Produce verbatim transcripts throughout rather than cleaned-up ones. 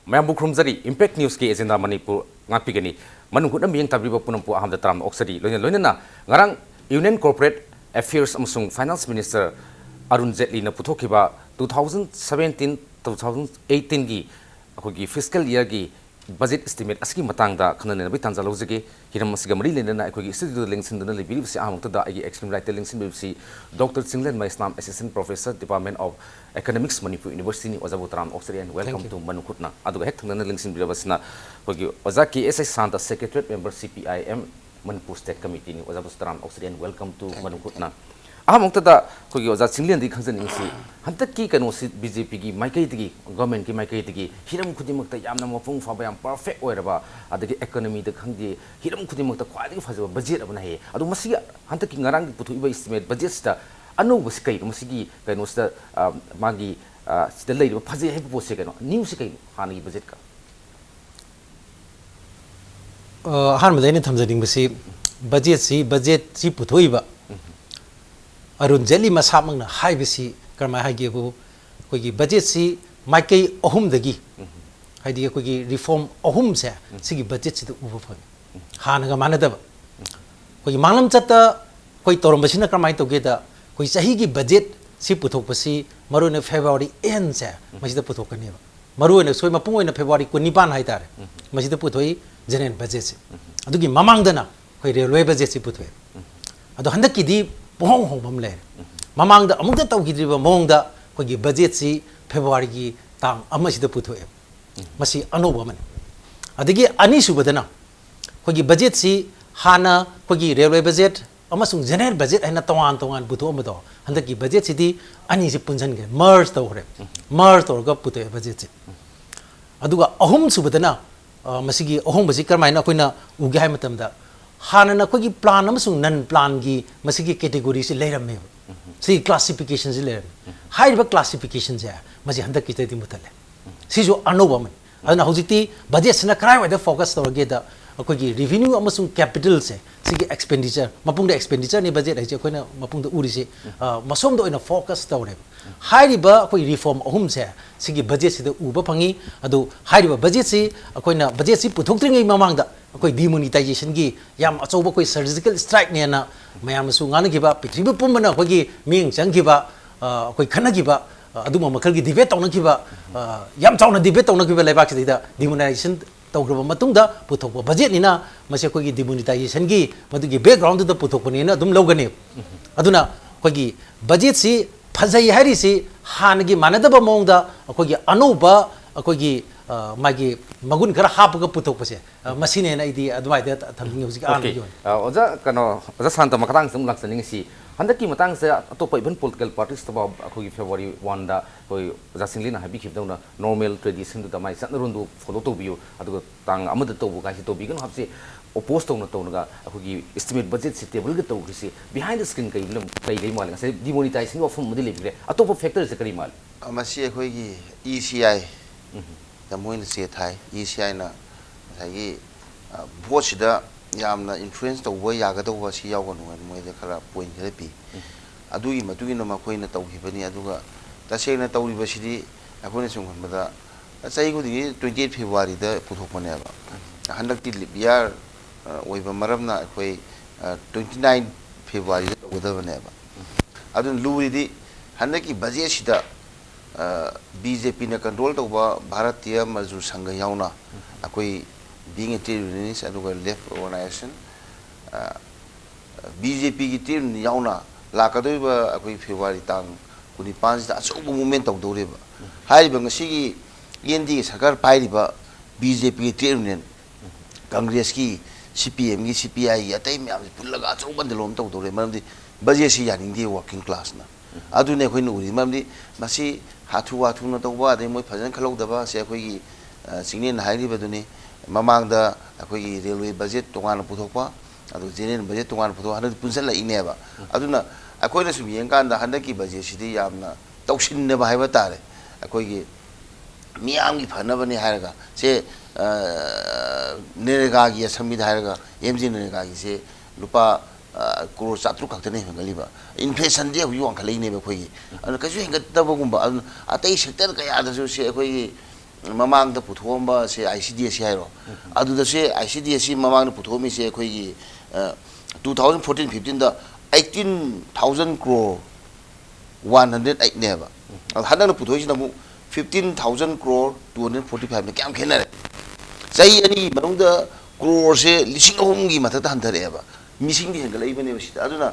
ꯃꯌꯥꯝꯕꯨ ꯈꯨꯔꯨꯝꯖꯔꯤ꯫ Impact Newsꯀꯤ agenda Manipur ꯉꯥꯛꯄꯤꯒꯅꯤ꯫ ꯃꯅꯨꯡ ꯍꯨꯠꯅ ꯃꯤꯠꯌꯦꯡ ꯇꯥꯕꯤꯔꯤꯕ ꯄꯨꯝꯅꯃꯛꯄꯨ ꯑꯍꯥꯟꯕꯗ ꯇꯔꯥꯝꯅ ꯑꯣꯛꯆꯔꯤ꯫ ꯂꯣꯏꯅ ꯂꯣꯏꯅꯅ ꯉꯔꯥꯡ Union Corporate Affairs ꯑꯃꯁꯨꯡ Finance Minister Arun ꯖꯦꯠꯂꯤꯅ ꯄꯨꯊꯣꯛꯈꯤꯕ two thousand seventeen, two thousand eighteenꯒꯤ ꯑꯩꯈꯣꯏꯒꯤ fiscal yearꯒꯤ budget estimate ꯑꯁꯤꯒꯤ ꯃꯇꯥꯡꯗ ꯈꯟꯅ ꯅꯩꯅꯕꯒꯤ ꯇꯥꯟꯖꯥ ꯂꯧꯖꯒꯦ꯫ ꯍꯤꯔꯝ ꯑꯁꯤꯒ ꯃꯔꯤ ꯂꯩꯅꯅ ꯑꯩꯈꯣꯏꯒꯤ studioꯗ ꯂꯦꯡꯁꯤꯟꯗꯨꯅ ꯂꯩꯕꯤꯔꯤꯕꯁꯤ ꯑꯍꯥꯟꯕꯃꯛꯇꯗ ꯑꯩꯒꯤ extreme rightꯇ ꯂꯦꯡꯁꯤꯟꯕꯤꯔꯤꯕꯁꯤ Doctor ꯆꯤꯡꯂꯦꯟꯃꯩ Islam, Assistant Professor, Department of Economics, Manipur Universityꯅꯤ꯫ ꯑꯣꯖꯥꯕꯨ ꯇꯔꯥꯝꯅ ꯑꯣꯛꯆꯔꯤ and welcome Thank you. to ꯃꯅꯨꯡ ꯍꯨꯠꯅ꯫ ꯑꯗꯨꯒ ꯍꯦꯛ ꯊꯪꯅꯅ ꯂꯦꯡꯁꯤꯟꯕꯤꯔꯕꯁꯤꯅ ꯑꯩꯈꯣꯏꯒꯤ ꯑꯣꯖꯥ ꯀꯦ ꯑꯦꯁ ꯑꯩ Santa, Secretariat Member C P I M Manipur State Committeeꯅꯤ꯫ ꯑꯣꯖꯥꯕꯨꯁꯨ ꯇꯔꯥꯝꯅ ꯑꯣꯛꯆꯔꯤ and welcome to Thank you. ꯃꯅꯨꯡ ꯍꯨꯠꯅ꯫ ꯑꯍꯥꯟꯕꯃꯛꯇꯗ ꯑꯩꯈꯣꯏꯒꯤ ꯑꯣꯖꯥ ꯆꯤꯡꯂꯦꯟꯗꯒꯤ ꯈꯪꯖꯅꯤꯡꯉꯤꯁꯤ, ꯍꯟꯗꯛꯀꯤ ꯀꯩꯅꯣꯁꯤ BJPꯒꯤ ꯃꯥꯏꯀꯩꯗꯒꯤ, governmentꯀꯤ ꯃꯥꯏꯀꯩꯗꯒꯤ ꯍꯤꯔꯝ ꯈꯨꯗꯤꯡꯃꯛꯇ ꯌꯥꯝꯅ ꯃꯄꯨꯡ ꯐꯥꯕ, ꯌꯥꯝ perfect ꯑꯣꯏꯔꯕ, ꯑꯗꯒꯤ economyꯗ ꯈꯪꯗꯦ, ꯍꯤꯔꯝ ꯈꯨꯗꯤꯡꯃꯛꯇ ꯈ꯭ꯋꯥꯏꯗꯒꯤ ꯐꯖꯕ budget ꯑꯃꯅ ꯍꯥꯏꯌꯦ꯫ ꯑꯗꯣ ꯃꯁꯤꯒꯤ ꯍꯟꯗꯛꯀꯤ ꯉꯔꯥꯡꯒꯤ ꯄꯨꯊꯣꯛꯏꯕ estimate budgetꯁꯤꯗ ꯑꯅꯧꯕꯁꯤ ꯀꯩꯅꯣ? ꯃꯁꯤꯒꯤ ꯀꯩꯅꯣꯁꯤꯗ, ꯑ, ꯃꯥꯒꯤ, ꯑ, ꯁꯤꯗ ꯂꯩꯔꯤꯕ ꯐꯖꯩ ꯍꯥꯏꯕ ꯄꯣꯠꯁꯦ ꯀꯩꯅꯣ? Newꯁꯤ ꯀꯩꯅꯣ ꯍꯥꯟꯅꯒꯤ budgetꯀ? ꯑ, ꯑꯍꯥꯟꯕꯗ ꯑꯩꯅ ꯊꯝꯖꯅꯤꯡꯕꯁꯤ, budgetꯁꯤ, budgetꯁꯤ ꯄꯨꯊꯣꯛꯏꯕ ꯑꯔꯨꯟ ꯖꯦꯠꯂꯤ ꯃꯁꯥꯃꯛꯅ ꯍꯥꯏꯕꯁꯤ ꯀꯔꯝꯍꯥꯏꯅ ꯍꯥꯏꯒꯦꯕꯨ, ꯑꯩꯈꯣꯏꯒꯤ budgetꯁꯤ ꯃꯥꯏꯀꯩ ꯑꯍꯨꯝꯗꯒꯤ, ꯍꯥꯏꯗꯤ ꯑꯩꯈꯣꯏꯒꯤ reform ꯑꯍꯨꯝꯁꯦ ꯁꯤꯒꯤ budgetꯁꯤꯗ ꯎꯕ ꯐꯪꯉꯤ꯫ ꯍꯥꯟꯅꯒ ꯃꯥꯟꯅꯗꯕ꯫ ꯑꯩꯈꯣꯏꯒꯤ ꯃꯥꯡꯂꯝꯆꯠꯇ ꯑꯩꯈꯣꯏ ꯇꯧꯔꯝꯕꯁꯤꯅ ꯀꯔꯝꯍꯥꯏꯅ ꯇꯧꯒꯦꯗ, ꯑꯩꯈꯣꯏ ꯆꯍꯤꯒꯤ budgetꯁꯤ ꯄꯨꯊꯣꯛꯄꯁꯤ ꯃꯔꯨꯑꯣꯏꯅ February endꯁꯦ ꯃꯁꯤꯗ ꯄꯨꯊꯣꯛꯀꯅꯦꯕ꯫ ꯃꯔꯨꯑꯣꯏꯅ ꯁꯣꯏ ꯃꯄꯨꯡ ꯑꯣꯏꯅ February ꯀꯨꯟꯅꯤꯄꯥꯟ ꯍꯥꯏꯇꯥꯔꯦ, ꯃꯁꯤꯗ ꯄꯨꯊꯣꯛꯏ general budgetꯁꯦ꯫ ꯑꯗꯨꯒꯤ ꯃꯃꯥꯡꯗꯅ ꯑꯩꯈꯣꯏ railway budgetꯁꯤ ꯄꯨꯊꯣꯛꯑꯦ꯫ ꯑꯗꯣ ꯍꯟꯗꯛꯀꯤꯗꯤ ꯄꯨꯍꯣꯡ ꯍꯣꯡꯕ ꯑꯃ ꯂꯩꯔꯦ꯫ ꯃꯃꯥꯡꯗ ꯑꯃꯨꯛꯇ ꯇꯧꯈꯤꯗ꯭ꯔꯤꯕ ꯃꯑꯣꯡꯗ ꯑꯩꯈꯣꯏꯒꯤ budgetꯁꯤ Februaryꯒꯤ ꯇꯥꯡ ꯑꯃꯁꯤꯗ ꯄꯨꯊꯣꯛꯑꯦ꯫ ꯃꯁꯤ ꯑꯅꯧꯕ ꯑꯃꯅꯤ꯫ ꯑꯗꯒꯤ ꯑꯅꯤꯁꯨꯕꯗꯅ ꯑꯩꯈꯣꯏꯒꯤ budgetꯁꯤ ꯍꯥꯟꯅ ꯑꯩꯈꯣꯏꯒꯤ railway budget ꯑꯃꯁꯨꯡ general budget ꯍꯥꯏꯅ ꯇꯣꯉꯥꯟ ꯇꯣꯉꯥꯟ ꯄꯨꯊꯣꯛꯑꯝꯕꯗꯣ, ꯍꯟꯗꯛꯀꯤ budgetꯁꯤꯗꯤ ꯑꯅꯤꯁꯤ ꯄꯨꯟꯁꯤꯟꯈ꯭ꯔꯦ, merge ꯇꯧꯈ꯭ꯔꯦ꯫ Merge ꯇꯧꯔꯒ ꯄꯨꯊꯣꯛꯑꯦ budgetꯁꯦ꯫ ꯑꯗꯨꯒ ꯑꯍꯨꯝꯁꯨꯕꯗꯅ, ꯑ, ꯃꯁꯤꯒꯤ ꯑꯍꯣꯡꯕꯁꯤ ꯀꯔꯝꯍꯥꯏꯅ ꯑꯩꯈꯣꯏꯅ ꯎꯒꯦ ꯍꯥꯏꯕ ꯃꯇꯝꯗ, ꯍꯥꯟꯅꯅ ꯑꯩꯈꯣꯏꯒꯤ plan ꯑꯃꯁꯨꯡ non planꯒꯤ ꯃꯁꯤꯒꯤ categoryꯁꯤ ꯂꯩꯔꯝꯃꯦꯕ꯫ ꯁꯤꯒꯤ classificationꯁꯤ ꯂꯩꯔꯝꯃꯦ꯫ ꯍꯥꯏꯔꯤꯕ classificationꯁꯦ ꯃꯁꯤ ꯍꯟꯗꯛꯀꯤꯗꯗꯤ ꯃꯨꯊꯠꯂꯦ꯫ ꯁꯤꯁꯨ ꯑꯅꯧꯕ ꯑꯃꯅꯤ꯫ ꯑꯗꯨꯅ ꯍꯧꯖꯤꯛꯇꯤ budgetꯁꯤꯅ ꯀꯗꯥꯏꯋꯥꯏꯗ focus ꯇꯧꯔꯒꯦꯗ, ꯑꯩꯈꯣꯏꯒꯤ revenue ꯑꯃꯁꯨꯡ capitalꯁꯦ, ꯁꯤꯒꯤ expenditure, ꯃꯄꯨꯡꯗ expenditureꯅꯤ, budget ꯍꯥꯏꯁꯦ ꯑꯩꯈꯣꯏꯅ ꯃꯄꯨꯡꯗ ꯎꯔꯤꯁꯦ, ꯑ, ꯃꯁꯣꯝꯗ ꯑꯣꯏꯅ focus ꯇꯧꯔꯦꯕ꯫ ꯍꯥꯏꯔꯤꯕ ꯑꯩꯈꯣꯏ reform ꯑꯍꯨꯝꯁꯦ, ꯁꯤꯒꯤ budgetꯁꯤꯗ ꯎꯕ ꯐꯪꯉꯤ꯫ ꯑꯗꯨ ꯍꯥꯏꯔꯤꯕ budgetꯁꯤ, ꯑꯩꯈꯣꯏꯅ budgetꯁꯤ ꯄꯨꯊꯣꯛꯇ꯭ꯔꯤꯉꯩ ꯃꯃꯥꯡꯗ ꯑꯩꯈꯣꯏ demonetizationꯒꯤ ꯌꯥꯝ ꯑꯆꯧꯕ ꯑꯩꯈꯣꯏ surgical strikeꯅꯦꯅ ꯃꯌꯥꯝꯅꯁꯨ ꯉꯥꯡꯅꯈꯤꯕ, ꯄ꯭ꯔꯤꯊꯤꯕꯤ ꯄꯨꯝꯕꯅ ꯑꯩꯈꯣꯏꯒꯤ ꯃꯤꯠꯌꯦꯡ ꯆꯪꯈꯤꯕ, ꯑ, ꯑꯩꯈꯣꯏ ꯈꯟꯅꯈꯤꯕ, ꯑ, ꯑꯗꯨꯝꯕ ꯃꯈꯜꯒꯤ debate ꯇꯧꯅꯈꯤꯕ, ꯑ, ꯌꯥꯝ ꯆꯥꯎꯅ debate ꯇꯧꯅꯈꯤꯕ ꯂꯩꯕꯥꯛꯁꯤꯗꯩꯗ demonetization ꯇꯧꯈ꯭ꯔꯕ ꯃꯇꯨꯡꯗ ꯄꯨꯊꯣꯛꯄ budgetꯅꯤꯅ, ꯃꯁꯤ ꯑꯩꯈꯣꯏꯒꯤ demonetizationꯒꯤ ꯃꯗꯨꯒꯤ backgroundꯗꯨꯗ ꯄꯨꯊꯣꯛꯄꯅꯦꯅ ꯑꯗꯨꯝ ꯂꯧꯒꯅꯤ꯫ ꯑꯗꯨꯅ ꯑꯩꯈꯣꯏꯒꯤ budgetꯁꯤ ꯐꯖꯩ ꯍꯥꯏꯔꯤꯁꯤ ꯍꯥꯟꯅꯒꯤ ꯃꯥꯟꯅꯗꯕ ꯃꯑꯣꯡꯗ ꯑꯩꯈꯣꯏꯒꯤ ꯑꯅꯧꯕ, ꯑꯩꯈꯣꯏꯒꯤ, ꯑ, ꯃꯥꯒꯤ ꯃꯒꯨꯟ ꯈꯔ ꯍꯥꯞꯄꯒ ꯄꯨꯊꯣꯛꯄꯁꯦ, ꯑ, ꯃꯁꯤꯅꯦꯅ ꯑꯩꯗꯤ ꯑꯗꯨꯃꯥꯏꯅ ꯊꯝꯅꯤꯡꯉꯤ ꯍꯧꯖꯤꯛꯀꯤ ꯑꯍꯥꯟꯕꯒꯤ ꯑꯣꯀꯦ꯫ ꯑꯣꯏꯅ꯫ ꯑ, ꯑꯣꯖꯥ, ꯀꯩꯅꯣ, ꯑꯣꯖꯥ ꯁꯥꯟꯇ, ꯃꯈꯥ ꯇꯥꯡꯁꯤꯗ ꯑꯃꯨꯛ ꯂꯥꯛꯆꯅꯤꯡꯉꯤ꯫ ꯁꯤ ꯍꯟꯗꯛꯀꯤ ꯃꯇꯥꯡꯁꯦ ꯑꯇꯣꯞꯄ even political parties ꯇꯐꯥꯎ ꯑꯩꯈꯣꯏꯒꯤ February oneꯗ ꯑꯩꯈꯣꯏ ꯑꯣꯖꯥ ꯁꯤꯡꯂꯤꯅ ꯍꯥꯏꯕꯤꯈꯤꯕꯗꯧꯅ normal traditionꯗꯨꯗ ꯃꯥꯏ ꯆꯠꯅꯔꯣꯟꯗꯨ follow ꯇꯧꯕꯤꯌꯨ, ꯑꯗꯨꯒ ꯇꯥꯡ ꯑꯃꯗ ꯇꯧꯕ ꯀꯥꯏꯁꯤ ꯇꯧꯕꯤꯒꯅꯨ ꯍꯥꯏꯕꯁꯤ oppose ꯇꯧꯅ ꯇꯧꯅꯒ ꯑꯩꯈꯣꯏꯒꯤ estimate budgetꯁꯤ tableꯒ ꯇꯧꯈ꯭ꯔꯤꯁꯤ behind the screen ꯀꯩ ꯂꯩ-, ꯀꯩ ꯂꯩ ꯃꯥꯜꯂꯤ? ꯉꯁꯥꯏ demonetizationꯒꯤ ꯋꯥꯐꯝ ꯑꯃꯗꯤ ꯂꯩꯕꯤꯈ꯭ꯔꯦ, ꯑꯇꯣꯞꯄ factorꯁꯦ ꯀꯔꯤ ꯃꯥꯜꯂꯤ? ꯃꯁꯤ ꯑꯩꯈꯣꯏꯒꯤ E C I ꯗ ꯃꯣꯏꯅ ꯆꯦ ꯊꯥꯏ꯫ E C Iꯅ ꯉꯁꯥꯏꯒꯤ, ꯑ, voteꯁꯤꯗ ꯌꯥꯝꯅ influence ꯇꯧꯕ ꯌꯥꯒꯗꯧꯕ ꯁꯤ ꯌꯥꯎꯒꯅꯨ ꯍꯥꯏꯅ ꯃꯣꯏꯗ ꯈꯔ point ꯈꯔ ꯄꯤ꯫ ꯑꯗꯨꯒꯤ ꯃꯇꯨꯡ ꯏꯟꯅ ꯃꯈꯣꯏꯅ ꯇꯧꯈꯤꯕꯅꯤ꯫ ꯑꯗꯨꯒ ꯇꯁꯦꯡꯅ ꯇꯧꯔꯤꯕꯁꯤꯗꯤ ꯑꯩꯈꯣꯏꯅ ꯁꯨꯝ ꯈꯟꯕꯗ ꯆꯍꯤ ꯈꯨꯗꯤꯡꯒꯤ twenty eight Februaryꯗ ꯄꯨꯊꯣꯛꯄꯅꯦꯕ꯫ ꯍꯟꯗꯛꯇꯤ leap year, ꯑ, ꯑꯣꯏꯕ ꯃꯔꯝꯅ ꯑꯩꯈꯣꯏ, ꯑ, twenty nine Februaryꯗ ꯇꯧꯒꯗꯕꯅꯦꯕ꯫ ꯑꯗꯨꯅ ꯂꯨꯔꯤꯗꯤ ꯍꯟꯗꯛꯀꯤ budgetꯁꯤꯗ, ꯑ, BJPꯅ control ꯇꯧꯕ ꯚꯥꯔꯇꯤꯌ ꯃꯖꯗꯨꯔ ꯁꯪꯘ ꯌꯥꯎꯅ ꯑꯩꯈꯣꯏ being a trade unionist ꯑꯗꯨꯒ left organization, ꯑ, BJPꯒꯤ trade union ꯌꯥꯎꯅ ꯂꯥꯛꯀꯗꯧꯔꯤꯕ ꯑꯩꯈꯣꯏ February ꯇꯥꯡ ꯀꯨꯟꯅꯤꯄꯥꯟꯁꯤꯗ ꯑꯆꯧꯕ movement ꯇꯧꯗꯧꯔꯤꯕ꯫ ꯍꯥꯏꯔꯤꯕ ꯉꯁꯤꯒꯤ NDA ꯁꯔꯀꯥꯔ ꯄꯥꯏꯔꯤꯕ BJPꯒꯤ trade union, Congressꯀꯤ, CPMꯒꯤ, CPIꯒꯤ, ꯑꯇꯩ ꯃꯌꯥꯝꯁꯤ ꯄꯨꯜꯂꯒ ꯑꯆꯧꯕ ꯑꯟꯗꯣꯂꯟ ꯇꯧꯗꯧꯔꯦ꯫ ꯃꯔꯝꯗꯤ budgetꯁꯤ ꯌꯥꯅꯤꯡꯗꯦ working classꯅ꯫ ꯑꯗꯨꯅꯦ ꯑꯩꯈꯣꯏꯅ ꯎꯔꯤ꯫ ꯃꯔꯝꯗꯤ ꯃꯁꯤ ꯍꯥꯊꯨ ꯍꯥꯊꯨꯅ ꯇꯧꯕ, ꯑꯗꯩ ꯃꯣꯏ ꯐꯖꯅ ꯈꯜꯍꯧꯗꯕ, ꯁꯦ ꯑꯩꯈꯣꯏꯒꯤ, ꯑ, ꯆꯤꯡꯂꯦꯟꯅ ꯍꯥꯏꯔꯤꯕꯗꯨꯅꯤ꯫ ꯃꯃꯥꯡꯗ ꯑꯩꯈꯣꯏꯒꯤ railway budget ꯇꯣꯉꯥꯟꯅ ꯄꯨꯊꯣꯛꯄ, ꯑꯗꯨ general budget ꯇꯣꯉꯥꯟꯅ ꯄꯨꯊꯣꯛꯄ, ꯍꯟꯗꯛꯇꯤ ꯄꯨꯟꯁꯤꯜꯂꯛꯏꯅꯦꯕ꯫ ꯑꯗꯨꯅ ꯑꯩꯈꯣꯏꯅ ꯁꯨꯝ ꯌꯦꯡꯀꯥꯟꯗ ꯍꯟꯗꯛꯀꯤ budgetꯁꯤꯗꯤ ꯌꯥꯝꯅ ꯇꯧꯁꯤꯟꯅꯕ ꯍꯥꯏꯕ ꯇꯥꯔꯦ꯫ ꯑꯩꯈꯣꯏꯒꯤ ꯃꯤꯌꯥꯝꯒꯤ ꯐꯅꯕꯅꯤ ꯍꯥꯏꯔꯒ, ꯁꯦ, ꯅꯔꯦꯒꯥꯒꯤ ꯑꯁꯝꯕꯤꯗ ꯍꯥꯏꯔꯒ ꯑꯦꯝ ꯖꯤ ꯅꯔꯦꯒꯥꯒꯤꯁꯦ ꯂꯨꯄꯥ ꯀ꯭ꯔꯣꯔ ꯆꯥꯇ꯭ꯔꯨꯛ ꯈꯛꯇꯅꯦ ꯍꯦꯟꯒꯠꯂꯤꯕ꯫ ꯏꯟꯐ꯭ꯂꯦꯁꯟꯗꯤ ꯍꯧꯖꯤꯛ ꯋꯥꯡꯈꯠꯂꯛꯏꯅꯦꯕ ꯑꯩꯈꯣꯏꯒꯤ꯫ ꯑꯗꯨꯅ ꯀꯩꯁꯨ ꯍꯦꯟꯒꯠꯇꯕꯒꯨꯝꯕ꯫ ꯑꯗꯨꯅ ꯑꯇꯩ ꯁꯦꯛꯇꯔ ꯀꯌꯥꯗꯁꯨ ꯁꯦ ꯑꯩꯈꯣꯏꯒꯤ ꯃꯃꯥꯡꯗ ꯄꯨꯊꯣꯛꯑꯝꯕ ꯁꯦ I C D S C ꯍꯥꯏꯔꯣ, ꯑꯗꯨꯗ ꯁꯦ I C D S C ꯃꯃꯥꯡꯗ ꯄꯨꯊꯣꯛꯑꯝꯃꯤꯁꯦ ꯑꯩꯈꯣꯏꯒꯤ ꯇꯨ ꯊꯥꯎꯖꯟ ꯐꯣꯔꯇꯤꯟ ꯐꯤꯐꯇꯤꯟꯗ eighteen thousand crore one hundred ꯑꯩꯠꯅꯦꯕ꯫ ꯑꯗꯣ ꯍꯟꯗꯛꯅ ꯄꯨꯊꯣꯛꯏꯁꯤꯅ ꯑꯃꯨꯛ fifteen thousand crore two hundred forty ꯐꯥꯏꯚꯅꯦ꯫ ꯀꯌꯥꯝ ꯈꯦꯠꯅꯔꯦ? ꯆꯍꯤ ꯑꯅꯤꯒꯤ ꯃꯅꯨꯡꯗ ꯀ꯭ꯔꯣꯔꯁꯦ ꯂꯤꯁꯤꯡ ꯑꯍꯨꯝꯒꯤ ꯃꯊꯛꯇ ꯍꯟꯊꯔꯛꯑꯦꯕ꯫ ꯃꯤꯁꯤꯡꯗꯤ ꯍꯦꯟꯒꯠꯂꯛꯏꯕꯅꯦꯕ ꯁꯤꯗ꯫ ꯑꯗꯨꯅ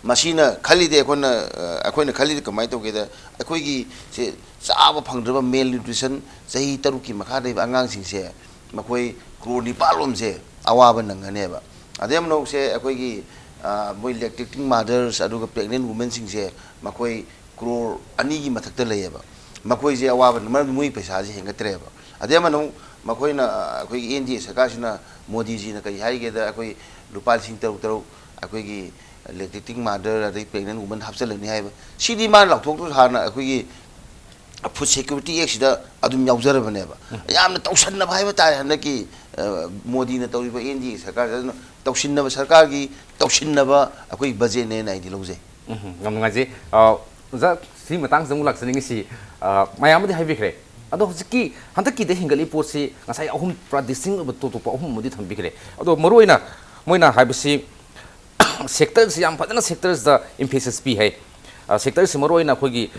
ꯃꯁꯤꯅ ꯈꯜꯂꯤꯗꯤ ꯑꯩꯈꯣꯏꯅ, ꯑ, ꯑꯩꯈꯣꯏꯅ ꯈꯜꯂꯤꯗꯤ ꯀꯃꯥꯏꯅ ꯇꯧꯒꯦꯗ, ꯑꯩꯈꯣꯏꯒꯤ ꯁꯦ ꯆꯥꯕ ꯐꯪꯗ꯭ꯔꯕ ꯃꯦꯜ ꯅ꯭ꯌꯨꯇ꯭ꯔꯤꯁꯟ, ꯆꯍꯤ ꯇꯔꯨꯛꯀꯤ ꯃꯈꯥꯗ ꯂꯩꯕ ꯑꯉꯥꯡꯁꯤꯡꯁꯦ, ꯃꯈꯣꯏ ꯀ꯭ꯔꯣꯔ ꯅꯤꯄꯥꯜ ꯂꯣꯝꯁꯦ ꯑꯋꯥꯕ ꯅꯪꯒꯅꯦꯕ꯫ ꯑꯗꯩ ꯑꯃꯅꯧꯁꯦ ꯑꯩꯈꯣꯏꯒꯤ, ꯑ, ꯃꯣꯏ ꯂꯦꯛꯇꯦꯇꯤꯡ ꯃꯥꯗꯔꯁ ꯑꯗꯨꯒ ꯄ꯭ꯔꯦꯒꯅꯦꯟ ꯋꯨꯃꯦꯟꯁꯤꯡꯁꯦ ꯃꯈꯣꯏ ꯀ꯭ꯔꯣꯔ ꯑꯅꯤꯒꯤ ꯃꯊꯛꯇ ꯂꯩꯌꯦꯕ꯫ ꯃꯈꯣꯏꯁꯦ ꯑꯋꯥꯕꯅ ꯃꯔꯝꯗꯤ ꯃꯣꯏ ꯄꯩꯁꯥꯁꯦ ꯍꯦꯟꯒꯠꯇ꯭ꯔꯦꯕ꯫ ꯑꯗꯩ ꯑꯃꯅꯧ ꯃꯈꯣꯏꯅ, ꯑ, ꯑꯩꯈꯣꯏꯒꯤ ꯑꯦꯟ ꯗꯤ ꯑꯦ ꯁꯔꯀꯥꯔꯁꯤꯅ, ꯃꯣꯗꯤꯖꯤꯅ ꯀꯔꯤ ꯍꯥꯏꯒꯦꯗ, ꯑꯩꯈꯣꯏ ꯂꯨꯄꯥ ꯂꯤꯁꯤꯡ ꯇꯔꯨꯛ ꯇꯔꯨꯛ ꯑꯩꯈꯣꯏꯒꯤ ꯂꯦꯛꯇꯦꯇꯤꯡ ꯃꯥꯗꯔ ꯑꯗꯩ ꯄ꯭ꯔꯦꯒꯅꯦꯟ ꯋꯨꯃꯦꯟ ꯍꯥꯞꯆꯤꯜꯂꯅꯤ ꯍꯥꯏꯕ꯫ ꯁꯤꯗꯤ ꯃꯥꯅ ꯂꯥꯎꯊꯣꯛꯇ꯭ꯔꯁꯨ ꯍꯥꯟꯅ ꯑꯩꯈꯣꯏꯒꯤ ꯐꯨꯗ ꯁꯦꯀ꯭ꯌꯨꯔꯤꯇꯤ ꯑꯦꯛꯁꯤꯗ ꯑꯗꯨꯝ ꯌꯥꯎꯖꯔꯕꯅꯦꯕ꯫ ꯌꯥꯝꯅ ꯇꯧꯁꯟꯅꯕ ꯍꯥꯏꯕ ꯇꯥꯔꯦ ꯍꯟꯗꯛꯀꯤ, ꯑ, ꯃꯣꯗꯤꯅ ꯇꯧꯔꯤꯕ ꯑꯦꯟ ꯗꯤ ꯑꯦ ꯁꯔꯀꯥꯔꯁꯦ꯫ ꯑꯗꯨꯅ ꯇꯧꯁꯤꯟꯅꯕ ꯁꯔꯀꯥꯔꯒꯤ ꯇꯧꯁꯤꯟꯅꯕ ꯑꯩꯈꯣꯏ ꯕꯖꯦꯠꯅꯦꯅ ꯑꯩꯗꯤ ꯂꯧꯖꯩ꯫ ꯎꯝ, ꯌꯥꯝ ꯅꯨꯡꯉꯥꯏꯖꯩ꯫ ꯑ, ꯑꯣꯖꯥ, ꯁꯤꯒꯤ ꯃꯇꯥꯡꯁꯤꯗ ꯑꯃꯨꯛ ꯂꯥꯛꯆꯅꯤꯡꯉꯤꯁꯤ, ꯑ, ꯃꯌꯥꯝ ꯑꯃꯗꯤ ꯍꯥꯏꯕꯤꯈ꯭ꯔꯦ꯫ ꯑꯗꯣ ꯍꯧꯖꯤꯛꯀꯤ ꯍꯟꯗꯛꯀꯤꯗ ꯍꯦꯟꯒꯠꯂꯤꯕ ꯄꯣꯠꯁꯤ ꯉꯁꯥꯏ ꯑꯍꯨꯝ ꯄꯨꯔꯥ ꯗꯤꯁꯇꯤꯡ ꯑꯣꯏꯕ ꯇꯣꯞ ꯇꯣꯞꯄ ꯑꯍꯨꯝ ꯑꯃꯗꯤ ꯊꯝꯕꯤꯈ꯭ꯔꯦ꯫ ꯑꯗꯣ ꯃꯔꯨꯑꯣꯏꯅ ꯃꯣꯏꯅ ꯍꯥꯏꯕꯁꯤ ꯁꯦꯛꯇꯔꯁꯤ ꯌꯥꯝ ꯐꯖꯅ ꯁꯦꯛꯇꯔꯁꯤꯗ ꯏꯝꯐꯦꯁꯤꯁ ꯄꯤ ꯍꯥꯏ꯫ ꯑ, ꯁꯦꯛꯇꯔꯁꯤ ꯃꯔꯨꯑꯣꯏꯅ ꯑꯩꯈꯣꯏꯒꯤ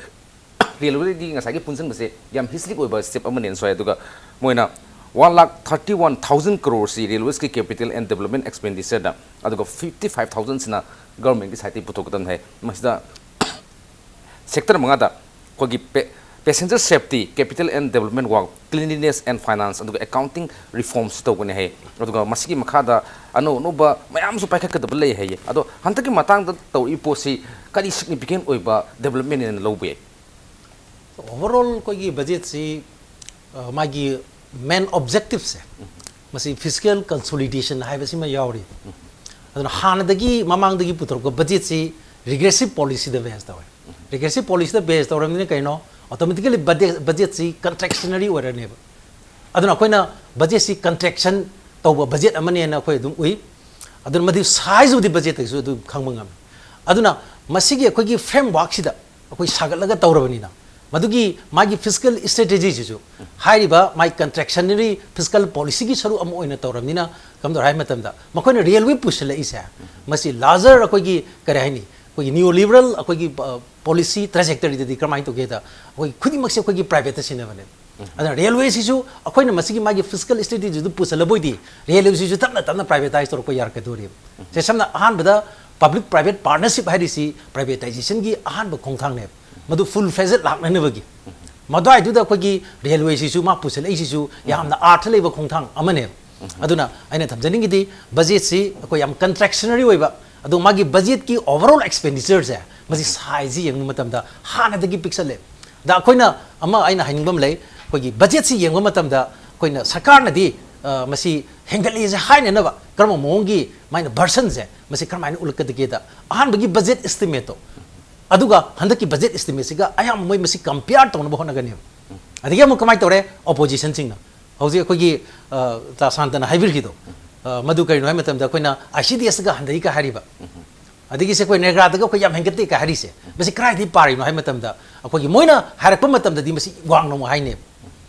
ꯔꯦꯜꯋꯦꯒꯤ ꯉꯁꯥꯏꯒꯤ ꯄꯨꯟꯁꯤꯟꯕꯁꯦ ꯌꯥꯝ ꯍꯤꯁꯇ꯭ꯔꯤꯛ ꯑꯣꯏꯕ ꯁ꯭ꯇꯦꯞ ꯑꯃꯅꯦꯅꯁꯨ ꯍꯥꯏ꯫ ꯑꯗꯨꯒ ꯃꯣꯏꯅ one lakh thirty one thousand ꯀ꯭ꯔꯣꯔꯁꯤ ꯔꯦꯜꯋꯦꯁꯀꯤ ꯀꯦꯄꯤꯇꯦꯜ ꯑꯦꯟ ꯗꯦꯕꯂꯞꯃꯦꯟ ꯑꯦꯛꯁꯄꯦꯟꯗꯤꯆꯔꯗ, ꯑꯗꯨꯒ ꯐꯤꯐꯇꯤ ꯐꯥꯏꯚ ꯊꯥꯎꯖꯟꯁꯤꯅ ꯒꯚꯔꯟꯃꯦꯟꯠꯀꯤ ꯁꯥꯏꯠꯇꯒꯤ ꯄꯨꯊꯣꯛꯀꯗꯕꯅꯤ ꯍꯥꯏ꯫ ꯃꯁꯤꯗ ꯁꯦꯛꯇꯔ ꯃꯉꯥꯗ ꯑꯩꯈꯣꯏꯒꯤ ꯄꯦ-, passenger safety, capital and development work, cleanliness and finance, ꯑꯗꯨꯒ accounting reforms ꯇꯧꯒꯅꯤ ꯍꯥꯏ꯫ ꯑꯗꯨꯒ ꯃꯁꯤꯒꯤ ꯃꯈꯥꯗ ꯑꯅꯧ ꯑꯅꯧꯕ ꯃꯌꯥꯝꯁꯨ ꯄꯥꯏꯈꯠꯀꯗꯕ ꯂꯩ ꯍꯥꯏꯌꯦ꯫ ꯑꯗꯣ ꯍꯟꯗꯛꯀꯤ ꯃꯇꯥꯡꯗ ꯇꯧꯔꯤꯕ ꯄꯣꯠꯁꯤ ꯀꯔꯤ significant ꯑꯣꯏꯕ development ꯑꯣꯏꯅ ꯂꯧꯕ ꯌꯥꯏ? ꯑꯣꯚꯔ ꯑꯣꯜ ꯑꯩꯈꯣꯏꯒꯤ ꯕꯖꯦꯠꯁꯤ, ꯑ, ꯃꯥꯒꯤ ꯃꯦꯟ ꯑꯣꯕꯖꯦꯛꯇꯤꯞꯁꯦ, ꯃꯁꯤ ꯐꯤꯁꯀꯦꯜ ꯀꯟꯁꯣꯂꯤꯗꯦꯁꯟ ꯍꯥꯏꯕꯁꯤꯃ ꯌꯥꯎꯔꯤ꯫ ꯑꯗꯨꯅ ꯍꯥꯟꯅꯗꯒꯤ, ꯃꯃꯥꯡꯗꯒꯤ ꯄꯨꯊꯣꯔꯛꯄ ꯕꯖꯦꯠꯁꯤ ꯔꯤꯒ꯭ꯔꯦꯁꯤꯞ ꯄꯣꯂꯤꯁꯤꯗ ꯕꯦꯁ ꯇꯧꯋꯦ꯫ ꯔꯤꯒ꯭ꯔꯦꯁꯤꯞ ꯄꯣꯂꯤꯁꯤꯗ ꯕꯦꯁ ꯇꯧꯔꯕꯅꯤꯅ ꯀꯩꯅꯣ, ꯑꯣꯇꯣꯃꯦꯇꯤꯀꯦꯂꯤ ꯕꯖꯦꯠꯁꯤ ꯀꯟꯇ꯭ꯔꯦꯛꯁꯅꯔꯤ ꯑꯣꯏꯔꯅꯦꯕ꯫ ꯑꯗꯨꯅ ꯑꯩꯈꯣꯏꯅ ꯕꯖꯦꯠꯁꯤ ꯀꯟꯇ꯭ꯔꯦꯛꯁꯟ ꯇꯧꯕ ꯕꯖꯦꯠ ꯑꯃꯅꯦꯅ ꯑꯩꯈꯣꯏ ꯑꯗꯨꯝ ꯎꯏ꯫ ꯑꯗꯨꯅ ꯃꯗꯨ ꯁꯥꯏꯖꯕꯨꯗꯤ ꯕꯖꯦꯠꯇꯒꯤꯁꯨ ꯑꯗꯨꯝ ꯈꯪꯕ ꯉꯝꯃꯤ꯫ ꯑꯗꯨꯅ ꯃꯁꯤꯒꯤ ꯑꯩꯈꯣꯏꯒꯤ ꯐ꯭ꯔꯦꯝꯋꯥꯔꯛꯁꯤꯗ ꯑꯩꯈꯣꯏ ꯁꯥꯒꯠꯂꯒ ꯇꯧꯔꯕꯅꯤꯅ, ꯃꯗꯨꯒꯤ ꯃꯥꯒꯤ ꯐꯤꯁꯀꯦꯜ ꯁ꯭ꯇ꯭ꯔꯦꯇꯦꯖꯤꯁꯤꯁꯨ ꯍꯥꯏꯔꯤꯕ ꯃꯥꯒꯤ ꯀꯟꯇ꯭ꯔꯦꯛꯁꯟꯅꯔꯤ ꯐꯤꯁꯀꯦꯜ ꯄꯣꯂꯤꯁꯤꯒꯤ ꯁꯔꯨꯛ ꯑꯃ ꯑꯣꯏꯅ ꯇꯧꯔꯕꯅꯤꯅ, ꯀꯝꯗꯧꯔꯦ ꯍꯥꯏꯕ ꯃꯇꯝꯗ ꯃꯈꯣꯏꯅ ꯔꯦꯜꯋꯦ ꯄꯨꯁꯤꯜꯂꯛꯏꯁꯦ, ꯃꯁꯤ ꯂꯥꯔꯖꯔ ꯑꯩꯈꯣꯏꯒꯤ ꯀꯔꯤ ꯍꯥꯏꯅꯤ, ꯑꯩꯈꯣꯏꯒꯤ ꯅꯤꯌꯣ ꯂꯤꯕꯔꯦꯜ ꯑꯩꯈꯣꯏꯒꯤ ꯄꯣꯂꯤꯁꯤ ꯇ꯭ꯔꯦꯖꯦꯛꯇꯔꯤꯗꯗꯤ ꯀꯃꯥꯏꯅ ꯇꯧꯒꯦꯗ, ꯑꯩꯈꯣꯏ ꯈꯨꯗꯤꯡꯃꯛꯁꯦ ꯑꯩꯈꯣꯏꯒꯤ ꯄ꯭ꯔꯥꯏꯚꯦꯠꯇ ꯁꯤꯟꯅꯕꯅꯦ꯫ ꯑꯗꯨꯅ ꯔꯦꯜꯋꯦꯁꯤꯁꯨ ꯑꯩꯈꯣꯏꯅ ꯃꯁꯤꯒꯤ ꯃꯥꯒꯤ ꯐꯤꯁꯀꯦꯜ ꯁ꯭ꯇꯦꯇꯤꯁꯤꯗ ꯄꯨꯁꯜꯂꯕꯣꯏꯗꯤ ꯔꯦꯜꯋꯦꯁꯤꯁꯨ ꯇꯞꯅ ꯇꯞꯅ ꯄ꯭ꯔꯥꯏꯚꯦꯇꯥꯏꯁ ꯇꯧꯔꯛꯄ ꯌꯥꯔꯛꯀꯗꯣꯔꯤꯕ꯫ ꯁꯦ, ꯁꯝꯅ ꯑꯍꯥꯟꯕꯗ ꯄꯕ꯭ꯂꯤꯛ ꯄ꯭ꯔꯥꯏꯚꯦꯠ ꯄꯥꯔꯠꯅꯔꯁꯤꯞ ꯍꯥꯏꯔꯤꯁꯤ ꯄ꯭ꯔꯥꯏꯚꯦꯇꯥꯏꯖꯦꯁꯟꯒꯤ ꯑꯍꯥꯟꯕ ꯈꯣꯡꯊꯥꯡꯅꯦꯕ꯫ ꯃꯗꯨ ꯐꯨꯜ ꯐ꯭ꯂꯦꯖꯦꯠ ꯂꯥꯛꯅꯅꯕꯒꯤ꯫ ꯃꯗꯨꯋꯥꯏꯗꯨꯗ ꯑꯩꯈꯣꯏꯒꯤ ꯔꯦꯜꯋꯦꯁꯤꯁꯨ ꯃꯥ ꯄꯨꯁꯜꯂꯛꯏꯁꯤꯁꯨ ꯌꯥꯝꯅ ꯑꯥꯔꯊ ꯂꯩꯕ ꯈꯣꯡꯊꯥꯡ ꯑꯃꯅꯦꯕ꯫ ꯑꯗꯨꯅ ꯑꯩꯅ ꯊꯝꯖꯅꯤꯡꯉꯤꯗꯤ ꯕꯖꯦꯠꯁꯤ ꯑꯩꯈꯣꯏ ꯌꯥꯝ ꯀꯟꯇ꯭ꯔꯦꯛꯁꯅꯔꯤ ꯑꯣꯏꯕ, ꯑꯗꯣ ꯃꯥꯒꯤ ꯕꯖꯦꯠꯀꯤ ꯑꯣꯚꯔꯑꯣꯜ ꯑꯦꯛꯁꯄꯦꯟꯗꯤꯆꯔꯁꯦ, ꯃꯁꯤ ꯁꯥꯏꯖꯁꯤ ꯌꯦꯡꯕ ꯃꯇꯝꯗ ꯍꯥꯟꯅꯗꯒꯤ ꯄꯤꯛꯁꯜꯂꯦ꯫ ꯑꯗ ꯑꯩꯈꯣꯏꯅ ꯑꯃ ꯑꯩꯅ ꯍꯥꯏꯅꯤꯡꯕ ꯑꯃ ꯂꯩ, ꯑꯩꯈꯣꯏꯒꯤ ꯕꯖꯦꯠꯁꯤ ꯌꯦꯡꯕ ꯃꯇꯝꯗ ꯑꯩꯈꯣꯏꯅ ꯁꯔꯀꯥꯔꯅꯗꯤ, ꯑ, ꯃꯁꯤ ꯍꯦꯟꯒꯠꯂꯦꯁꯦ ꯍꯥꯏꯅꯅꯕ ꯀꯔꯝꯕ ꯃꯑꯣꯡꯒꯤ ꯃꯥꯏꯅ ꯚꯔꯁꯟꯁꯦ ꯃꯁꯤ ꯀꯔꯝꯍꯥꯏꯅ ꯎꯠꯂꯛꯀꯗꯒꯦꯗ, ꯑꯍꯥꯟꯕꯒꯤ ꯕꯖꯦꯠ ꯑꯦꯁꯇꯤꯃꯦꯠꯇꯣ ꯑꯗꯨꯒ ꯍꯟꯗꯛꯀꯤ ꯕꯖꯦꯠ ꯑꯦꯁꯇꯤꯃꯦꯠꯁꯤꯒ ꯑꯌꯥꯝꯕ ꯃꯣꯏ ꯃꯁꯤ ꯀꯝꯄꯤꯌꯔ ꯇꯧꯅꯕ ꯍꯣꯠꯅꯒꯅꯦꯕ꯫ ꯑꯗꯒꯤ ꯑꯃꯨꯛ ꯀꯃꯥꯏꯅ ꯇꯧꯔꯦ? ꯑꯣꯄꯣꯖꯤꯁꯟꯁꯤꯡꯅ ꯍꯧꯖꯤꯛ ꯑꯩꯈꯣꯏꯒꯤ, ꯑ, ꯇꯥ ꯁꯥꯟꯇꯅ ꯍꯥꯏꯕꯤꯔꯤꯗꯣ, ꯑ, ꯃꯗꯨ ꯀꯔꯤꯅꯣ ꯍꯥꯏꯕ ꯃꯇꯝꯗ ꯑꯩꯈꯣꯏꯅ ꯑꯥꯏ ꯁꯤ ꯗꯤ ꯑꯦꯁꯇꯒ ꯍꯟꯊꯩꯒ ꯍꯥꯏꯔꯤꯕ, ꯑꯗꯒꯤ ꯁꯦ ꯑꯩꯈꯣꯏ ꯅꯦꯒ꯭ꯔꯥꯗꯒ ꯑꯩꯈꯣꯏ ꯌꯥꯝ ꯍꯦꯟꯒꯠꯇꯦ ꯀ ꯍꯥꯏꯔꯤꯁꯦ, ꯃꯁꯤ ꯀꯗꯥꯏꯗꯒꯤ ꯄꯥꯔꯤꯅꯣ ꯍꯥꯏꯕ ꯃꯇꯝꯗ ꯑꯩꯈꯣꯏꯒꯤ ꯃꯣꯏꯅ ꯍꯥꯏꯔꯛꯄ ꯃꯇꯝꯗꯗꯤ ꯃꯁꯤ ꯋꯥꯡꯅ ꯑꯃꯨꯛ ꯍꯥꯏꯅꯦꯕ꯫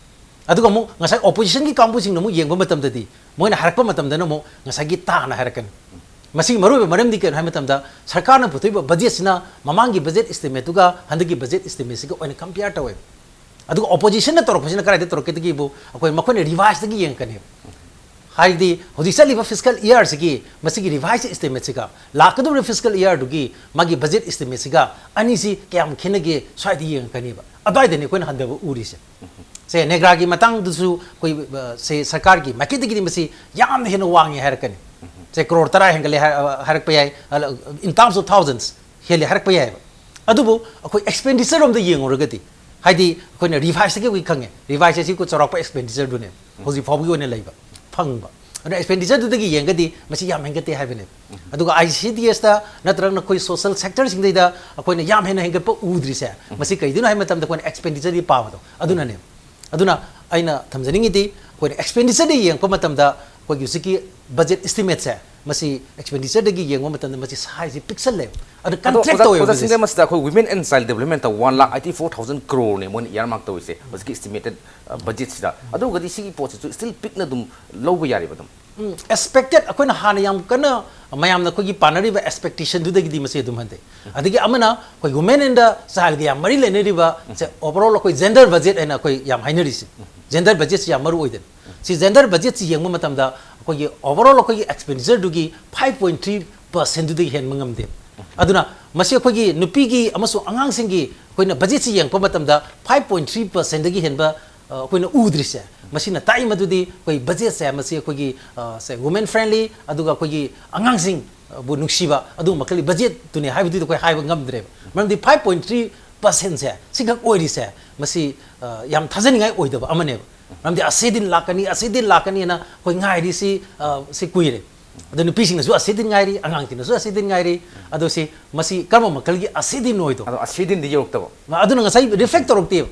ꯑꯗꯨꯒ ꯑꯃꯨꯛ ꯉꯁꯥꯏ ꯑꯣꯄꯣꯖꯤꯁꯟꯒꯤ ꯀꯥꯡꯕꯨꯁꯤꯡꯅ ꯑꯃꯨꯛ ꯌꯦꯡꯕ ꯃꯇꯝꯗꯗꯤ ꯃꯣꯏꯅ ꯍꯥꯏꯔꯛꯄ ꯃꯇꯝꯗꯅ ꯑꯃꯨꯛ ꯉꯁꯥꯏꯒꯤ ꯇꯥꯅ ꯍꯥꯏꯔꯛꯀꯅꯤ꯫ ꯃꯁꯤꯒꯤ ꯃꯔꯨꯑꯣꯏꯕ ꯃꯔꯝꯗꯤ ꯀꯩꯅꯣ ꯍꯥꯏꯕ ꯃꯇꯝꯗ ꯁꯔꯀꯥꯔꯅ ꯄꯨꯊꯣꯛꯏꯕ ꯕꯖꯦꯠꯁꯤꯅ ꯃꯃꯥꯡꯒꯤ ꯕꯖꯦꯠ ꯑꯦꯁꯇꯤꯃꯦꯠꯇꯨꯒ ꯍꯟꯗꯛꯀꯤ ꯕꯖꯦꯠ ꯑꯦꯁꯇꯤꯃꯦꯠꯁꯤꯒ ꯑꯣꯏꯅ ꯀꯝꯄꯤꯌꯔ ꯇꯧꯋꯦꯕ꯫ ꯑꯗꯨꯒ ꯑꯣꯄꯣꯖꯤꯁꯟꯅ ꯇꯧꯔꯛꯄꯁꯤꯅ ꯀꯗꯥꯏꯗ ꯇꯧꯔꯛꯀꯦꯗꯒꯤꯕꯨ ꯑꯩꯈꯣꯏ ꯃꯈꯣꯏꯅ ꯔꯤꯚꯥꯏꯁꯇꯒꯤ ꯌꯦꯡꯉꯛꯀꯅꯦꯕ꯫ ꯍꯥꯏꯗꯤ ꯍꯧꯖꯤꯛ ꯆꯠꯂꯤꯕ ꯐꯤꯁꯀꯦꯜ ꯏꯌꯥꯔꯁꯤꯒꯤ ꯃꯁꯤꯒꯤ ꯔꯤꯚꯥꯏꯁ ꯑꯦꯁꯇꯤꯃꯦꯠꯁꯤꯒ ꯂꯥꯛꯀꯗꯧꯔꯤꯕ ꯐꯤꯁꯀꯦꯜ ꯏꯌꯥꯔꯗꯨꯒꯤ ꯃꯥꯒꯤ ꯕꯖꯦꯠ ꯑꯦꯁꯇꯤꯃꯦꯠꯁꯤꯒ ꯑꯅꯤꯁꯤ ꯀꯌꯥꯝ ꯈꯦꯠꯅꯒꯦ ꯁ꯭ꯋꯥꯏꯗ ꯌꯦꯡꯉꯛꯀꯅꯦꯕ꯫ ꯑꯗꯨꯋꯥꯏꯗꯅꯤ ꯑꯩꯈꯣꯏꯅ ꯍꯟꯊꯕ ꯎꯔꯤꯁꯦ꯫ ꯁꯦ, ꯅꯦꯒ꯭ꯔꯥꯒꯤ ꯃꯇꯥꯡꯗꯁꯨ ꯑꯩꯈꯣꯏ, ꯑ, ꯁꯦ, ꯁꯔꯀꯥꯔꯒꯤ ꯃꯥꯏꯀꯩꯗꯒꯤꯗꯤ ꯃꯁꯤ ꯌꯥꯝꯅ ꯍꯦꯟꯅ ꯋꯥꯡꯉꯦ ꯍꯥꯏꯔꯛꯀꯅꯤ꯫ ꯁꯦ, ꯀ꯭ꯔꯣꯔ ꯇꯔꯥ ꯍꯦꯟꯒꯠꯂꯦ ꯍꯥꯏ-, ꯑ, ꯍꯥꯏꯔꯛꯄ ꯌꯥꯏ, ꯑ, in terms of thousands ꯍꯦꯜꯂꯦ ꯍꯥꯏꯔꯛꯄ ꯌꯥꯏꯑꯕ꯫ ꯑꯗꯨꯕꯨ ꯑꯩꯈꯣꯏ ꯑꯦꯛꯁꯄꯦꯟꯗꯤꯆꯔ ꯔꯣꯝꯗ ꯌꯦꯡꯉꯨꯔꯒꯗꯤ, ꯍꯥꯏꯗꯤ ꯑꯩꯈꯣꯏꯅ ꯔꯤꯚꯥꯏꯁꯇꯒꯤ ꯑꯩꯈꯣꯏ ꯈꯪꯉꯦ, ꯔꯤꯚꯥꯏꯁ ꯑꯁꯤ ꯑꯩꯈꯣꯏ ꯆꯥꯎꯔꯥꯛꯄ ꯑꯦꯛꯁꯄꯦꯟꯗꯤꯆꯔꯗꯨꯅꯦ ꯍꯧꯖꯤꯛ ꯐꯥꯎꯕꯒꯤ ꯑꯣꯏꯅ ꯂꯩꯕ, ꯐꯪꯕ꯫ ꯑꯗꯨꯅ ꯑꯦꯛꯁꯄꯦꯟꯗꯤꯆꯔꯗꯨꯗꯒꯤ ꯌꯦꯡꯒꯗꯤ ꯃꯁꯤ ꯌꯥꯝ ꯍꯦꯟꯒꯠꯇꯦ ꯍꯥꯏꯕꯅꯦꯕ꯫ ꯑꯗꯨꯒ ꯑꯥꯏ ꯁꯤ ꯗꯤ ꯑꯦꯁꯇ ꯅꯠꯇ꯭ꯔꯒꯅ ꯑꯩꯈꯣꯏ ꯁꯣꯁꯦꯜ ꯁꯦꯛꯇꯔꯁꯤꯡꯗꯩꯗ ꯑꯩꯈꯣꯏꯅ ꯌꯥꯝ ꯍꯦꯟꯅ ꯍꯦꯟꯒꯠꯄ ꯎꯗ꯭ꯔꯤꯁꯦ, ꯃꯁꯤ ꯀꯩꯒꯤꯅꯣ ꯍꯥꯏꯕ ꯃꯇꯝꯗ ꯑꯩꯈꯣꯏꯅ ꯑꯦꯛꯁꯄꯦꯟꯗꯤꯆꯔꯗꯤ ꯄꯥꯕꯗꯣ ꯑꯗꯨꯅꯅꯦꯕ꯫ ꯑꯗꯨꯅ ꯑꯩꯅ ꯊꯝꯖꯅꯤꯡꯉꯤꯗꯤ, ꯑꯩꯈꯣꯏꯅ ꯑꯦꯛꯁꯄꯦꯟꯗꯤꯆꯔꯗ ꯌꯦꯡꯉꯛꯄ ꯃꯇꯝꯗ ꯑꯩꯈꯣꯏꯒꯤ ꯍꯧꯖꯤꯛꯀꯤ ꯕꯖꯦꯠ ꯑꯦꯁꯇꯤꯃꯦꯠꯁꯦ, ꯃꯁꯤ ꯑꯦꯛꯁꯄꯦꯟꯗꯤꯆꯔꯗꯒꯤ ꯌꯦꯡꯕ ꯃꯇꯝꯗ ꯃꯁꯤ ꯁꯥꯏꯖꯁꯤ ꯄꯤꯛꯁꯜꯂꯦꯕ꯫ ꯑꯗꯨ ꯑꯗꯣ ꯀꯟꯇ꯭ꯔꯦꯛ ꯑꯣꯖꯥ ꯇꯧꯋꯦꯕ ꯑꯣꯖꯥ ꯍꯧꯖꯤꯛꯁꯦ꯫ ꯁꯤꯡꯖꯃꯩ, ꯃꯁꯤꯗ ꯑꯩꯈꯣꯏ ꯋꯤꯃꯦꯟ ꯑꯦꯟ ꯆꯥꯏꯜ ꯗꯦꯕꯂꯞꯃꯦꯟꯇ one lakh eighty four thousand ꯀ꯭ꯔꯣꯔꯅꯦ ꯃꯣꯏꯅ ꯏꯌꯥꯔꯃꯥꯔꯛ ꯇꯧꯔꯤꯁꯦ ꯍꯧꯖꯤꯛꯀꯤ ꯑꯦꯁꯇꯤꯃꯦꯇꯦꯠ ꯕꯖꯦꯠꯁꯤꯗ꯫ ꯑꯗꯨꯒꯗꯤ ꯁꯤꯒꯤ ꯄꯣꯠꯁꯤꯁꯨ ꯁ꯭ꯇꯤꯜ ꯄꯤꯛꯅ ꯑꯗꯨꯝ ꯂꯧꯕ ꯌꯥꯔꯤꯕ ꯑꯗꯨꯝ? ꯑꯦꯛꯁꯄꯦꯛꯇꯦꯠ, ꯑꯩꯈꯣꯏꯅ ꯍꯥꯟꯅ ꯌꯥꯝ ꯀꯟꯅ ꯃꯌꯥꯝꯅ ꯑꯩꯈꯣꯏꯒꯤ ꯄꯥꯅꯔꯤꯕ ꯑꯦꯛꯁꯄꯦꯛꯇꯦꯁꯟꯗꯨꯗꯒꯤꯗꯤ ꯃꯁꯤ ꯑꯗꯨꯝ ꯍꯟꯊꯩ꯫ ꯑꯗꯒꯤ ꯑꯃꯅ ꯑꯩꯈꯣꯏ ꯋꯨꯃꯦꯟ ꯑꯦꯟ ꯗ ꯆꯥꯏꯜꯒ ꯌꯥꯝ ꯃꯔꯤ ꯂꯩꯅꯔꯤꯕ ꯁꯦ, ꯑꯣꯚꯔꯑꯣꯜ ꯑꯩꯈꯣꯏ ꯖꯦꯟꯗꯔ ꯕꯖꯦꯠ ꯍꯥꯏꯅ ꯑꯩꯈꯣꯏ ꯌꯥꯝ ꯍꯥꯏꯅꯔꯤꯁꯦ꯫ ꯖꯦꯟꯗꯔ ꯕꯖꯦꯠꯁꯤ ꯌꯥꯝ ꯃꯔꯨ ꯑꯣꯏꯗꯅ, ꯁꯤ ꯖꯦꯟꯗꯔ ꯕꯖꯦꯠꯁꯤ ꯌꯦꯡꯕ ꯃꯇꯝꯗ ꯑꯩꯈꯣꯏꯒꯤ ꯑꯣꯚꯔꯑꯣꯜ ꯑꯩꯈꯣꯏꯒꯤ ꯑꯦꯛꯁꯄꯦꯟꯗꯤꯆꯔꯗꯨꯒꯤ ꯐꯥꯏꯚ ꯄꯣꯏꯟ ꯊ꯭ꯔꯤ ꯄꯥꯔꯁꯦꯟꯗꯨꯗꯒꯤ ꯍꯦꯟꯕ ꯉꯝꯗꯦ꯫ ꯑꯗꯨꯅ ꯃꯁꯤ ꯑꯩꯈꯣꯏꯒꯤ ꯅꯨꯄꯤꯒꯤ ꯑꯃꯁꯨꯡ ꯑꯉꯥꯡꯁꯤꯡꯒꯤ ꯑꯩꯈꯣꯏꯅ ꯕꯖꯦꯠꯁꯤ ꯌꯦꯡꯉꯛꯄ ꯃꯇꯝꯗ ꯐꯥꯏꯚ ꯄꯣꯏꯟ ꯊ꯭ꯔꯤ ꯄꯥꯔꯁꯦꯟꯗꯒꯤ ꯍꯦꯟꯕ ꯑ, ꯑꯩꯈꯣꯏꯅ ꯎꯗ꯭ꯔꯤꯁꯦ, ꯃꯁꯤꯅ ꯇꯥꯛꯏ ꯃꯗꯨꯗꯤ ꯑꯩꯈꯣꯏ ꯕꯖꯦꯠꯁꯦ ꯃꯁꯤ ꯑꯩꯈꯣꯏꯒꯤ, ꯑ, ꯁꯦ, ꯋꯨꯃꯦꯟ ꯐ꯭ꯔꯦꯟꯂꯤ, ꯑꯗꯨꯒ ꯑꯩꯈꯣꯏꯒꯤ ꯑꯉꯥꯡꯁꯤꯡꯕꯨ ꯅꯨꯡꯁꯤꯕ ꯑꯗꯨꯒꯨꯝꯕ ꯃꯈꯜꯒꯤ ꯕꯖꯦꯠꯇꯨꯅꯦ ꯍꯥꯏꯕꯗꯨꯗꯤ ꯑꯩꯈꯣꯏ ꯍꯥꯏꯕ ꯉꯝꯗ꯭ꯔꯦꯕ꯫ ꯃꯔꯝꯗꯤ ꯐꯥꯏꯚ ꯄꯣꯏꯟ ꯊ꯭ꯔꯤ ꯄꯥꯔꯁꯦꯟꯁꯦ ꯁꯤꯈꯛ ꯑꯣꯏꯔꯤꯁꯦ, ꯃꯁꯤ, ꯑ, ꯌꯥꯝ ꯊꯥꯖꯅꯤꯡꯉꯥꯏ ꯑꯣꯏꯗꯕ ꯑꯃꯅꯦꯕ꯫ ꯃꯔꯝꯗꯤ ꯑꯁꯤꯗꯤꯟ ꯂꯥꯛꯀꯅꯤ, ꯑꯁꯤꯗꯤꯟ ꯂꯥꯛꯀꯅꯤꯅ ꯑꯩꯈꯣꯏ ꯉꯥꯏꯔꯤꯁꯤ, ꯑ, ꯁꯤ ꯀꯨꯏꯔꯦ꯫ ꯑꯗꯣ ꯅꯨꯄꯤꯁꯤꯡꯅꯁꯨ ꯑꯁꯤꯗꯤꯟ ꯉꯥꯏꯔꯤ, ꯑꯉꯥꯡꯁꯤꯡꯅꯁꯨ ꯑꯁꯤꯗꯤꯟ ꯉꯥꯏꯔꯤ꯫ ꯑꯗꯣ ꯁꯤ, ꯃꯁꯤ ꯀꯔꯝꯕ ꯃꯈꯜꯒꯤ ꯑꯁꯤꯗꯤꯟ ꯑꯣꯏꯗꯣ? ꯑꯗꯣ ꯑꯁꯤꯗꯤꯟꯗꯤ ꯌꯧꯔꯛꯇꯕ? ꯑꯗꯨꯅ ꯉꯁꯥꯏ ꯔꯤꯐ꯭ꯂꯦꯛ ꯇꯧꯔꯛꯇꯦꯕ꯫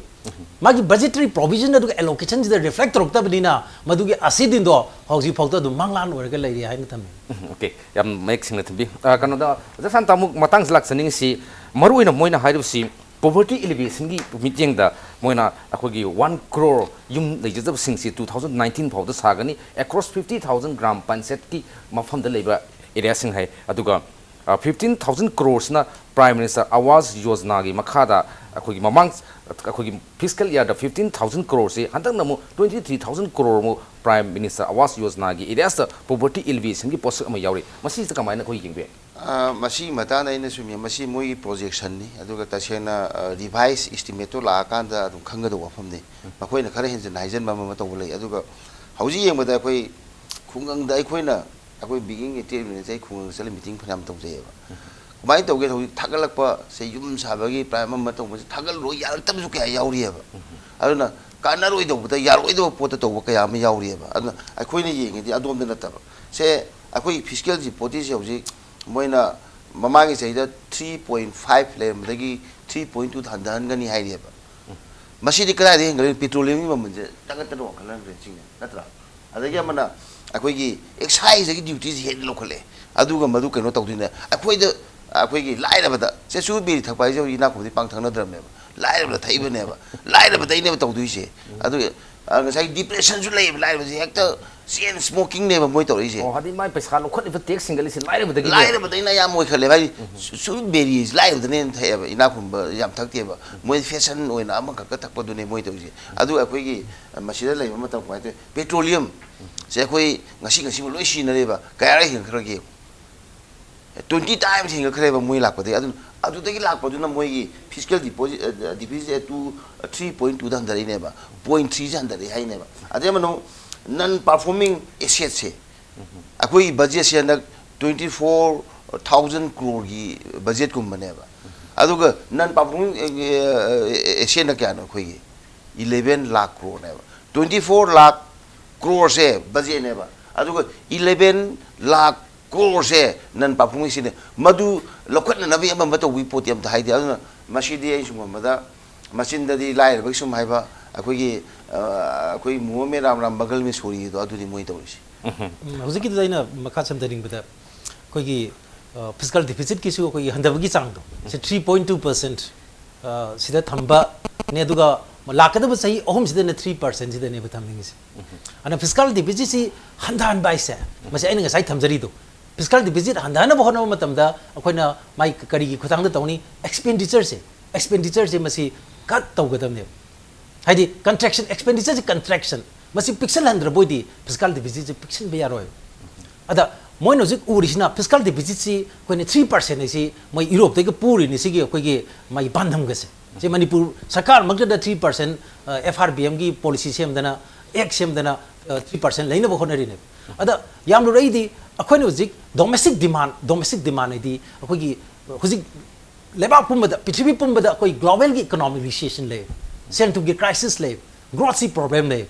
ꯃꯥꯒꯤ ꯕꯖꯦꯇꯔꯤ ꯄ꯭ꯔꯣꯚꯤꯖꯟ ꯑꯗꯨꯒ ꯑꯦꯂꯣꯀꯦꯁꯟꯁꯤꯗ ꯔꯤꯐ꯭ꯂꯦꯛ ꯇꯧꯔꯛꯇꯕꯅꯤꯅ ꯃꯗꯨꯒꯤ ꯑꯁꯤꯗꯤꯟꯗꯣ ꯍꯧꯖꯤꯛꯐꯥꯎꯗ ꯑꯗꯨꯝ ꯃꯪꯂꯥꯟ ꯑꯣꯏꯔꯒ ꯂꯩꯔꯤ ꯍꯥꯏꯅ ꯊꯝꯃꯤ꯫ ꯎꯝ, ꯑꯣꯀꯦ, ꯌꯥꯝ ꯃꯌꯦꯛ ꯁꯦꯡꯅ ꯊꯝꯕꯤ꯫ ꯑ, ꯀꯩꯅꯣꯗ, ꯑꯣꯖꯥ ꯁꯥꯟꯇ, ꯑꯃꯨꯛ ꯃꯇꯥꯡꯁꯤ ꯂꯥꯛꯆꯅꯤꯡꯉꯤꯁꯤ, ꯃꯔꯨꯑꯣꯏꯅ ꯃꯣꯏꯅ ꯍꯥꯏꯔꯤꯕꯁꯤ ꯄꯣꯚꯔꯇꯤ ꯏꯂꯤꯚꯦꯁꯟꯒꯤ ꯃꯤꯠꯌꯦꯡꯗ ꯃꯣꯏꯅ ꯑꯩꯈꯣꯏꯒꯤ ꯋꯥꯟ ꯀ꯭ꯔꯣꯔ ꯌꯨꯝ ꯂꯩꯖꯗꯕꯁꯤꯡꯁꯤ ꯇꯨ ꯊꯥꯎꯖꯟ ꯅꯥꯏꯟꯇꯤꯟ ꯐꯥꯎꯗ ꯁꯥꯒꯅꯤ, ꯑꯦꯀ꯭ꯔꯣꯁ ꯐꯤꯐꯇꯤ ꯊꯥꯎꯖꯟ ꯒ꯭ꯔꯥꯝ ꯄꯟꯆꯥꯌꯠꯀꯤ ꯃꯐꯝꯗ ꯂꯩꯕ ꯑꯦꯔꯤꯌꯥꯁꯤꯡ ꯍꯥꯏ꯫ ꯑꯗꯨꯒ, ꯑ, ꯐꯤꯐꯇꯤꯟ ꯊꯥꯎꯖꯟ ꯀ꯭ꯔꯣꯔꯁꯤꯅ ꯄ꯭ꯔꯥꯏꯝ ꯃꯤꯅꯤꯁꯇꯔ ꯑꯋꯥꯁ ꯌꯣꯖꯅꯥꯒꯤ ꯃꯈꯥꯗ ꯑꯩꯈꯣꯏꯒꯤ ꯃꯃꯥꯡ, ꯑꯩꯈꯣꯏꯒꯤ ꯐꯤꯁꯀꯦꯜ ꯏꯌꯥꯔꯗ ꯐꯤꯐꯇꯤꯟ ꯊꯥꯎꯖꯟ ꯀ꯭ꯔꯣꯔꯁꯤ ꯍꯟꯗꯛꯅ ꯑꯃꯨꯛ ꯇ꯭ꯋꯦꯟꯇꯤ ꯊ꯭ꯔꯤ ꯊꯥꯎꯖꯟ ꯀ꯭ꯔꯣꯔ ꯑꯃꯨꯛ ꯄ꯭ꯔꯥꯏꯝ ꯃꯤꯅꯤꯁꯇꯔ ꯑꯋꯥꯁ ꯌꯣꯖꯅꯥꯒꯤ ꯑꯦꯔꯤꯌꯥꯁꯇ ꯄꯣꯚꯔꯇꯤ ꯏꯂꯤꯚꯦꯁꯟꯒꯤ ꯄꯣꯠꯁꯛ ꯑꯃ ꯌꯥꯎꯔꯤ꯫ ꯃꯁꯤꯁꯤꯗ ꯀꯃꯥꯏꯅ ꯑꯩꯈꯣꯏ ꯌꯦꯡꯕ ꯌꯥꯏ? ꯑ, ꯃꯁꯤꯒꯤ ꯃꯇꯥꯡꯗ ꯑꯩꯅ ꯁꯨꯝ ꯌꯦꯡ-, ꯃꯁꯤ ꯃꯣꯏꯒꯤ ꯄ꯭ꯔꯣꯖꯦꯛꯁꯟꯅꯤ, ꯑꯗꯨꯒ ꯇꯁꯦꯡꯅ, ꯑ, ꯔꯤꯚꯥꯏꯁ ꯏꯁꯇꯤꯃꯦꯠꯇꯣ ꯂꯥꯛꯑꯀꯥꯟꯗ ꯑꯗꯨꯝ ꯈꯪꯒꯗꯧꯕ ꯋꯥꯐꯝꯅꯤ꯫ ꯃꯈꯣꯏꯅ ꯈꯔ ꯍꯦꯟꯖꯤꯟꯅ ꯍꯥꯏꯖꯤꯟꯕ ꯑꯃ ꯑꯃ ꯇꯧꯕ ꯂꯩ꯫ ꯑꯗꯨꯒ ꯍꯧꯖꯤꯛ ꯌꯦꯡꯕꯗ ꯑꯩꯈꯣꯏ ꯈꯨꯡꯒꯪꯗ ꯑꯩꯈꯣꯏꯅ, ꯑꯩꯈꯣꯏ ꯕꯤꯒꯤꯡ ꯏꯟꯇꯦꯂꯤꯖꯦꯟꯁ ꯑꯩ ꯈꯨꯡꯒꯪꯗ ꯆꯠꯂ ꯃꯤꯇꯤꯡ ꯐꯅꯌꯥꯝ ꯇꯧꯖꯩꯑꯕ꯫ ꯀꯃꯥꯏꯅ ꯇꯧꯒꯦ, ꯍꯧꯖꯤꯛ ꯊꯥꯒꯠꯂꯛꯄ ꯁꯦ, ꯌꯨꯝ ꯁꯥꯕꯒꯤ ꯄ꯭ꯂꯥꯟ ꯑꯃ ꯑꯃ ꯇꯧꯕꯁꯦ ꯊꯥꯒꯠꯂꯔꯣꯏ, ꯌꯥꯔꯛꯇꯕꯁꯨ ꯀꯌꯥ ꯌꯥꯎꯔꯤꯑꯕ꯫ ꯑꯗꯨꯅ ꯀꯥꯟꯅꯔꯣꯏꯗꯧꯕꯗ, ꯌꯥꯔꯣꯏꯗꯧꯕ ꯄꯣꯠꯇ ꯇꯧꯕ ꯀꯌꯥ ꯑꯃ ꯌꯥꯎꯔꯤꯑꯕ꯫ ꯑꯗꯨꯅ ꯑꯩꯈꯣꯏꯅ ꯌꯦꯡꯉꯤꯗꯤ ꯑꯗꯣꯝꯗ ꯅꯠꯇꯕ, ꯁꯦ, ꯑꯩꯈꯣꯏ ꯐꯤꯁꯀꯦꯜ ꯔꯤꯄꯣꯔꯠꯁꯦ ꯍꯧꯖꯤꯛ ꯃꯣꯏꯅ ꯃꯃꯥꯡꯒꯤ ꯆꯍꯤꯗ ꯊ꯭ꯔꯤ ꯄꯣꯏꯟ ꯐꯥꯏꯚ ꯂꯩꯔꯝꯕꯗꯒꯤ ꯊ꯭ꯔꯤ ꯄꯣꯏꯟ ꯇꯨꯗ ꯍꯟꯊꯍꯟꯒꯅꯤ ꯍꯥꯏꯔꯤꯑꯕ꯫ ꯃꯁꯤꯗꯤ ꯀꯗꯥꯏꯗ ꯍꯦꯟꯒꯠꯂꯤ? ꯄꯦꯇ꯭ꯔꯣꯂꯤꯌꯝꯒꯤ ꯃꯃꯜꯁꯦ ꯇꯥꯡꯈꯠꯇꯅ ꯋꯥꯡꯈꯠꯂꯛꯈ꯭ꯔꯦ ꯁꯤꯅꯦ, ꯅꯠꯇ꯭ꯔꯥ? ꯑꯗꯒꯤ ꯑꯃꯅ ꯑꯩꯈꯣꯏꯒꯤ ꯑꯦꯛꯁꯥꯏꯖꯇꯒꯤ ꯗ꯭ꯌꯨꯇꯤꯁꯦ ꯍꯦꯟꯅ ꯂꯧꯈꯠꯂꯦ꯫ ꯑꯗꯨꯒ ꯃꯗꯨ ꯀꯩꯅꯣ ꯇꯧꯗꯣꯏꯅꯦ, ꯑꯩꯈꯣꯏꯗ, ꯑꯩꯈꯣꯏꯒꯤ ꯂꯥꯏꯔꯕꯗ ꯆꯦꯁꯨ ꯕꯤꯔꯤ ꯊꯛꯄ ꯍꯥꯏꯁꯦ ꯍꯧꯖꯤꯛ ꯏꯅꯥꯛ ꯈꯨꯟꯕꯗꯤ ꯄꯥꯡ ꯊꯛꯅꯗ꯭ꯔꯕꯅꯦꯕ, ꯂꯥꯏꯔꯕꯗ ꯊꯛꯏꯕꯅꯦꯕ, ꯂꯥꯏꯔꯕꯗꯩꯅꯦꯕ ꯇꯧꯗꯣꯏꯁꯦ꯫ ꯑꯗꯨꯒ ꯑ, ꯉꯁꯥꯏ ꯗꯤꯄ꯭ꯔꯦꯁꯟꯁꯨ ꯂꯩꯌꯦꯕ ꯂꯥꯏꯔꯕꯁꯦ, ꯍꯦꯛꯇ ꯆꯦꯟ ꯁ꯭ꯃꯣꯀꯤꯡꯅꯦꯕ ꯃꯣꯏ ꯇꯧꯔꯛꯏꯁꯦ꯫ ꯑꯣ, ꯍꯥꯏꯗꯤ ꯃꯥꯏ ꯄꯩꯁꯥ ꯂꯧꯈꯠꯂꯤꯕ ꯇꯦꯛꯁ ꯍꯦꯟꯒꯠꯂꯤꯁꯦ ꯂꯥꯏꯔꯕꯗꯒꯤ ꯂꯥꯏꯔꯕꯗꯩꯅ ꯑꯌꯥꯝꯕ ꯑꯣꯏꯈꯠꯂꯦꯕ꯫ ꯍꯥꯏꯗꯤ ꯁꯨ- ꯁꯨꯔꯨꯠ ꯕꯦꯔꯤꯁꯦ ꯂꯥꯏꯔꯕꯗꯅ ꯍꯦꯟꯅ ꯊꯛꯑꯦꯕ, ꯏꯅꯥꯛ ꯈꯨꯟꯕ ꯌꯥꯝ ꯊꯛꯇꯦꯕ꯫ ꯃꯣꯏ ꯐꯦꯁꯟ ꯑꯣꯏꯅ ꯑꯃꯈꯛꯀ ꯊꯛꯄꯗꯨꯅꯦ ꯃꯣꯏ ꯇꯧꯔꯤꯁꯦ꯫ ꯑꯗꯨꯒ ꯑꯩꯈꯣꯏꯒꯤ ꯑ, ꯃꯁꯤꯗ ꯂꯩꯕ ꯃꯇꯝ ꯀꯃꯥꯏꯅ ꯇꯧꯋꯤ? ꯄꯦꯇ꯭ꯔꯣꯂꯤꯌꯝ ꯁꯦ ꯑꯩꯈꯣꯏ ꯉꯁꯤ ꯉꯁꯤꯕꯨ ꯂꯣꯏ ꯁꯤꯖꯤꯟꯅꯔꯦꯕ꯫ ꯀꯌꯥꯔꯛ ꯍꯦꯟꯒꯠꯈ꯭ꯔꯒꯦ? ꯇ꯭ꯋꯦꯟꯇꯤ ꯇꯥꯏꯝꯁ ꯍꯦꯟꯒꯠꯈ꯭ꯔꯦꯕ ꯃꯣꯏ ꯂꯥꯛꯄꯗꯒꯤ꯫ ꯑꯗꯨꯅ ꯑꯗꯨꯗꯒꯤ ꯂꯥꯛꯄꯗꯨꯅ ꯃꯣꯏꯒꯤ fiscal deposit, deficit two, three point ꯇꯨꯗ ꯍꯟꯊꯔꯛꯏꯅꯦꯕ, ꯄꯣꯏꯟ ꯊ꯭ꯔꯤꯁꯦ ꯍꯟꯊꯔꯛꯏ ꯍꯥꯏꯅꯦꯕ꯫ ꯑꯗꯩ ꯑꯃꯅ ꯑꯃꯨꯛ ꯅꯟ ꯄꯥꯔꯐꯣꯔꯃꯤꯡ ꯑꯦꯁꯦꯠꯁꯦ, ꯑꯩꯈꯣꯏꯒꯤ ꯕꯖꯦꯠꯁꯦ ꯍꯟꯗꯛ ꯇ꯭ꯋꯦꯟꯇꯤ ꯐꯣꯔ ꯊꯥꯎꯖꯟ ꯀ꯭ꯔꯣꯔꯒꯤ ꯕꯖꯦꯠꯀꯨꯝꯕꯅꯦꯕ꯫ ꯑꯗꯨꯒ ꯅꯟ ꯄꯥꯔꯐꯣꯔꯃꯤꯡ ꯑꯦꯁꯦꯠꯅ ꯀꯌꯥꯅꯣ? ꯑꯩꯈꯣꯏꯒꯤ ꯏꯂꯦꯚꯦꯟ ꯂꯥꯈ ꯀ꯭ꯔꯣꯔꯅꯦꯕ꯫ ꯇ꯭ꯋꯦꯟꯇꯤ ꯐꯣꯔ ꯂꯥꯈ ꯀ꯭ꯔꯣꯔꯁꯦ ꯕꯖꯦꯠꯅꯦꯕ, ꯑꯗꯨꯒ ꯏꯂꯦꯚꯦꯟ ꯂꯥꯈ ꯀ꯭ꯔꯣꯔꯁꯦ ꯅꯟ ꯄꯥꯔꯐꯣꯔꯃꯤꯡꯁꯤꯅꯦ꯫ ꯃꯗꯨ ꯂꯧꯈꯠꯅꯅꯕꯒꯤ ꯑꯃ ꯑꯃ ꯇꯧꯕꯒꯤ ꯄꯣꯠꯇꯤ ꯑꯝꯇ ꯍꯥꯏꯗꯦ꯫ ꯑꯗꯨꯅ ꯃꯁꯤꯗꯤ ꯑꯩ ꯁꯨꯝ ꯈꯟꯕꯗ ꯃꯆꯤꯟꯗꯗꯤ ꯂꯥꯏꯔꯕꯒꯤ ꯁꯨꯝ ꯍꯥꯏꯕ, ꯑꯩꯈꯣꯏꯒꯤ, ꯑ, ꯑꯩꯈꯣꯏ ꯃꯣꯍꯃꯦ ꯔꯥꯝ ꯔꯥꯝ ꯕꯒꯜ ꯃꯦ ꯁꯣꯔꯤꯗꯣ ꯑꯗꯨꯅꯤ ꯃꯣꯏ ꯇꯧꯔꯤꯁꯦ꯫ ꯎꯝ, ꯍꯧꯖꯤꯛꯀꯤꯗꯨꯗ ꯑꯩꯅ ꯃꯈꯥ ꯁꯝꯊꯅꯤꯡꯕꯗ ꯑꯩꯈꯣꯏꯒꯤ ꯐꯤꯁꯀꯜ ꯗꯤꯐꯤꯁꯤꯠꯀꯤꯁꯨ ꯑꯩꯈꯣꯏꯒꯤ ꯍꯟꯊꯕꯒꯤ ꯆꯥꯡꯗꯣ C three point two percent ꯁꯤꯗ ꯊꯝꯕꯅꯦ꯫ ꯑꯗꯨꯒ ꯂꯥꯛꯀꯗꯕ ꯆꯍꯤ ꯑꯍꯨꯝꯁꯤꯗꯅ ꯊ꯭ꯔꯤ ꯄꯔꯁꯦꯟꯁꯤꯗꯅꯦꯕ ꯊꯝꯅꯤꯡꯉꯤꯁꯦ꯫ ꯑꯗꯨꯅ ꯐꯤꯁꯀꯜ ꯗꯤꯐꯤꯁꯤꯠꯁꯤ ꯍꯟꯊꯍꯟꯕ ꯍꯥꯏꯁꯦ, ꯃꯁꯤ ꯑꯩꯅ ꯉꯁꯥꯏ ꯊꯝꯖꯔꯤꯗꯣ, ꯐꯤꯁꯀꯜ ꯗꯤꯐꯤꯁꯤꯠ ꯍꯟꯊꯍꯟꯅꯕ ꯍꯣꯠꯅꯕ ꯃꯇꯝꯗ ꯑꯩꯈꯣꯏꯅ ꯃꯥꯏ ꯀꯔꯤꯒꯤ ꯈꯨꯊꯥꯡꯗ ꯇꯧꯅꯤ? ꯑꯦꯛꯁꯄꯦꯟꯗꯤꯆꯔꯁꯦ, ꯑꯦꯛꯁꯄꯦꯟꯗꯤꯆꯔꯁꯦ ꯃꯁꯤ ꯀꯠ ꯇꯧꯒꯗꯕꯅꯦꯕ꯫ ꯍꯥꯏꯗꯤ ꯀꯟꯇ꯭ꯔꯦꯛꯁꯟ, ꯑꯦꯛꯁꯄꯦꯟꯗꯤꯆꯔꯁꯤ ꯀꯟꯇ꯭ꯔꯦꯛꯁꯟ, ꯃꯁꯤ ꯄꯤꯛꯁꯜꯍꯟꯗ꯭ꯔꯕ ꯑꯣꯏꯗꯤ ꯐꯤꯁꯀꯥꯜ ꯗꯤꯐꯤꯁꯤꯠꯁꯤ ꯄꯤꯛꯁꯤꯟꯕ ꯌꯥꯔꯣꯏ꯫ ꯑꯗ ꯃꯣꯏꯅ ꯍꯧꯖꯤꯛ ꯎꯔꯤꯁꯤꯅ ꯐꯤꯁꯀꯥꯜ ꯗꯤꯐꯤꯁꯤꯠꯁꯤ ꯑꯩꯈꯣꯏꯅ ꯊ꯭ꯔꯤ ꯄꯔꯁꯦꯟ ꯍꯥꯏꯁꯤ ꯃꯣꯏ ꯌꯨꯔꯣꯞꯇꯒꯤ ꯄꯨꯔꯤꯅꯤ꯫ ꯁꯤꯒꯤ ꯑꯩꯈꯣꯏꯒꯤ ꯃꯥꯒꯤ ꯄꯥꯟꯗꯝꯒꯁꯦ, ꯁꯤ ꯃꯅꯤꯄꯨꯔ ꯁꯔꯀꯥꯔꯃꯛꯇꯗ three percent, F R B ꯑꯦꯝꯒꯤ ꯄꯣꯂꯤꯁꯤ ꯁꯦꯝꯗꯅ, ꯑꯦꯛ ꯁꯦꯝꯗꯅ, ꯊ꯭ꯔꯤ ꯄꯔꯁꯦꯟ ꯂꯩꯅꯕ ꯍꯣꯠꯅꯔꯤꯅꯦꯕ꯫ ꯑꯗ ꯌꯥꯝ ꯂꯨꯔꯛꯏꯗꯤ ꯑꯩꯈꯣꯏꯅ ꯍꯧꯖꯤꯛ ꯗꯣꯃꯦꯁꯇꯤꯛ ꯗꯤꯃꯥꯟ, ꯗꯣꯃꯦꯁꯇꯤꯛ ꯗꯤꯃꯥꯟ ꯍꯥꯏꯗꯤ ꯑꯩꯈꯣꯏꯒꯤ ꯍꯧꯖꯤꯛ ꯂꯩꯕꯥꯛ ꯄꯨꯝꯕꯗ, ꯄ꯭ꯔꯤꯊꯤꯕꯤ ꯄꯨꯝꯕꯗ ꯑꯩꯈꯣꯏ ꯒ꯭ꯂꯣꯕꯦꯜꯒꯤ ꯏꯀꯣꯅꯣꯃꯤꯛ ꯔꯤꯁꯦꯁꯟ ꯂꯩ, ꯁꯦꯟ ꯊꯨꯝꯒꯤ ꯀ꯭ꯔꯥꯏꯁꯤꯁ ꯂꯩ, ꯒ꯭ꯔꯣꯠꯁꯤ ꯄ꯭ꯔꯣꯕ꯭ꯂꯦꯝ ꯂꯩ꯫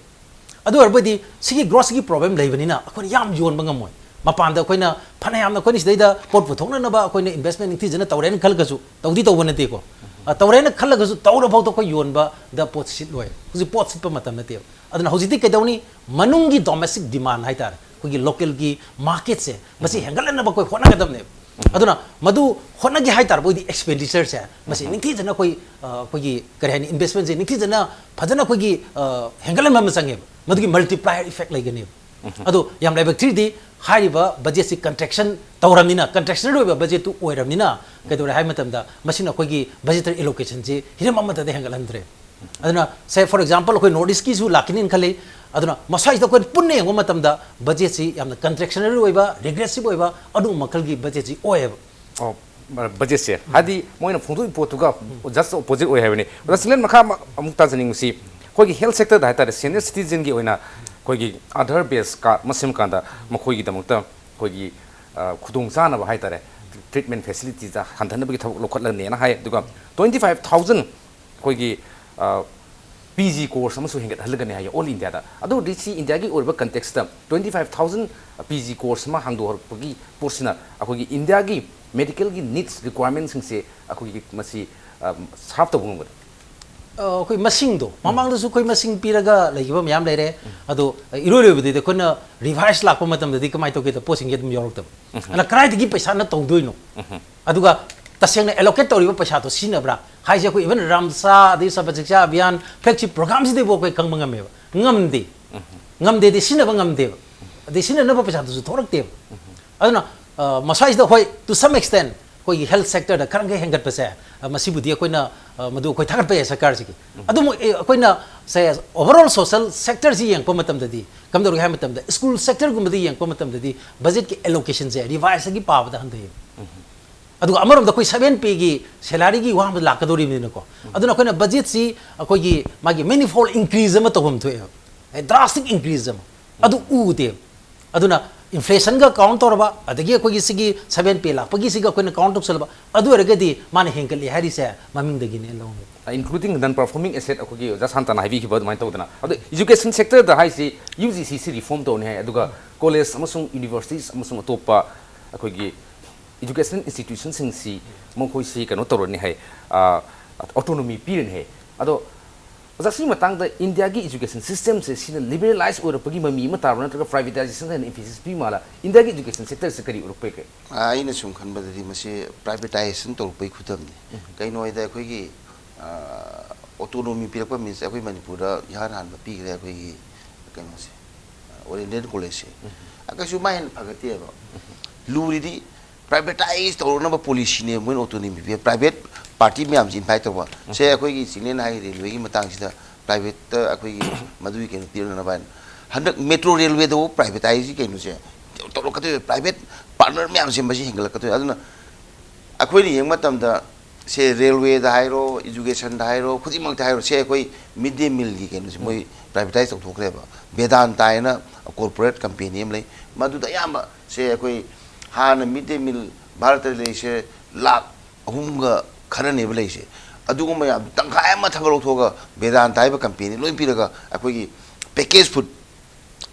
ꯑꯗꯨ ꯑꯣꯏꯔꯕꯗꯤ ꯁꯤꯒꯤ ꯒ꯭ꯔꯣꯠꯁꯤꯒꯤ ꯄ꯭ꯔꯣꯕ꯭ꯂꯦꯝ ꯂꯩꯕꯅꯤꯅ ꯑꯩꯈꯣꯏꯅ ꯌꯥꯝ ꯌꯣꯟꯕ ꯉꯝꯃꯣꯏ꯫ ꯃꯄꯥꯟꯗ ꯑꯩꯈꯣꯏꯅ ꯐꯅꯌꯥꯝꯅ ꯑꯩꯈꯣꯏꯅ ꯁꯤꯗꯩꯗ ꯄꯣꯠ ꯄꯨꯊꯣꯛꯅꯅꯕ ꯑꯩꯈꯣꯏꯅ ꯏꯟꯚꯦꯁꯃꯦꯟ ꯅꯤꯡꯊꯤꯖꯅ ꯇꯧꯔꯦꯅ ꯈꯜꯂꯒꯁꯨ ꯇꯧꯗꯤ ꯇꯧꯕ ꯅꯠꯇꯦꯀꯣ꯫ ꯑ, ꯇꯧꯔꯦꯅ ꯈꯜꯂꯒꯁꯨ ꯇꯧꯔꯐꯥꯎꯗ ꯑꯩꯈꯣꯏ ꯌꯣꯟꯕꯗ ꯄꯣꯠ ꯁꯤꯠꯂꯣꯏ꯫ ꯍꯧꯖꯤꯛ ꯄꯣꯠ ꯁꯤꯠꯄ ꯃꯇꯝ ꯅꯠꯇꯦꯕ꯫ ꯑꯗꯨꯅ ꯍꯧꯖꯤꯛꯇꯤ ꯀꯩꯗꯧꯅꯤ? ꯃꯅꯨꯡꯒꯤ domestic demand ꯍꯥꯏꯇꯥꯔꯦ, ꯑꯩꯈꯣꯏꯒꯤ localꯒꯤ marketꯁꯦ, ꯃꯁꯤ ꯍꯦꯟꯒꯠꯍꯟꯅꯕ ꯑꯩꯈꯣꯏ ꯍꯣꯠꯅꯒꯗꯕꯅꯦꯕ꯫ ꯑꯗꯨꯅ ꯃꯗꯨ ꯍꯣꯠꯅꯒꯦ ꯍꯥꯏ ꯇꯥꯔꯕ ꯑꯣꯏꯗꯤ expenditureꯁꯦ, ꯃꯁꯤ ꯅꯤꯡꯊꯤꯖꯅ ꯑꯩꯈꯣꯏ, ꯑ, ꯑꯩꯈꯣꯏꯒꯤ ꯀꯔꯤ ꯍꯥꯏꯅꯤ, investmentꯁꯦ ꯅꯤꯡꯊꯤꯖꯅ ꯐꯖꯅ ꯑꯩꯈꯣꯏꯒꯤ, ꯑ, ꯍꯦꯟꯒꯠꯍꯟꯕ ꯑꯃ ꯆꯪꯉꯦꯕ꯫ ꯃꯗꯨꯒꯤ multiplier effect ꯂꯩꯒꯅꯦꯕ꯫ ꯑꯗꯣ ꯌꯥꯝ ꯂꯥꯏꯕꯛ ꯊꯤꯔꯤꯗꯤ ꯍꯥꯏꯔꯤꯕ budgetꯁꯤ contraction ꯇꯧꯔꯕꯅꯤꯅ, contractionary ꯑꯣꯏꯕ budgetꯇꯨ ꯑꯣꯏꯔꯕꯅꯤꯅ, ꯀꯩꯗꯧꯔꯦ ꯍꯥꯏꯕ ꯃꯇꯝꯗ ꯃꯁꯤꯅ ꯑꯩꯈꯣꯏꯒꯤ budgetary allocationꯁꯤ ꯍꯤꯔꯝ ꯑꯃꯠꯇꯗ ꯍꯦꯟꯒꯠꯍꯟꯗ꯭ꯔꯦ꯫ ꯑꯗꯨꯅ, say for example, ꯑꯩꯈꯣꯏ North Eastꯀꯤꯁꯨ ꯂꯥꯛꯀꯅꯤꯅ ꯈꯜꯂꯤ꯫ ꯑꯗꯨꯅ ꯃꯁꯥꯁꯤꯗ ꯑꯩꯈꯣꯏꯅ ꯄꯨꯟꯅ ꯌꯦꯡꯕ ꯃꯇꯝꯗ budgetꯁꯤ ꯌꯥꯝꯅ contractionary ꯑꯣꯏꯕ, regressive ꯑꯣꯏꯕ, ꯑꯗꯨꯒꯨꯝꯕ ꯃꯈꯜꯒꯤ budgetꯁꯤ ꯑꯣꯏꯌꯦꯕ꯫ ꯑꯣ, budgetꯁꯦ, ꯍꯥꯏꯗꯤ ꯃꯣꯏꯅ ꯐꯣꯡꯗꯣꯛꯏ ꯄꯣꯠꯇꯨꯒ just opposite ꯑꯣꯏ ꯍꯥꯏꯕꯅꯤ꯫ ꯑꯣꯖꯥ ꯁꯤꯡꯂꯦꯟ, ꯃꯈꯥ ꯑꯃ-, ꯑꯃꯨꯛ ꯇꯥꯖꯅꯤꯡꯕꯁꯤ, ꯑꯩꯈꯣꯏꯒꯤ health sectorꯗ ꯍꯥꯏꯇꯥꯔꯦ, senior citizenꯒꯤ ꯑꯣꯏꯅ ꯑꯩꯈꯣꯏꯒꯤ Aadhaar base card ꯑꯃ ꯁꯦꯝꯃꯀꯥꯟꯗ ꯃꯈꯣꯏꯒꯤꯗꯃꯛꯇ ꯑꯩꯈꯣꯏꯒꯤ, ꯑ, ꯈꯨꯗꯣꯡꯆꯥꯅꯕ ꯍꯥꯏꯇꯥꯔꯦ, treatment facilityꯗ ꯍꯟꯊꯅꯕꯒꯤ ꯊꯕꯛ ꯂꯧꯈꯠꯂꯅꯦꯅ ꯍꯥꯏ꯫ ꯑꯗꯨꯒ twenty five thousand ꯑꯩꯈꯣꯏꯒꯤ, ꯑ, PG course ꯑꯃꯁꯨ ꯍꯦꯟꯒꯠꯍꯜꯂꯒꯅꯤ ꯍꯥꯏꯌꯦ all Indiaꯗ꯫ ꯑꯗꯨꯕꯨꯗꯤ ꯁꯤ Indiaꯒꯤ ꯑꯣꯏꯕ contextꯇ twenty five thousand PG course ꯑꯃ ꯍꯥꯡꯗꯣꯛꯍꯧꯔꯛꯄꯒꯤ ꯄꯣꯠꯁꯤꯅ ꯑꯩꯈꯣꯏꯒꯤ Indiaꯒꯤ medicalꯒꯤ needs requirementꯁꯤꯡꯁꯦ ꯑꯩꯈꯣꯏꯒꯤ ꯃꯁꯤ, ꯑ, serve ꯇꯧꯕ ꯉꯝꯒꯗ꯭ꯔꯥ? ꯑ, ꯑꯩꯈꯣꯏ ꯃꯁꯤꯡꯗꯣ, ꯃꯃꯥꯡꯗꯁꯨ ꯑꯩꯈꯣꯏ ꯃꯁꯤꯡ ꯄꯤꯔꯒ ꯂꯩꯈꯤꯕ ꯃꯌꯥꯝ ꯂꯩꯔꯦ꯫ ꯑꯗꯣ, ꯑ, ꯏꯔꯣꯏ ꯂꯣꯏꯕꯗꯩꯗ ꯑꯩꯈꯣꯏꯅ revise ꯂꯥꯛꯄ ꯃꯇꯝꯗꯗꯤ ꯀꯃꯥꯏꯅ ꯇꯧꯒꯦꯗ, ꯄꯣꯠꯁꯤꯡꯁꯦ ꯑꯗꯨꯝ ꯌꯥꯎꯔꯛꯇꯕ꯫ ꯑꯗꯨꯅ ꯀꯗꯥꯏꯗꯒꯤ ꯄꯩꯁꯥꯅ ꯇꯧꯗꯣꯏꯅꯣ? ꯑꯗꯨꯒ ꯇꯁꯦꯡꯅ allocate ꯇꯧꯔꯤꯕ ꯄꯩꯁꯥꯗꯣ ꯁꯤꯖꯤꯟꯅꯕ꯭ꯔꯥ ꯍꯥꯏꯁꯦ ꯑꯩꯈꯣꯏ even ꯔꯥꯝꯁꯥ, ꯑꯗꯩ ꯁꯔꯕ ꯁꯤꯛꯁꯥ ꯑꯚꯤꯌꯥꯟ, flagship programꯁꯤꯗꯩꯕꯨ ꯑꯩꯈꯣꯏ ꯈꯪꯕ ꯉꯝꯃꯦꯕ꯫ ꯉꯝꯗꯦ꯫ ꯉꯝꯗꯦꯗꯤ ꯁꯤꯖꯤꯟꯅꯕ ꯉꯝꯗꯦꯕ꯫ ꯑꯗꯩ ꯁꯤꯖꯤꯟꯅꯅꯕ ꯄꯩꯁꯥꯗꯨꯁꯨ ꯊꯣꯛꯂꯛꯇꯦꯕ꯫ ꯑꯗꯨꯅ, ꯑ, ꯃꯁꯥꯏꯁꯤꯗ ꯍꯣꯏ, to some extent ꯑꯩꯈꯣꯏꯒꯤ health sectorꯗ ꯈꯔ ꯈꯔ ꯍꯦꯟꯒꯠꯄꯁꯦ, ꯑ, ꯃꯁꯤꯕꯨꯗꯤ ꯑꯩꯈꯣꯏꯅ, ꯑ, ꯃꯗꯨ ꯑꯩꯈꯣꯏ ꯊꯥꯒꯠꯄ ꯌꯥꯏ ꯁꯔꯀꯥꯔꯁꯤꯒꯤ꯫ ꯑꯗꯨꯕꯨ, ꯑꯦ, ꯑꯩꯈꯣꯏꯅ say overall social sectorꯁꯤ ꯌꯦꯡꯉꯛꯄ ꯃꯇꯝꯗꯗꯤ ꯀꯝꯗꯧꯔꯒꯦ ꯍꯥꯏꯕ ꯃꯇꯝꯗ school sectorꯒꯨꯝꯕꯗ ꯌꯦꯡꯉꯛꯄ ꯃꯇꯝꯗꯗꯤ budgetꯀꯤ allocationꯁꯦ reviseꯗꯒꯤ ꯄꯥꯕꯗ ꯍꯟꯊꯩꯌꯦꯕ꯫ ꯑꯗꯨꯒ ꯑꯃꯔꯣꯝꯗ ꯑꯩꯈꯣꯏ seven payꯒꯤ salaryꯒꯤ ꯋꯥ ꯑꯃ ꯂꯥꯛꯀꯗꯧꯔꯤꯕꯅꯤꯅꯀꯣ꯫ ꯑꯗꯨꯅ ꯑꯩꯈꯣꯏꯅ budgetꯁꯤ ꯑꯩꯈꯣꯏꯒꯤ ꯃꯥꯒꯤ manifold increase ꯑꯃ ꯇꯧꯐꯝ ꯊꯣꯛꯑꯦꯕ꯫ Drastic increase ꯑꯃ꯫ ꯑꯗꯨ ꯎꯗꯦꯕ꯫ ꯑꯗꯨꯅ inflationꯒ count ꯇꯧꯔꯕ, ꯑꯗꯒꯤ ꯑꯩꯈꯣꯏꯒꯤ ꯁꯤꯒꯤ seven pay ꯂꯥꯛꯄꯒꯤ ꯁꯤꯒ ꯑꯩꯈꯣꯏꯅ count ꯇꯧꯁꯜꯂꯕ, ꯑꯗꯨ ꯑꯣꯏꯔꯒꯗꯤ ꯃꯥꯅ ꯍꯦꯟꯒꯠꯂꯤ ꯍꯥꯏꯔꯤꯁꯦ ꯃꯃꯤꯡꯗꯒꯤꯅꯦ ꯂꯧꯅꯤ꯫ Including non performing asset ꯑꯩꯈꯣꯏꯒꯤ ꯑꯣꯖꯥ ꯁꯥꯟꯇꯅ ꯍꯥꯏꯕꯤꯈꯤꯕ ꯑꯗꯨꯃꯥꯏꯅ ꯇꯧꯗꯅ꯫ ꯑꯗꯣ education sectorꯗ ꯍꯥꯏꯁꯤ UGCꯁꯤ reform ꯇꯧꯅꯤ ꯍꯥꯏ, ꯑꯗꯨꯒ college ꯑꯃꯁꯨꯡ universities ꯑꯃꯁꯨꯡ ꯑꯇꯣꯞꯄ ꯑꯩꯈꯣꯏꯒꯤ education institutionꯁꯤꯡꯁꯤ ꯃꯈꯣꯏꯁꯤ ꯀꯩꯅꯣ ꯇꯧꯔꯅꯤ ꯍꯥꯏ, ꯑ, ꯑꯣꯇꯣꯅꯣꯃꯤ ꯄꯤꯔꯅꯤ ꯍꯥꯏ꯫ ꯑꯗꯣ ꯑꯣꯖꯥ, ꯁꯤꯒꯤ ꯃꯇꯥꯡꯗ ꯏꯟꯗꯤꯌꯥꯒꯤ ꯏꯖꯨꯀꯦꯁꯟ ꯁꯤꯁꯇꯦꯝꯁꯦ ꯁꯤꯅ ꯂꯤꯕꯔꯦꯂꯥꯏꯁ ꯑꯣꯏꯔꯛꯄꯒꯤ ꯃꯃꯤ ꯑꯃ ꯇꯥꯕ꯭ꯔꯥ, ꯅꯠꯇ꯭ꯔꯒ ꯄ꯭ꯔꯥꯏꯚꯦꯇꯥꯏꯖꯦꯁꯟꯗ ꯍꯦꯟꯅ ꯏꯝꯐꯦꯁꯤꯁ ꯄꯤ ꯃꯥꯜꯂ? ꯏꯟꯗꯤꯌꯥꯒꯤ ꯏꯖꯨꯀꯦꯁꯟ ꯁꯦꯛꯇꯔꯁꯦ ꯀꯔꯤ ꯎꯔꯛꯄꯒꯦ? ꯑꯩꯅ ꯁꯨꯝ ꯈꯟꯕꯗꯗꯤ ꯃꯁꯤ ꯄ꯭ꯔꯥꯏꯚꯦꯇꯥꯏꯖꯦꯁꯟ ꯇꯧꯔꯛꯄꯒꯤ ꯈꯨꯗꯝꯅꯤ꯫ ꯀꯩꯅꯣ ꯍꯥꯏꯗ ꯑꯩꯈꯣꯏꯒꯤ ꯑꯣꯇꯣꯅꯣꯃꯤ ꯄꯤꯔꯛꯄ ꯃꯤꯟꯁ ꯑꯩꯈꯣꯏ ꯃꯅꯤꯄꯨꯔꯗ ꯏꯍꯥꯟ ꯍꯥꯟꯕ ꯄꯤꯈ꯭ꯔꯦ ꯑꯩꯈꯣꯏꯒꯤ ꯀꯩꯅꯣꯁꯦ, ꯑꯣꯔꯤꯌꯦꯟꯇꯦꯜ ꯀꯣꯂꯦꯖꯁꯦ꯫ ꯀꯩꯁꯨ ꯃꯥ ꯍꯦꯟꯅ ꯐꯒꯠꯇꯦꯕ꯫ ꯂꯨꯔꯤꯗꯤ ꯄ꯭ꯔꯥꯏꯚꯦꯇꯥꯏꯁ ꯇꯧꯔꯛꯅꯕ ꯄꯣꯂꯤꯁꯤꯅꯦ ꯃꯣꯏꯅ ꯑꯣꯇꯣꯅꯣꯃꯤ ꯄꯤꯕ꯫ ꯄ꯭ꯔꯥꯏꯚꯦꯠ ꯄꯥꯔꯇꯤ ꯃꯌꯥꯝꯁꯦ ꯏꯟꯚꯥꯏꯠ ꯇꯧꯕ꯫ ꯁꯦ ꯑꯩꯈꯣꯏꯒꯤ ꯆꯤꯡꯂꯦꯟ ꯍꯥꯏ ꯔꯦꯜꯋꯦꯒꯤ ꯃꯇꯥꯡꯁꯤꯗ ꯄ꯭ꯔꯥꯏꯚꯦꯠꯇ ꯑꯩꯈꯣꯏꯒꯤ ꯃꯗꯨꯒꯤ ꯀꯩꯅꯣ ꯄꯤꯔꯛꯅꯕ ꯍꯥꯏꯅ ꯍꯟꯗꯛ ꯃꯦꯇ꯭ꯔꯣ ꯔꯦꯜꯋꯦꯗꯕꯨ ꯄ꯭ꯔꯥꯏꯚꯦꯇꯥꯏꯁꯀꯤ ꯀꯩꯅꯣꯁꯦ ꯇꯧꯔꯛꯀꯗꯣꯏꯕ꯫ ꯄ꯭ꯔꯥꯏꯚꯦꯠ ꯄꯥꯔꯠꯅꯔ ꯃꯌꯥꯝꯁꯦ ꯃꯁꯤ ꯍꯦꯟꯒꯠꯂꯛꯀꯗꯣꯏꯅꯤ꯫ ꯑꯗꯨꯅ ꯑꯩꯈꯣꯏꯅ ꯌꯦꯡꯕ ꯃꯇꯝꯗ ꯁꯦ ꯔꯦꯜꯋꯦꯗ ꯍꯥꯏꯔꯣ, ꯏꯖꯨꯀꯦꯁꯟꯗ ꯍꯥꯏꯔꯣ, ꯈꯨꯗꯤꯡꯃꯛꯇ ꯍꯥꯏꯔꯣ, ꯁꯦ ꯑꯩꯈꯣꯏ ꯃꯤꯗ ꯗꯦ ꯃꯤꯜꯒꯤ ꯀꯩꯅꯣꯁꯦ ꯃꯣꯏ ꯄ꯭ꯔꯥꯏꯚꯦꯇꯥꯏꯁ ꯇꯧꯊꯣꯛꯈ꯭ꯔꯦꯕ꯫ ꯕꯦꯗꯥꯟꯇ ꯍꯥꯏꯅ ꯀꯣꯔꯄꯣꯔꯦꯠ ꯀꯝꯄꯦꯅꯤ ꯑꯃ ꯂꯩ꯫ ꯃꯗꯨꯗ ꯑꯌꯥꯝꯕ ꯁꯦ ꯑꯩꯈꯣꯏ ꯍꯥꯟꯅ ꯃꯤꯗ ꯗꯦ ꯃꯤꯜ ꯚꯥꯔꯠꯇ ꯂꯩꯔꯤꯁꯦ ꯂꯥꯛ ꯑꯍꯨꯝꯒ ꯈꯔꯅꯦꯕ ꯂꯩꯔꯤꯁꯦ꯫ ꯑꯗꯨꯒꯨꯝꯕ ꯌꯥꯝ ꯇꯪꯈꯥꯏ ꯑꯃ ꯊꯕꯛ ꯂꯧꯊꯣꯛꯑꯒ ꯕꯦꯗꯥꯟꯇ ꯍꯥꯏꯕ ꯀꯝꯄꯦꯅꯤ ꯂꯣꯏ ꯄꯤꯔꯒ ꯑꯩꯈꯣꯏꯒꯤ ꯄꯦꯀꯦꯖ ꯐꯨꯗ,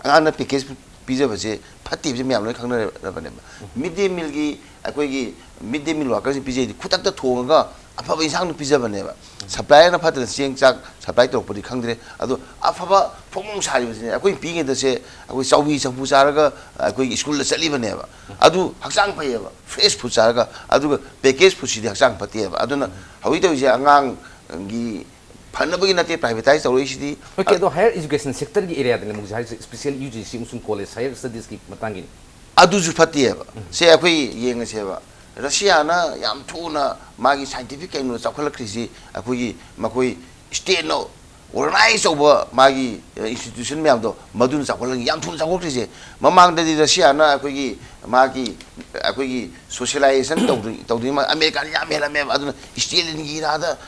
ꯑꯉꯥꯡꯅ ꯄꯦꯀꯦꯖ ꯐꯨꯗ ꯄꯤꯖꯕꯁꯦ ꯐꯠꯇꯦꯕꯁꯦ ꯃꯌꯥꯝ ꯂꯣꯏ ꯈꯪꯅꯔꯕꯅꯦꯕ꯫ ꯃꯤꯗ ꯗꯦ ꯃꯤꯜꯒꯤ ꯑꯩꯈꯣꯏꯒꯤ ꯃꯤꯗ ꯗꯦ ꯃꯤꯜ ꯋꯥꯀꯔꯁꯤꯡ ꯄꯤꯖꯩꯗꯤ ꯈꯨꯗꯛꯇ ꯊꯣꯡꯉꯒ ꯑꯐꯕ ꯏꯟꯁꯥꯡꯗꯣ ꯄꯤꯖꯕꯅꯦꯕ꯫ ꯁꯄ꯭ꯂꯥꯏꯌꯔꯅ ꯐꯠꯇꯅ ꯆꯦꯡ ꯆꯥꯛ ꯁꯄ꯭ꯂꯥꯏ ꯇꯧꯔꯛꯄꯗꯤ ꯈꯪꯗ꯭ꯔꯦ꯫ ꯑꯗꯣ ꯑꯐꯕ ꯐꯣꯡ ꯐꯣꯡ ꯁꯥꯔꯤꯕꯁꯤꯅꯦ꯫ ꯑꯩꯈꯣꯏ ꯄꯤꯛꯏꯉꯩꯗꯁꯦ ꯑꯩꯈꯣꯏ ꯆꯧꯕꯤ ꯆꯐꯨ ꯆꯥꯔꯒ ꯑꯩꯈꯣꯏꯒꯤ ꯁ꯭ꯀꯨꯜꯗ ꯆꯠꯂꯤꯕꯅꯦꯕ꯫ ꯑꯗꯨ ꯍꯛꯆꯥꯡ ꯐꯩꯌꯦꯕ, ꯐ꯭ꯔꯦꯁ ꯐꯨꯗ ꯆꯥꯔꯒ꯫ ꯑꯗꯨꯒ ꯄꯦꯀꯦꯖ ꯐꯨꯗꯁꯤꯗꯤ ꯍꯛꯆꯥꯡ ꯐꯠꯇꯦꯕ꯫ ꯑꯗꯨꯅ ꯍꯧꯖꯤꯛ ꯇꯧꯔꯤꯁꯦ ꯑꯉꯥꯡꯒꯤ ꯐꯅꯕꯒꯤ ꯅꯠꯇꯦ ꯄ꯭ꯔꯥꯏꯚꯦꯇꯥꯏꯁ ꯇꯧꯔꯛꯏꯁꯤꯗꯤ꯫ ꯑꯣꯀꯦ, ꯑꯗꯣ ꯍꯥꯌꯔ ꯏꯖꯨꯀꯦꯁꯟ ꯁꯦꯛꯇꯔꯒꯤ ꯑꯦꯔꯤꯌꯥꯗꯅꯦ ꯑꯃꯨꯛ ꯍꯥꯏꯔꯤꯁꯦ, ꯁ꯭ꯄꯦꯁꯦꯜ ꯌꯨ ꯖꯤ ꯁꯤ ꯑꯃꯁꯨꯡ ꯀꯣꯂꯦꯖ ꯍꯥꯌꯔ ꯁ꯭ꯇꯗꯤꯁꯀꯤ ꯃꯇꯥꯡꯒꯤꯅꯤ꯫ ꯑꯗꯨꯁꯨ ꯐꯠꯇꯦꯕ꯫ ꯁꯦ ꯑꯩꯈꯣꯏ ꯌꯦꯡꯉꯁꯦꯕ, ꯔꯁꯤꯌꯥꯅ ꯌꯥꯝ ꯊꯨꯅ ꯃꯥꯒꯤ ꯁꯥꯏꯟꯇꯤꯐꯤꯛ ꯀꯩꯅꯣ ꯆꯥꯎꯈꯠꯂꯛꯈ꯭ꯔꯤꯁꯤ ꯑꯩꯈꯣꯏꯒꯤ ꯃꯈꯣꯏ ꯁ꯭ꯇꯦꯠꯅ ꯑꯣꯔꯒꯅꯥꯏꯖ ꯇꯧꯕ ꯃꯥꯒꯤ ꯏꯟꯁꯇꯤꯇ꯭ꯌꯨꯁꯟ ꯃꯌꯥꯝꯗꯣ ꯃꯗꯨꯅ ꯆꯥꯎꯈꯠꯂꯛꯈꯤ꯫ ꯌꯥꯝ ꯊꯨꯅ ꯆꯥꯎꯈꯠꯈ꯭ꯔꯤꯁꯦ꯫ ꯃꯃꯥꯡꯗꯗꯤ ꯔꯁꯤꯌꯥꯅ ꯑꯩꯈꯣꯏꯒꯤ ꯃꯥꯒꯤ ꯑꯩꯈꯣꯏꯒꯤ ꯁꯣꯁꯤꯌꯦꯂꯥꯏꯖꯦꯁꯟ ꯇꯧꯗ꯭ꯔꯤ ꯇꯧꯗ꯭ꯔꯤꯉꯩ ꯑꯃꯦꯔꯤꯀꯥꯅ ꯌꯥꯝ ꯍꯦꯜꯂꯝꯃꯦꯕ꯫ ꯑꯗꯨꯅ ꯁ꯭ꯇꯦꯂꯤꯟꯒꯤ ꯏꯔꯥꯗ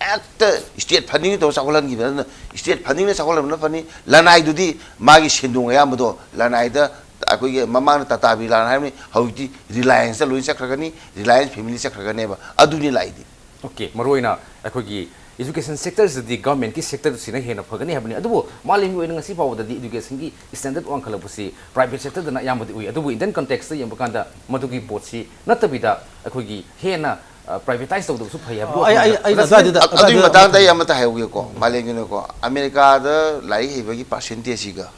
ꯍꯦꯛꯇ ꯁ꯭ꯇꯦꯠ ꯐꯟꯗꯤꯡ ꯇꯧꯔ ꯆꯥꯎꯈꯠꯍꯟꯈꯤꯕ꯫ ꯑꯗꯨꯅ ꯁ꯭ꯇꯦꯠ ꯐꯟꯗꯤꯡꯅ ꯆꯥꯎꯈꯠꯍꯟꯕꯅ ꯐꯅꯤ꯫ ꯂꯅꯥꯏꯗꯨꯗꯤ ꯃꯥꯒꯤ ꯁꯦꯟꯗꯣꯡ ꯑꯌꯥꯝꯕꯗꯣ ꯂꯅꯥꯏꯗ ꯑꯩꯈꯣꯏꯒꯤ ꯃꯃꯥꯡꯗ ꯇꯥꯇꯥ ꯕꯤꯔꯂꯥꯅ ꯍꯥꯏꯔꯝꯃꯤ, ꯍꯧꯖꯤꯛꯇꯤ ꯔꯤꯂꯥꯌꯟꯁꯇ ꯂꯣꯏ ꯆꯠꯈ꯭ꯔꯒꯅꯤ, ꯔꯤꯂꯥꯌꯟꯁ ꯐꯦꯃꯤꯂꯤ ꯆꯠꯈ꯭ꯔꯒꯅꯦꯕ꯫ ꯑꯗꯨꯅꯤ ꯂꯥꯛꯏꯗꯤ꯫ ꯑꯣꯀꯦ, ꯃꯔꯨꯑꯣꯏꯅ ꯑꯩꯈꯣꯏꯒꯤ ꯏꯖꯨꯀꯦꯁꯟ ꯁꯦꯛꯇꯔꯁꯤꯗꯗꯤ ꯒꯚꯔꯟꯃꯦꯟꯠꯀꯤ ꯁꯦꯛꯇꯔꯁꯤꯅ ꯍꯦꯟꯅ ꯐꯒꯅꯤ ꯍꯥꯏꯕꯅꯤ꯫ ꯑꯗꯨꯕꯨ ꯃꯥꯂꯦꯝꯒꯤ ꯑꯣꯏꯅ ꯉꯁꯤ ꯐꯥꯎꯕꯗꯗꯤ ꯏꯖꯨꯀꯦꯁꯟꯒꯤ ꯁ꯭ꯇꯦꯟꯗꯔꯗ ꯋꯥꯡꯈꯠꯂꯛꯄꯁꯤ ꯄ꯭ꯔꯥꯏꯚꯦꯠ ꯁꯦꯛꯇꯔꯗꯅ ꯑꯌꯥꯝꯕꯗꯤ ꯎꯏ꯫ ꯑꯗꯨꯕꯨ ꯏꯟꯗꯤꯌꯟ ꯀꯟꯇꯦꯛꯁꯇ ꯌꯦꯡꯕ ꯀꯥꯟꯗ ꯃꯗꯨꯒꯤ ꯄꯣꯠꯁꯤ ꯅꯠꯇꯕꯤꯗ ꯑꯩꯈꯣꯏꯒꯤ ꯍꯦꯟꯅ ꯄ꯭ꯔꯥꯏꯚꯦꯇꯥꯏꯁ ꯇꯧꯗꯕꯁꯨ ꯐꯩ ꯍꯥꯏꯕ ꯑꯩ- ꯑꯩ- ꯑꯩꯅ ꯄꯣꯠꯇꯨꯗ ꯑꯗꯨꯋꯥꯏꯗꯨꯗ- ꯑ- ꯑꯗꯨꯒꯤ ꯑꯗꯨ- ꯃꯇꯥꯡꯗ ꯑꯩ ꯑꯃꯇ ꯍꯥꯏꯍꯧꯒꯦꯀꯣ, ꯃꯥꯂꯦꯝꯒꯤꯅꯀꯣ, ꯑꯃꯦꯔꯤꯀꯥꯗ ꯂꯥꯏꯔꯤꯛ ꯍꯩꯕꯒꯤ ꯄꯥꯔꯁꯦꯟꯇꯦꯖꯁꯤꯒ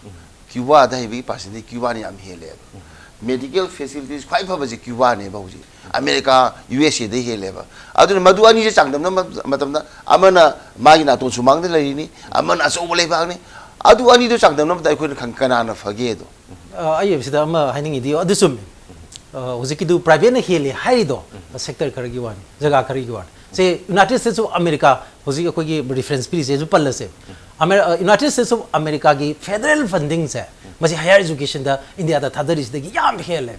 ꯀ꯭ꯌꯨꯕꯥꯗ ꯍꯩꯕꯒꯤ ꯄꯥꯔꯁꯦꯟꯇꯦꯖ ꯀ꯭ꯌꯨꯕꯥꯅ ꯌꯥꯝ ꯍꯦꯜꯂꯦꯕ꯫ ꯃꯦꯗꯤꯀꯦꯜ ꯐꯦꯁꯤꯂꯤꯇꯤꯁ ꯈ꯭ꯋꯥꯏ ꯐꯕꯁꯦ ꯀ꯭ꯌꯨꯕꯥꯅꯦꯕ ꯍꯧꯖꯤꯛ, ꯑꯃꯦꯔꯤꯀꯥ, ꯌꯨ ꯑꯦꯁ ꯑꯦꯗꯩ ꯍꯦꯜꯂꯦꯕ꯫ ꯑꯗꯨꯅ ꯃꯗꯨ ꯑꯅꯤꯁꯦ ꯆꯥꯡꯗꯝꯅꯕ ꯃꯇꯝꯗ, ꯑꯃꯅ ꯃꯥꯒꯤ ꯅꯥꯇꯣꯟ ꯁꯨꯃꯥꯡꯗ ꯂꯩꯔꯤꯅꯤ, ꯑꯃꯅ ꯑꯆꯧꯕ ꯂꯩꯕꯥꯛꯅꯤ꯫ ꯑꯗꯨ ꯑꯅꯤꯗꯨ ꯆꯥꯡꯗꯝꯅꯕꯗ ꯑꯩꯈꯣꯏꯅ ꯈꯪ- ꯀꯅꯥꯅ ꯐꯒꯦꯗꯣ? ꯑ, ꯑꯩ ꯁꯤꯗ ꯑꯃ ꯍꯥꯏꯅꯤꯡꯉꯤꯗꯤ, ꯑꯗꯨ ꯆꯨꯝꯃꯤ꯫ ꯑ, ꯍꯧꯖꯤꯛꯀꯤꯗꯨ ꯄ꯭ꯔꯥꯏꯚꯦꯠꯅ ꯍꯦꯜꯂꯤ ꯍꯥꯏꯔꯤꯗꯣ ꯁꯦꯛꯇꯔ ꯈꯔꯒꯤ ꯋꯥꯅꯤ, ꯖꯒꯥ ꯈꯔꯒꯤ ꯋꯥꯅꯤ꯫ ꯁꯦ, ꯌꯨꯅꯥꯏꯇꯦꯗ ꯁ꯭ꯇꯦꯠꯁ ꯑꯣꯐ ꯑꯃꯦꯔꯤꯀꯥ, ꯍꯧꯖꯤꯛ ꯑꯩꯈꯣꯏꯒꯤ ꯔꯤꯐꯔꯦꯟꯁ ꯄꯤꯔꯤꯁꯦ ꯑꯩꯁꯨ ꯄꯜꯂꯁꯦ꯫ ꯑꯃꯦ- ꯑ, ꯌꯨꯅꯥꯏꯇꯦꯗ ꯁ꯭ꯇꯦꯠꯁ ꯑꯣꯐ ꯑꯃꯦꯔꯤꯀꯥꯒꯤ ꯐꯦꯗꯔꯦꯜ ꯐꯟꯗꯤꯡꯁꯦ, ꯃꯁꯤ ꯍꯥꯌꯔ ꯏꯖꯨꯀꯦꯁꯟꯗ ꯏꯟꯗꯤꯌꯥꯗ ꯊꯥꯗꯔꯤꯁꯤꯗꯒꯤ ꯌꯥꯝ ꯍꯦꯜꯂꯦ,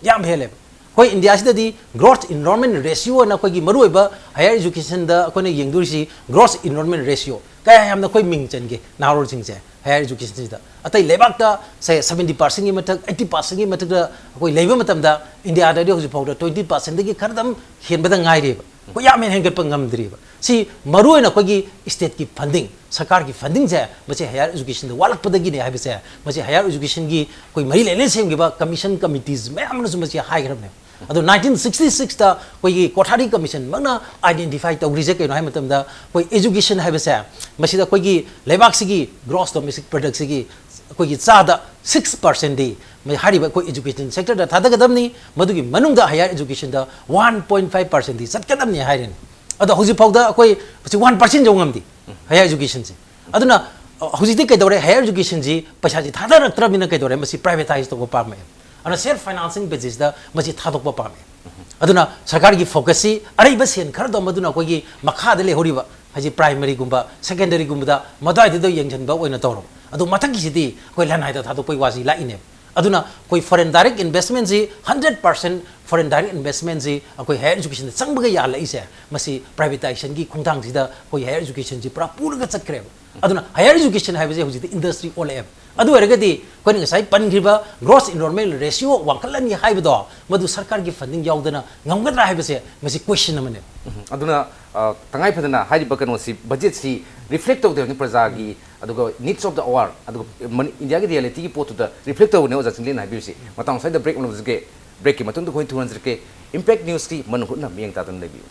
ꯌꯥꯝ ꯍꯦꯜꯂꯦꯕ꯫ ꯑꯩꯈꯣꯏ ꯏꯟꯗꯤꯌꯥꯁꯤꯗꯗꯤ ꯒ꯭ꯔꯣꯁ ꯏꯟꯔꯣꯜꯃꯦꯟ ꯔꯦꯁꯤꯌꯣ ꯑꯅ ꯑꯩꯈꯣꯏꯒꯤ ꯃꯔꯨꯑꯣꯏꯕ ꯍꯥꯌꯔ ꯏꯖꯨꯀꯦꯁꯟꯗ ꯑꯩꯈꯣꯏꯅ ꯌꯦꯡꯗꯣꯔꯤꯁꯤ ꯒ꯭ꯔꯣꯁ ꯏꯟꯔꯣꯜꯃꯦꯟ ꯔꯦꯁꯤꯌꯣ꯫ ꯀꯌꯥ ꯌꯥꯝꯅ ꯑꯩꯈꯣꯏ ꯃꯤꯡ ꯆꯟꯒꯦ ꯅꯍꯥꯔꯣꯜꯁꯤꯡꯁꯦ ꯍꯥꯌꯔ ꯏꯖꯨꯀꯦꯁꯟꯁꯤꯗ? ꯑꯇꯩ ꯂꯩꯕꯥꯛꯇ ꯁꯦ ꯁꯕꯦꯟꯇꯤ ꯄꯥꯔꯁꯦꯟꯒꯤ ꯃꯊꯛ, ꯑꯩꯠꯇꯤ ꯄꯥꯔꯁꯦꯟꯒꯤ ꯃꯊꯛꯇ ꯑꯩꯈꯣꯏ ꯂꯩꯕ ꯃꯇꯝꯗ, ꯏꯟꯗꯤꯌꯥꯗꯗꯤ ꯍꯧꯖꯤꯛ ꯐꯥꯎꯗ ꯇ꯭ꯋꯦꯟꯇꯤ ꯄꯥꯔꯁꯦꯟꯗꯒꯤ ꯈꯔ ꯑꯗꯨꯝ ꯍꯦꯟꯕꯗ ꯉꯥꯏꯔꯤꯕ꯫ ꯑꯩꯈꯣꯏ ꯌꯥꯝ ꯍꯦꯟꯅ ꯍꯦꯟꯒꯠꯄ ꯉꯝꯗ꯭ꯔꯤꯕ꯫ ꯁꯤ ꯃꯔꯨꯑꯣꯏꯅ ꯑꯩꯈꯣꯏꯒꯤ ꯁ꯭ꯇꯦꯠꯀꯤ ꯐꯟꯗꯤꯡ, ꯁꯔꯀꯥꯔꯒꯤ ꯐꯟꯗꯤꯡꯁꯦ, ꯃꯁꯤ ꯍꯥꯌꯔ ꯏꯖꯨꯀꯦꯁꯟꯗ ꯋꯥꯠꯂꯛꯄꯗꯒꯤꯅꯦ ꯍꯥꯏꯕꯁꯦ, ꯃꯁꯤ ꯍꯥꯌꯔ ꯏꯖꯨꯀꯦꯁꯟꯒꯤ ꯑꯩꯈꯣꯏ ꯃꯔꯤ ꯂꯩꯅꯅ ꯁꯦꯝꯈꯤꯕ ꯀꯃꯤꯁꯟ ꯀꯃꯤꯇꯤꯁ ꯃꯌꯥꯝ ꯑꯃꯅꯁꯨ ꯃꯁꯤ ꯍꯥꯏꯈ꯭ꯔꯕꯅꯦ꯫ ꯑꯗꯣ ꯅꯥꯏꯟꯇꯤꯟ ꯁꯤꯛꯁꯇꯤ ꯁꯤꯛꯁꯇ ꯑꯩꯈꯣꯏꯒꯤ ꯀꯣꯊꯥꯔꯤ ꯀꯃꯤꯁꯟꯃꯛꯅ ꯑꯥꯏꯗꯦꯟꯇꯤꯐꯥꯏ ꯇꯧꯈ꯭ꯔꯤꯁꯦ ꯀꯩꯅꯣ ꯍꯥꯏꯕ ꯃꯇꯝꯗ, ꯑꯩꯈꯣꯏ ꯏꯖꯨꯀꯦꯁꯟ ꯍꯥꯏꯕꯁꯦ, ꯃꯁꯤꯗ ꯑꯩꯈꯣꯏꯒꯤ ꯂꯩꯕꯥꯛꯁꯤꯒꯤ ꯒ꯭ꯔꯣꯁ ꯗꯣꯃꯦꯁꯇꯤꯛ ꯄ꯭ꯔꯗꯛꯁꯤꯒꯤ ꯑꯩꯈꯣꯏꯒꯤ ꯆꯥꯗ ꯁꯤꯛꯁ ꯄꯥꯔꯁꯦꯟꯗꯤ ꯃ- ꯍꯥꯏꯔꯤꯕ ꯑꯩꯈꯣꯏ ꯏꯖꯨꯀꯦꯁꯟ ꯁꯦꯛꯇꯔꯗ ꯊꯥꯗꯒꯗꯕꯅꯤ꯫ ꯃꯗꯨꯒꯤ ꯃꯅꯨꯡꯗ ꯍꯥꯌꯔ ꯏꯖꯨꯀꯦꯁꯟꯗ ꯋꯥꯟ ꯄꯣꯏꯟ ꯐꯥꯏꯚ ꯄꯥꯔꯁꯦꯟꯗꯤ ꯆꯠꯀꯗꯕꯅꯤ ꯍꯥꯏꯔꯤꯅꯤ꯫ ꯑꯗꯣ ꯍꯧꯖꯤꯛ ꯐꯥꯎꯗ ꯑꯩꯈꯣꯏ ꯍꯧꯖꯤꯛ ꯋꯥꯟ ꯄꯥꯔꯁꯦꯟ ꯌꯧ ꯉꯝꯗꯦ ꯍꯥꯌꯔ ꯏꯖꯨꯀꯦꯁꯟꯁꯦ꯫ ꯑꯗꯨꯅ, ꯑ, ꯍꯧꯖꯤꯛꯇꯤ ꯀꯩꯗꯧꯔꯦ? ꯍꯥꯌꯔ ꯏꯖꯨꯀꯦꯁꯟꯁꯤ ꯄꯩꯁꯥꯁꯤ ꯊꯥꯗꯔꯛꯇ꯭ꯔꯕꯅꯤꯅ ꯀꯩꯗꯧꯔꯦ? ꯃꯁꯤ ꯄ꯭ꯔꯥꯏꯚꯦꯇꯥꯏꯁ ꯇꯧꯕ ꯄꯥꯝꯃꯛꯑꯦ꯫ ꯑꯗꯨꯅ ꯁꯦꯜꯐ ꯐꯥꯏꯅꯥꯟꯁꯤꯡ ꯕꯦꯁꯤꯁꯇ ꯃꯁꯤ ꯊꯥꯗꯣꯛꯄ ꯄꯥꯝꯃꯦ꯫ ꯑꯗꯨꯅ ꯁꯔꯀꯥꯔꯒꯤ ꯐꯣꯀꯁꯁꯤ ꯑꯔꯩꯕ ꯁꯦꯟ ꯈꯔꯗꯣ ꯃꯗꯨꯅ ꯑꯩꯈꯣꯏꯒꯤ ꯃꯈꯥꯗ ꯂꯩꯍꯧꯔꯤꯕ, ꯍꯥꯏꯗꯤ ꯄ꯭ꯔꯥꯏꯃꯔꯤꯒꯨꯝꯕ, ꯁꯦꯀꯦꯟꯗꯔꯤꯒꯨꯝꯕꯗ ꯃꯗꯨꯋꯥꯏꯗꯨꯗ ꯌꯦꯡꯁꯤꯟꯕ ꯑꯣꯏꯅ ꯇꯧꯔꯕ꯫ ꯑꯗꯣ ꯃꯊꯪꯒꯤꯁꯤꯗꯤ ꯑꯩꯈꯣꯏ ꯂꯅꯥꯏꯗ ꯊꯥꯗꯣꯛꯄꯒꯤ ꯋꯥꯁꯤ ꯂꯥꯛꯏꯅꯦꯕ꯫ ꯑꯗꯨꯅ ꯑꯩꯈꯣꯏ ꯐꯣꯔꯦꯟ ꯗꯥꯏꯔꯦꯛ ꯏꯟꯚꯦꯁꯃꯦꯟꯁꯤ, ꯍꯟꯗ꯭ꯔꯦꯠ ꯄꯥꯔꯁꯦꯟ ꯐꯣꯔꯦꯟ ꯗꯥꯏꯔꯦꯛ ꯏꯟꯚꯦꯁꯃꯦꯟꯁꯤ ꯑꯩꯈꯣꯏ ꯍꯥꯌꯔ ꯏꯖꯨꯀꯦꯁꯟꯗ ꯆꯪꯕꯒ ꯌꯥꯜꯂꯛꯏꯁꯦ, ꯃꯁꯤ ꯄ꯭ꯔꯥꯏꯚꯦꯇꯥꯏꯖꯦꯁꯟꯒꯤ ꯈꯣꯡꯊꯥꯡꯁꯤꯗ ꯑꯩꯈꯣꯏ ꯍꯥꯌꯔ ꯏꯖꯨꯀꯦꯁꯟꯁꯤ ꯄꯨꯔꯥ ꯄꯨꯔꯒ ꯆꯠꯈ꯭ꯔꯦꯕ꯫ ꯑꯗꯨꯅ ꯍꯥꯌꯔ ꯏꯖꯨꯀꯦꯁꯟ ꯍꯥꯏꯕꯁꯦ ꯍꯧꯖꯤꯛꯇꯤ ꯏꯟꯗꯁꯇ꯭ꯔꯤ ꯑꯣꯜꯂꯛꯑꯦꯕ꯫ ꯑꯗꯨ ꯑꯣꯏꯔꯒꯗꯤ ꯑꯩꯈꯣꯏꯅ ꯉꯁꯥꯏ ꯄꯟꯈ꯭ꯔꯤꯕ ꯒ꯭ꯔꯣꯁ ꯏꯟꯔꯣꯜꯃꯦꯟ ꯔꯦꯁꯤꯌꯣ ꯋꯥꯡꯈꯠꯂꯅꯤ ꯍꯥꯏꯕꯗꯣ, ꯃꯗꯨ ꯁꯔꯀꯥꯔꯒꯤ ꯐꯟꯗꯤꯡ ꯌꯥꯎꯗꯅ ꯉꯝꯒꯗ꯭ꯔꯥ ꯍꯥꯏꯕꯁꯦ, ꯃꯁꯤ ꯀꯣꯏꯁꯟ ꯑꯃꯅꯦꯕ꯫ ꯎꯝ, ꯑꯗꯨꯅ, ꯑ, ꯇꯉꯥꯏ ꯐꯗꯅ ꯍꯥꯏꯔꯤꯕ ꯀꯩꯅꯣꯁꯤ, ꯕꯖꯦꯠꯁꯤ ꯔꯤꯐ꯭ꯂꯦꯛ ꯇꯧꯗꯦ ꯍꯧꯖꯤꯛ ꯄ꯭ꯔꯖꯥꯒꯤ, ꯑꯗꯨꯒ ꯅꯤꯗꯁ ꯑꯣꯐ ꯗ ꯑꯋꯥꯔ, ꯑꯗꯨꯒ ꯃꯅꯤ-, ꯏꯟꯗꯤꯌꯥꯒꯤ ꯔꯤꯌꯦꯂꯤꯇꯤꯒꯤ ꯄꯣꯠꯇꯨꯗ ꯔꯤꯐ꯭ꯂꯦꯛ ꯇꯧꯕꯅꯦ ꯑꯣꯖꯥ ꯆꯤꯡꯂꯦꯟꯅ ꯍꯥꯏꯕꯤꯔꯤꯁꯤ꯫ ꯃꯇꯥꯡ ꯑꯁ꯭ꯋꯥꯏꯗ ꯕ꯭ꯔꯦꯛ ꯑꯃ ꯂꯧꯖꯒꯦ꯫ ꯕ꯭ꯔꯦꯛꯀꯤ ꯃꯇꯨꯡꯗ ꯑꯩꯈꯣꯏ ꯊꯨꯍꯟꯖꯔꯛꯀꯦ꯫ Impact Newsꯀꯤ ꯃꯅꯨꯡ ꯍꯨꯠꯅ ꯃꯤꯠꯌꯦꯡ ꯇꯥꯗꯨꯅ ꯂꯩꯕꯤꯌꯨ꯫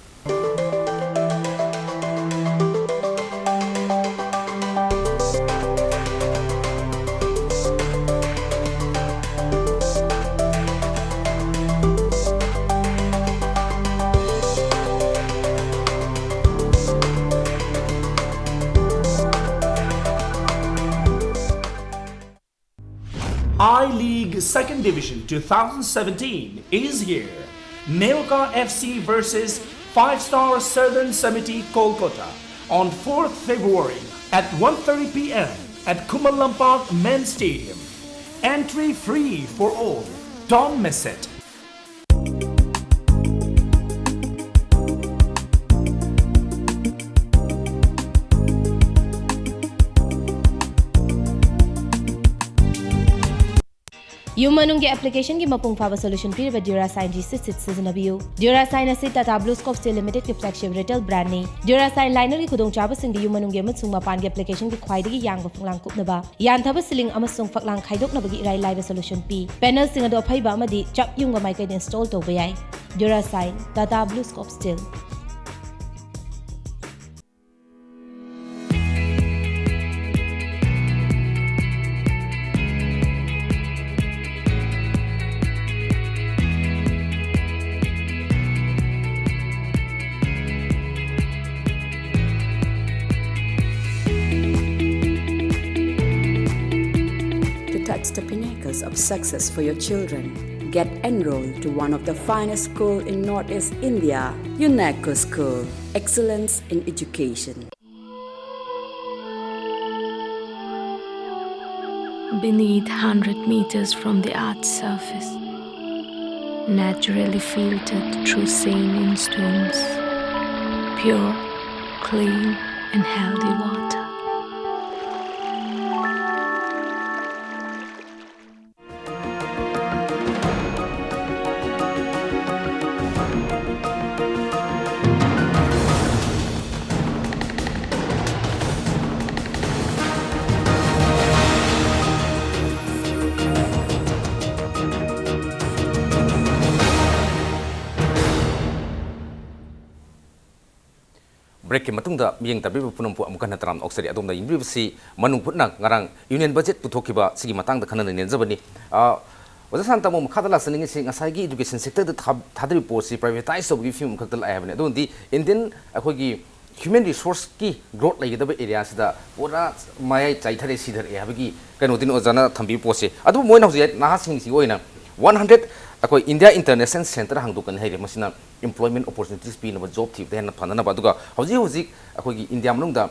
I-League Second Division twenty seventeen is here. Neoka F C versus Five Star Southern Samiti Kolkata on fourth February at one thirty p m at Khuman Lampak Men's Stadium. Entry free for all. Don't miss it. ꯌꯨꯝ ꯃꯅꯨꯡꯒꯤ ꯑꯦꯄ꯭ꯂꯤꯀꯦꯁꯟꯒꯤ ꯃꯄꯨꯡ ꯐꯥꯕ solution ꯄꯤꯔꯤꯕ Durasine G Sit Sit ꯁꯤꯖꯤꯟꯅꯕꯤꯌꯨ꯫ Durasine ꯑꯁꯤ Tata BlueScope Steel Limitedꯀꯤ flagship retail brandꯅꯤ꯫ Durasine linerꯒꯤ ꯈꯨꯗꯣꯡꯆꯥꯕꯁꯤꯡꯗꯤ ꯌꯨꯝ ꯃꯅꯨꯡꯒꯤ ꯑꯃꯁꯨꯡ ꯃꯄꯥꯟꯒꯤ ꯑꯦꯄ꯭ꯂꯤꯀꯦꯁꯟꯒꯤ ꯈ꯭ꯋꯥꯏꯗꯒꯤ ꯌꯥꯡꯕ ꯐꯛꯂꯥꯡ ꯀꯨꯞꯅꯕ, ꯌꯥꯟꯊꯕ ceiling ꯑꯃꯁꯨꯡ ꯐꯛꯂꯥꯡ ꯈꯥꯏꯗꯣꯛꯅꯕꯒꯤ ꯏꯔꯥꯏ ꯂꯥꯏꯕ ꯁꯣꯂꯨꯁꯟ ꯄꯤ꯫ ꯄꯦꯅꯦꯜꯁꯤꯡ ꯑꯗꯨ ꯑꯐꯩꯕ ꯑꯃꯗꯤ ꯆꯞ ꯌꯨꯡꯕ ꯃꯥꯏꯀꯩꯗ ꯏꯟꯁꯇꯣꯜ ꯇꯧꯕ ꯌꯥꯏ꯫ Durasine, Tata BlueScope Steel꯫ To touch the pinnacles of success for your children, get enrolled to one of the finest school in Northeast India, UNESCO School. Excellence in education. Beneath, hundred meters from the earth's surface, naturally filtered through saline streams, pure, clean, and healthy water. ꯕ꯭ꯔꯦꯛꯀꯤ ꯃꯇꯨꯡꯗ ꯃꯤꯠꯌꯦꯡ ꯇꯥꯕꯤꯕ ꯄꯨꯝꯅꯃꯛꯄꯨ ꯑꯃꯨꯛ ꯍꯟꯅ ꯇꯔꯥꯝꯅ ꯑꯣꯛꯆꯔꯤ꯫ ꯑꯗꯣꯝꯅ ꯌꯦꯡꯕꯤꯔꯤꯕꯁꯤ ꯃꯅꯨꯡ ꯍꯨꯠꯅ ꯉꯔꯥꯡ ꯌꯨꯅꯤꯌꯟ ꯕꯖꯦꯠ ꯄꯨꯊꯣꯛꯈꯤꯕ ꯁꯤꯒꯤ ꯃꯇꯥꯡꯗ ꯈꯟꯅ ꯅꯩꯅꯖꯕꯅꯤ꯫ ꯑ, ꯑꯣꯖꯥ ꯁꯥꯟꯇ, ꯑꯃꯨꯛ ꯃꯈꯥꯗ ꯂꯥꯛꯆꯅꯤꯡꯉꯤꯁꯤ ꯉꯁꯥꯏꯒꯤ ꯏꯗꯨꯀꯦꯁꯟ ꯁꯦꯛꯇꯔꯗ ꯊꯥ-, ꯊꯥꯗꯔꯤꯕ ꯄꯣꯠꯁꯤ ꯄ꯭ꯔꯥꯏꯚꯦꯇꯥꯏꯁ ꯇꯧꯕꯒꯤ ꯐꯤꯕꯝ ꯈꯛꯇ ꯂꯥꯛꯑꯦ ꯍꯥꯏꯕꯅꯤ꯫ ꯑꯗꯨꯅꯗꯤ ꯏꯟꯗꯤꯌꯟ ꯑꯩꯈꯣꯏꯒꯤ ꯍ꯭ꯌꯨꯃꯦꯟ ꯔꯤꯁꯣꯔꯁꯀꯤ ꯒ꯭ꯔꯣꯠ ꯂꯩꯒꯗꯕ ꯑꯦꯔꯤꯌꯥꯁꯤꯗ ꯄꯨꯔꯥ ꯃꯌꯥꯏ ꯆꯥꯏꯊꯔꯦ, ꯁꯤꯊꯔꯛꯑꯦ ꯍꯥꯏꯕꯒꯤ ꯀꯩꯅꯣꯗꯤꯅꯤ ꯑꯣꯖꯥꯅ ꯊꯝꯕꯤꯕ ꯄꯣꯠꯁꯦ꯫ ꯑꯗꯨꯕꯨ ꯃꯣꯏꯅ ꯍꯧꯖꯤꯛ ꯅꯍꯥꯁꯤꯡꯁꯤꯒꯤ ꯑꯣꯏꯅ ꯋꯥꯟ ꯍꯟꯗ꯭ꯔꯦꯠ ꯑꯩꯈꯣꯏ ꯏꯟꯗꯤꯌꯥ ꯏꯟꯇꯔꯅꯦꯁꯅꯦꯜ ꯁꯦꯟꯇꯔ ꯍꯥꯡꯗꯣꯛꯀꯅꯤ ꯍꯥꯏꯔꯦ꯫ ꯃꯁꯤꯅ employment opportunities ꯄꯤꯅꯕ, ꯖꯣꯕ ꯊꯤꯕꯗ ꯍꯦꯟꯅ ꯐꯅꯅꯕ꯫ ꯑꯗꯨꯒ ꯍꯧꯖꯤꯛ ꯍꯧꯖꯤꯛ ꯑꯩꯈꯣꯏꯒꯤ ꯏꯟꯗꯤꯌꯥ ꯃꯅꯨꯡꯗ,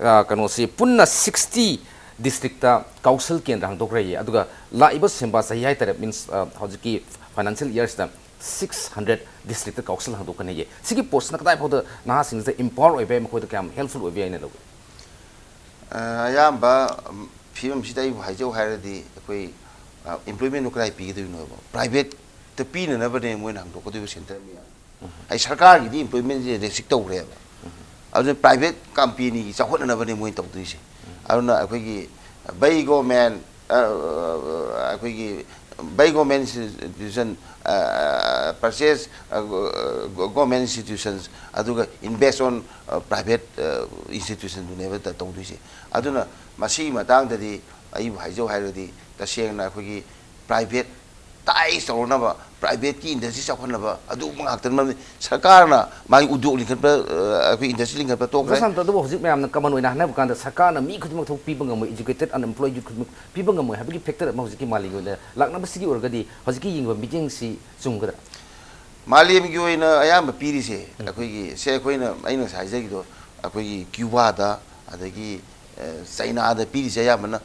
ꯑ, ꯀꯩꯅꯣꯁꯤ ꯄꯨꯟꯅ ꯁꯤꯛꯁꯇꯤ ꯗꯤꯁꯇ꯭ꯔꯤꯛꯇ ꯀꯥꯎꯟꯁꯤꯜ ꯀꯦꯟꯗ꯭ꯔ ꯍꯥꯡꯗꯣꯛꯈ꯭ꯔꯦꯌꯦ꯫ ꯑꯗꯨꯒ ꯂꯥꯛꯏꯕ ꯁꯦꯝꯕꯥ ꯆꯍꯤ ꯍꯥꯏꯇꯥꯔꯦ, ꯃꯤꯟꯁ, ꯑ, ꯍꯧꯖꯤꯛꯀꯤ ꯐꯥꯏꯅꯥꯟꯁꯤꯌꯦꯜ ꯏꯌꯥꯔꯁꯤꯗ ꯁꯤꯛꯁ ꯍꯟꯗ꯭ꯔꯦꯠ ꯗꯤꯁꯇ꯭ꯔꯤꯛꯇ ꯀꯥꯎꯟꯁꯤꯜ ꯍꯥꯡꯗꯣꯛꯀꯅꯤꯌꯦ꯫ ꯁꯤꯒꯤ ꯄꯣꯠꯁꯤꯅ ꯀꯗꯥꯏ ꯐꯥꯎꯗ ꯅꯍꯥꯁꯤꯡꯁꯤꯗ empower ꯑꯣꯏꯕ ꯌꯥꯏ, ꯃꯈꯣꯏꯗ ꯀꯌꯥꯝ helpful ꯑꯣꯏꯕ ꯌꯥꯏꯅ ꯂꯧꯏ? ꯑ, ꯑꯌꯥꯝꯕ, ꯎꯝ, ꯐꯤꯕꯝꯁꯤꯗ ꯑꯩꯕꯨ ꯍꯥꯏꯖꯧ ꯍꯥꯏꯔꯗꯤ, ꯑꯩꯈꯣꯏ, ꯑ, employmentꯗꯨ ꯀꯗꯥꯏ ꯄꯤꯒꯗꯣꯏꯅꯣꯕ? Privateꯇ ꯄꯤꯅꯅꯕꯅꯦ ꯃꯣꯏꯅ ꯍꯥꯡꯗꯣꯛꯀꯗꯣꯏꯕ ꯁꯦꯟꯇꯔ ꯃꯌꯥꯝ꯫ ꯎꯝ꯫ ꯑꯩ ꯁꯔꯀꯥꯔꯒꯤꯗꯤ employmentꯁꯦ restrict ꯇꯧꯈ꯭ꯔꯦꯕ꯫ ꯎꯝ꯫ ꯑꯗꯨꯅ private companyꯒꯤ ꯆꯥꯎꯈꯠꯅꯅꯕꯅꯦ ꯃꯣꯏꯅ ꯇꯧꯗꯣꯏꯁꯦ꯫ ꯎꯝ꯫ ꯑꯗꯨꯅ ꯑꯩꯈꯣꯏꯒꯤ by government, ꯑ, ꯑ, ꯑꯩꯈꯣꯏꯒꯤ by government institution, ꯑ, purchase, ꯑ, government institutions, ꯑꯗꯨꯒ invest on, ꯑ, private, ꯑ, institutionꯗꯨꯅꯦꯕ ꯇ-, ꯇꯧꯗꯣꯏꯁꯦ꯫ ꯑꯗꯨꯅ ꯃꯁꯤꯒꯤ ꯃꯇꯥꯡꯗꯗꯤ ꯑꯩꯕꯨ ꯍꯥꯏꯖꯧ ꯍꯥꯏꯔꯒꯗꯤ, ꯇꯁꯦꯡꯅ ꯑꯩꯈꯣꯏꯒꯤ privateize ꯇꯧꯔꯅꯕ, privateꯀꯤ industry ꯆꯥꯎꯈꯠꯅꯕ, ꯑꯗꯨꯒꯨꯝꯕ ꯉꯥꯛꯇꯅꯤ꯫ ꯃꯔꯝꯗꯤ ꯁꯔꯀꯥꯔꯅ ꯃꯥꯒꯤ ꯎꯗ꯭ꯌꯣꯒ ꯂꯤꯡꯈꯠꯄ, ꯑ, ꯑꯩꯈꯣꯏ industry ꯂꯤꯡꯈꯠꯄ ꯇꯣꯛꯈ꯭ꯔꯦ꯫ ꯁꯥꯟꯇ, ꯑꯗꯨꯕꯨ ꯍꯧꯖꯤꯛ ꯃꯌꯥꯝꯅ common ꯑꯣꯏꯅ ꯍꯥꯏꯅꯕ ꯀꯥꯟꯗ ꯁꯔꯀꯥꯔꯅ ꯃꯤ ꯈꯨꯗꯤꯡꯃꯛ ꯊꯕꯛ ꯄꯤꯕ ꯉꯝꯃꯣꯏ, educated unemployed youth ꯈꯨꯗꯤꯡꯃꯛ ꯄꯤꯕ ꯉꯝꯃꯣꯏ ꯍꯥꯏꯕꯒꯤ factor ꯑꯃ ꯍꯧꯖꯤꯛꯀꯤ ꯃꯥꯂꯦꯝꯒꯤ ꯑꯣꯏꯅ ꯂꯥꯛꯅꯕꯁꯤꯒꯤ ꯑꯣꯏꯔꯒꯗꯤ ꯍꯧꯖꯤꯛꯀꯤ ꯌꯦꯡꯉꯤꯕ ꯃꯤꯠꯌꯦꯡꯁꯤ ꯆꯨꯝꯒꯗ꯭ꯔꯥ? ꯃꯥꯂꯦꯝꯒꯤ ꯑꯣꯏꯅ ꯑꯌꯥꯝꯕ ꯄꯤꯔꯤꯁꯦ, ꯎꯝ꯫ ꯑꯩꯈꯣꯏꯒꯤ, ꯁꯦ, ꯑꯩꯈꯣꯏꯅ, ꯑꯩꯅ ꯉꯁꯥꯏ ꯍꯥꯏꯖꯈꯤꯗꯣ, ꯑꯩꯈꯣꯏꯒꯤ ꯀ꯭ꯌꯨꯕꯥꯗ, ꯑꯗꯒꯤ, ꯑ, ꯆꯩꯅꯥꯗ ꯄꯤꯔꯤꯁꯦ ꯑꯌꯥꯝꯕꯅ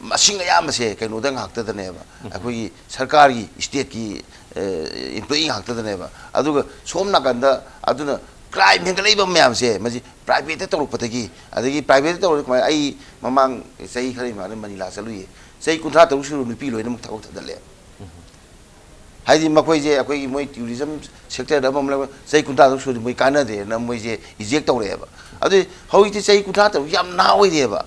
ꯃꯁꯤꯡ ꯑꯌꯥꯝꯕꯁꯦ ꯀꯩꯅꯣꯗ ꯉꯥꯛꯇꯗꯅꯦꯕ, ꯎꯝ꯫ ꯑꯩꯈꯣꯏꯒꯤ ꯁꯔꯀꯥꯔꯒꯤ, stateꯀꯤ, ꯑ, employee ꯉꯥꯛꯇꯗꯅꯦꯕ꯫ ꯑꯗꯨꯒ ꯁꯣꯝ ꯅꯥꯀꯟꯗ ꯑꯗꯨꯅ crime ꯍꯦꯟꯒꯠꯂꯛꯏꯕ ꯃꯌꯥꯝꯁꯦ ꯃꯁꯤ privateꯇ ꯇꯧꯔꯛꯄꯗꯒꯤ, ꯑꯗꯒꯤ privateꯇ ꯇꯧꯔꯛꯄ, ꯑꯩ ꯃꯃꯥꯡ ꯆꯍꯤ ꯈꯔꯒꯤ ꯃꯃꯥꯡꯗ ꯃꯅꯤꯂꯥ ꯆꯠꯂꯨꯏꯌꯦ꯫ ꯆꯍꯤ ꯀꯨꯟꯊ꯭ꯔꯥ ꯇꯔꯨꯛ ꯁꯨꯔꯕ ꯅꯨꯄꯤ ꯂꯣꯏꯅꯃꯛ ꯊꯕꯛ ꯊꯥꯗꯠꯂꯦ꯫ ꯎꯝ꯫ ꯍꯥꯏꯗꯤ ꯃꯈꯣꯏꯁꯦ ꯑꯩꯈꯣꯏꯒꯤ ꯃꯣꯏ tourism sectorꯗ ꯑꯃ ꯑꯃ ꯂꯩꯕ ꯆꯍꯤ ꯀꯨꯟꯊ꯭ꯔꯥ ꯇꯔꯨꯛ ꯁꯨꯔꯗꯤ ꯃꯣꯏ ꯀꯥꯟꯅꯗ꯭ꯔꯦꯅ ꯃꯣꯏꯁꯦ eject ꯇꯧꯔꯛꯑꯦꯕ꯫ ꯑꯗꯨ ꯍꯧꯖꯤꯛꯇꯤ ꯆꯍꯤ ꯀꯨꯟꯊ꯭ꯔꯥ ꯇꯔꯨꯛ ꯌꯥꯝ ꯅꯍꯥ ꯑꯣꯏꯔꯤꯑꯕ꯫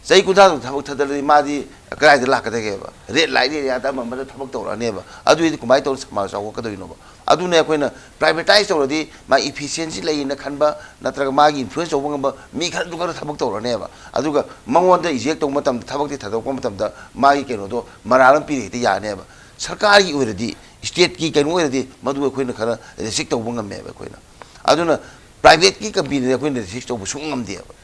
ꯆꯍꯤ ꯀꯨꯟꯊ꯭ꯔꯥ ꯇꯔꯨꯛ ꯊꯕꯛ ꯊꯥꯗꯠꯂꯗꯤ ꯃꯥꯗꯤ ꯀꯗꯥꯏꯗ ꯂꯥꯛꯀꯗꯒꯦꯕ? ꯔꯦꯠ ꯂꯥꯏꯠ ꯑꯦꯔꯤꯌꯥꯗ ꯑꯃ ꯑꯃꯗ ꯊꯕꯛ ꯇꯧꯔꯛꯑꯅꯦꯕ꯫ ꯑꯗꯨꯑꯣꯏꯗꯤ ꯀꯃꯥꯏꯅ ꯇꯧꯔ ꯁꯃꯥꯖ ꯆꯥꯎꯈꯠꯀꯗꯣꯏꯅꯣꯕ? ꯑꯗꯨꯅ ꯑꯩꯈꯣꯏꯅ ꯄ꯭ꯔꯥꯏꯚꯦꯇꯥꯏꯁ ꯇꯧꯔꯗꯤ ꯃꯥ ꯏꯐꯤꯁꯤꯌꯦꯟꯁꯤ ꯂꯩꯌꯦꯅ ꯈꯟꯕ, ꯅꯠꯇ꯭ꯔꯒ ꯃꯥꯒꯤ ꯏꯟꯐ꯭ꯂꯨꯌꯦꯟꯁ ꯇꯧꯕ ꯉꯝꯕ ꯃꯤ ꯈꯔꯗꯨ ꯈꯔ ꯊꯕꯛ ꯇꯧꯔꯛꯑꯅꯦꯕ꯫ ꯑꯗꯨꯒ ꯃꯉꯣꯟꯗ ꯏꯖꯦꯛ ꯇꯧꯕ ꯃꯇꯝꯗ, ꯊꯕꯛꯇꯤ ꯊꯥꯗꯣꯛꯄ ꯃꯇꯝꯗ ꯃꯥꯒꯤ ꯀꯩꯅꯣꯗꯣ ꯃꯔꯥꯜ ꯑꯃ ꯄꯤꯔ ꯍꯦꯛꯇ ꯌꯥꯅꯦꯕ꯫ ꯁꯔꯀꯥꯔꯒꯤ ꯑꯣꯏꯔꯗꯤ, ꯁ꯭ꯇꯦꯠꯀꯤ ꯀꯩꯅꯣ ꯑꯣꯏꯔꯗꯤ, ꯃꯗꯨ ꯑꯩꯈꯣꯏꯅ ꯈꯔ ꯔꯦꯁꯤꯛ ꯇꯧꯕ ꯉꯝꯃꯦꯕ ꯑꯩꯈꯣꯏꯅ꯫ ꯑꯗꯨꯅ ꯄ꯭ꯔꯥꯏꯚꯦꯠꯀꯤ ꯀꯝꯄꯦꯅꯤꯗ ꯑꯩꯈꯣꯏꯅ ꯔꯦꯁꯤꯛ ꯇꯧꯕ ꯁꯨꯡꯉꯝ ꯉꯝꯗꯦꯕ꯫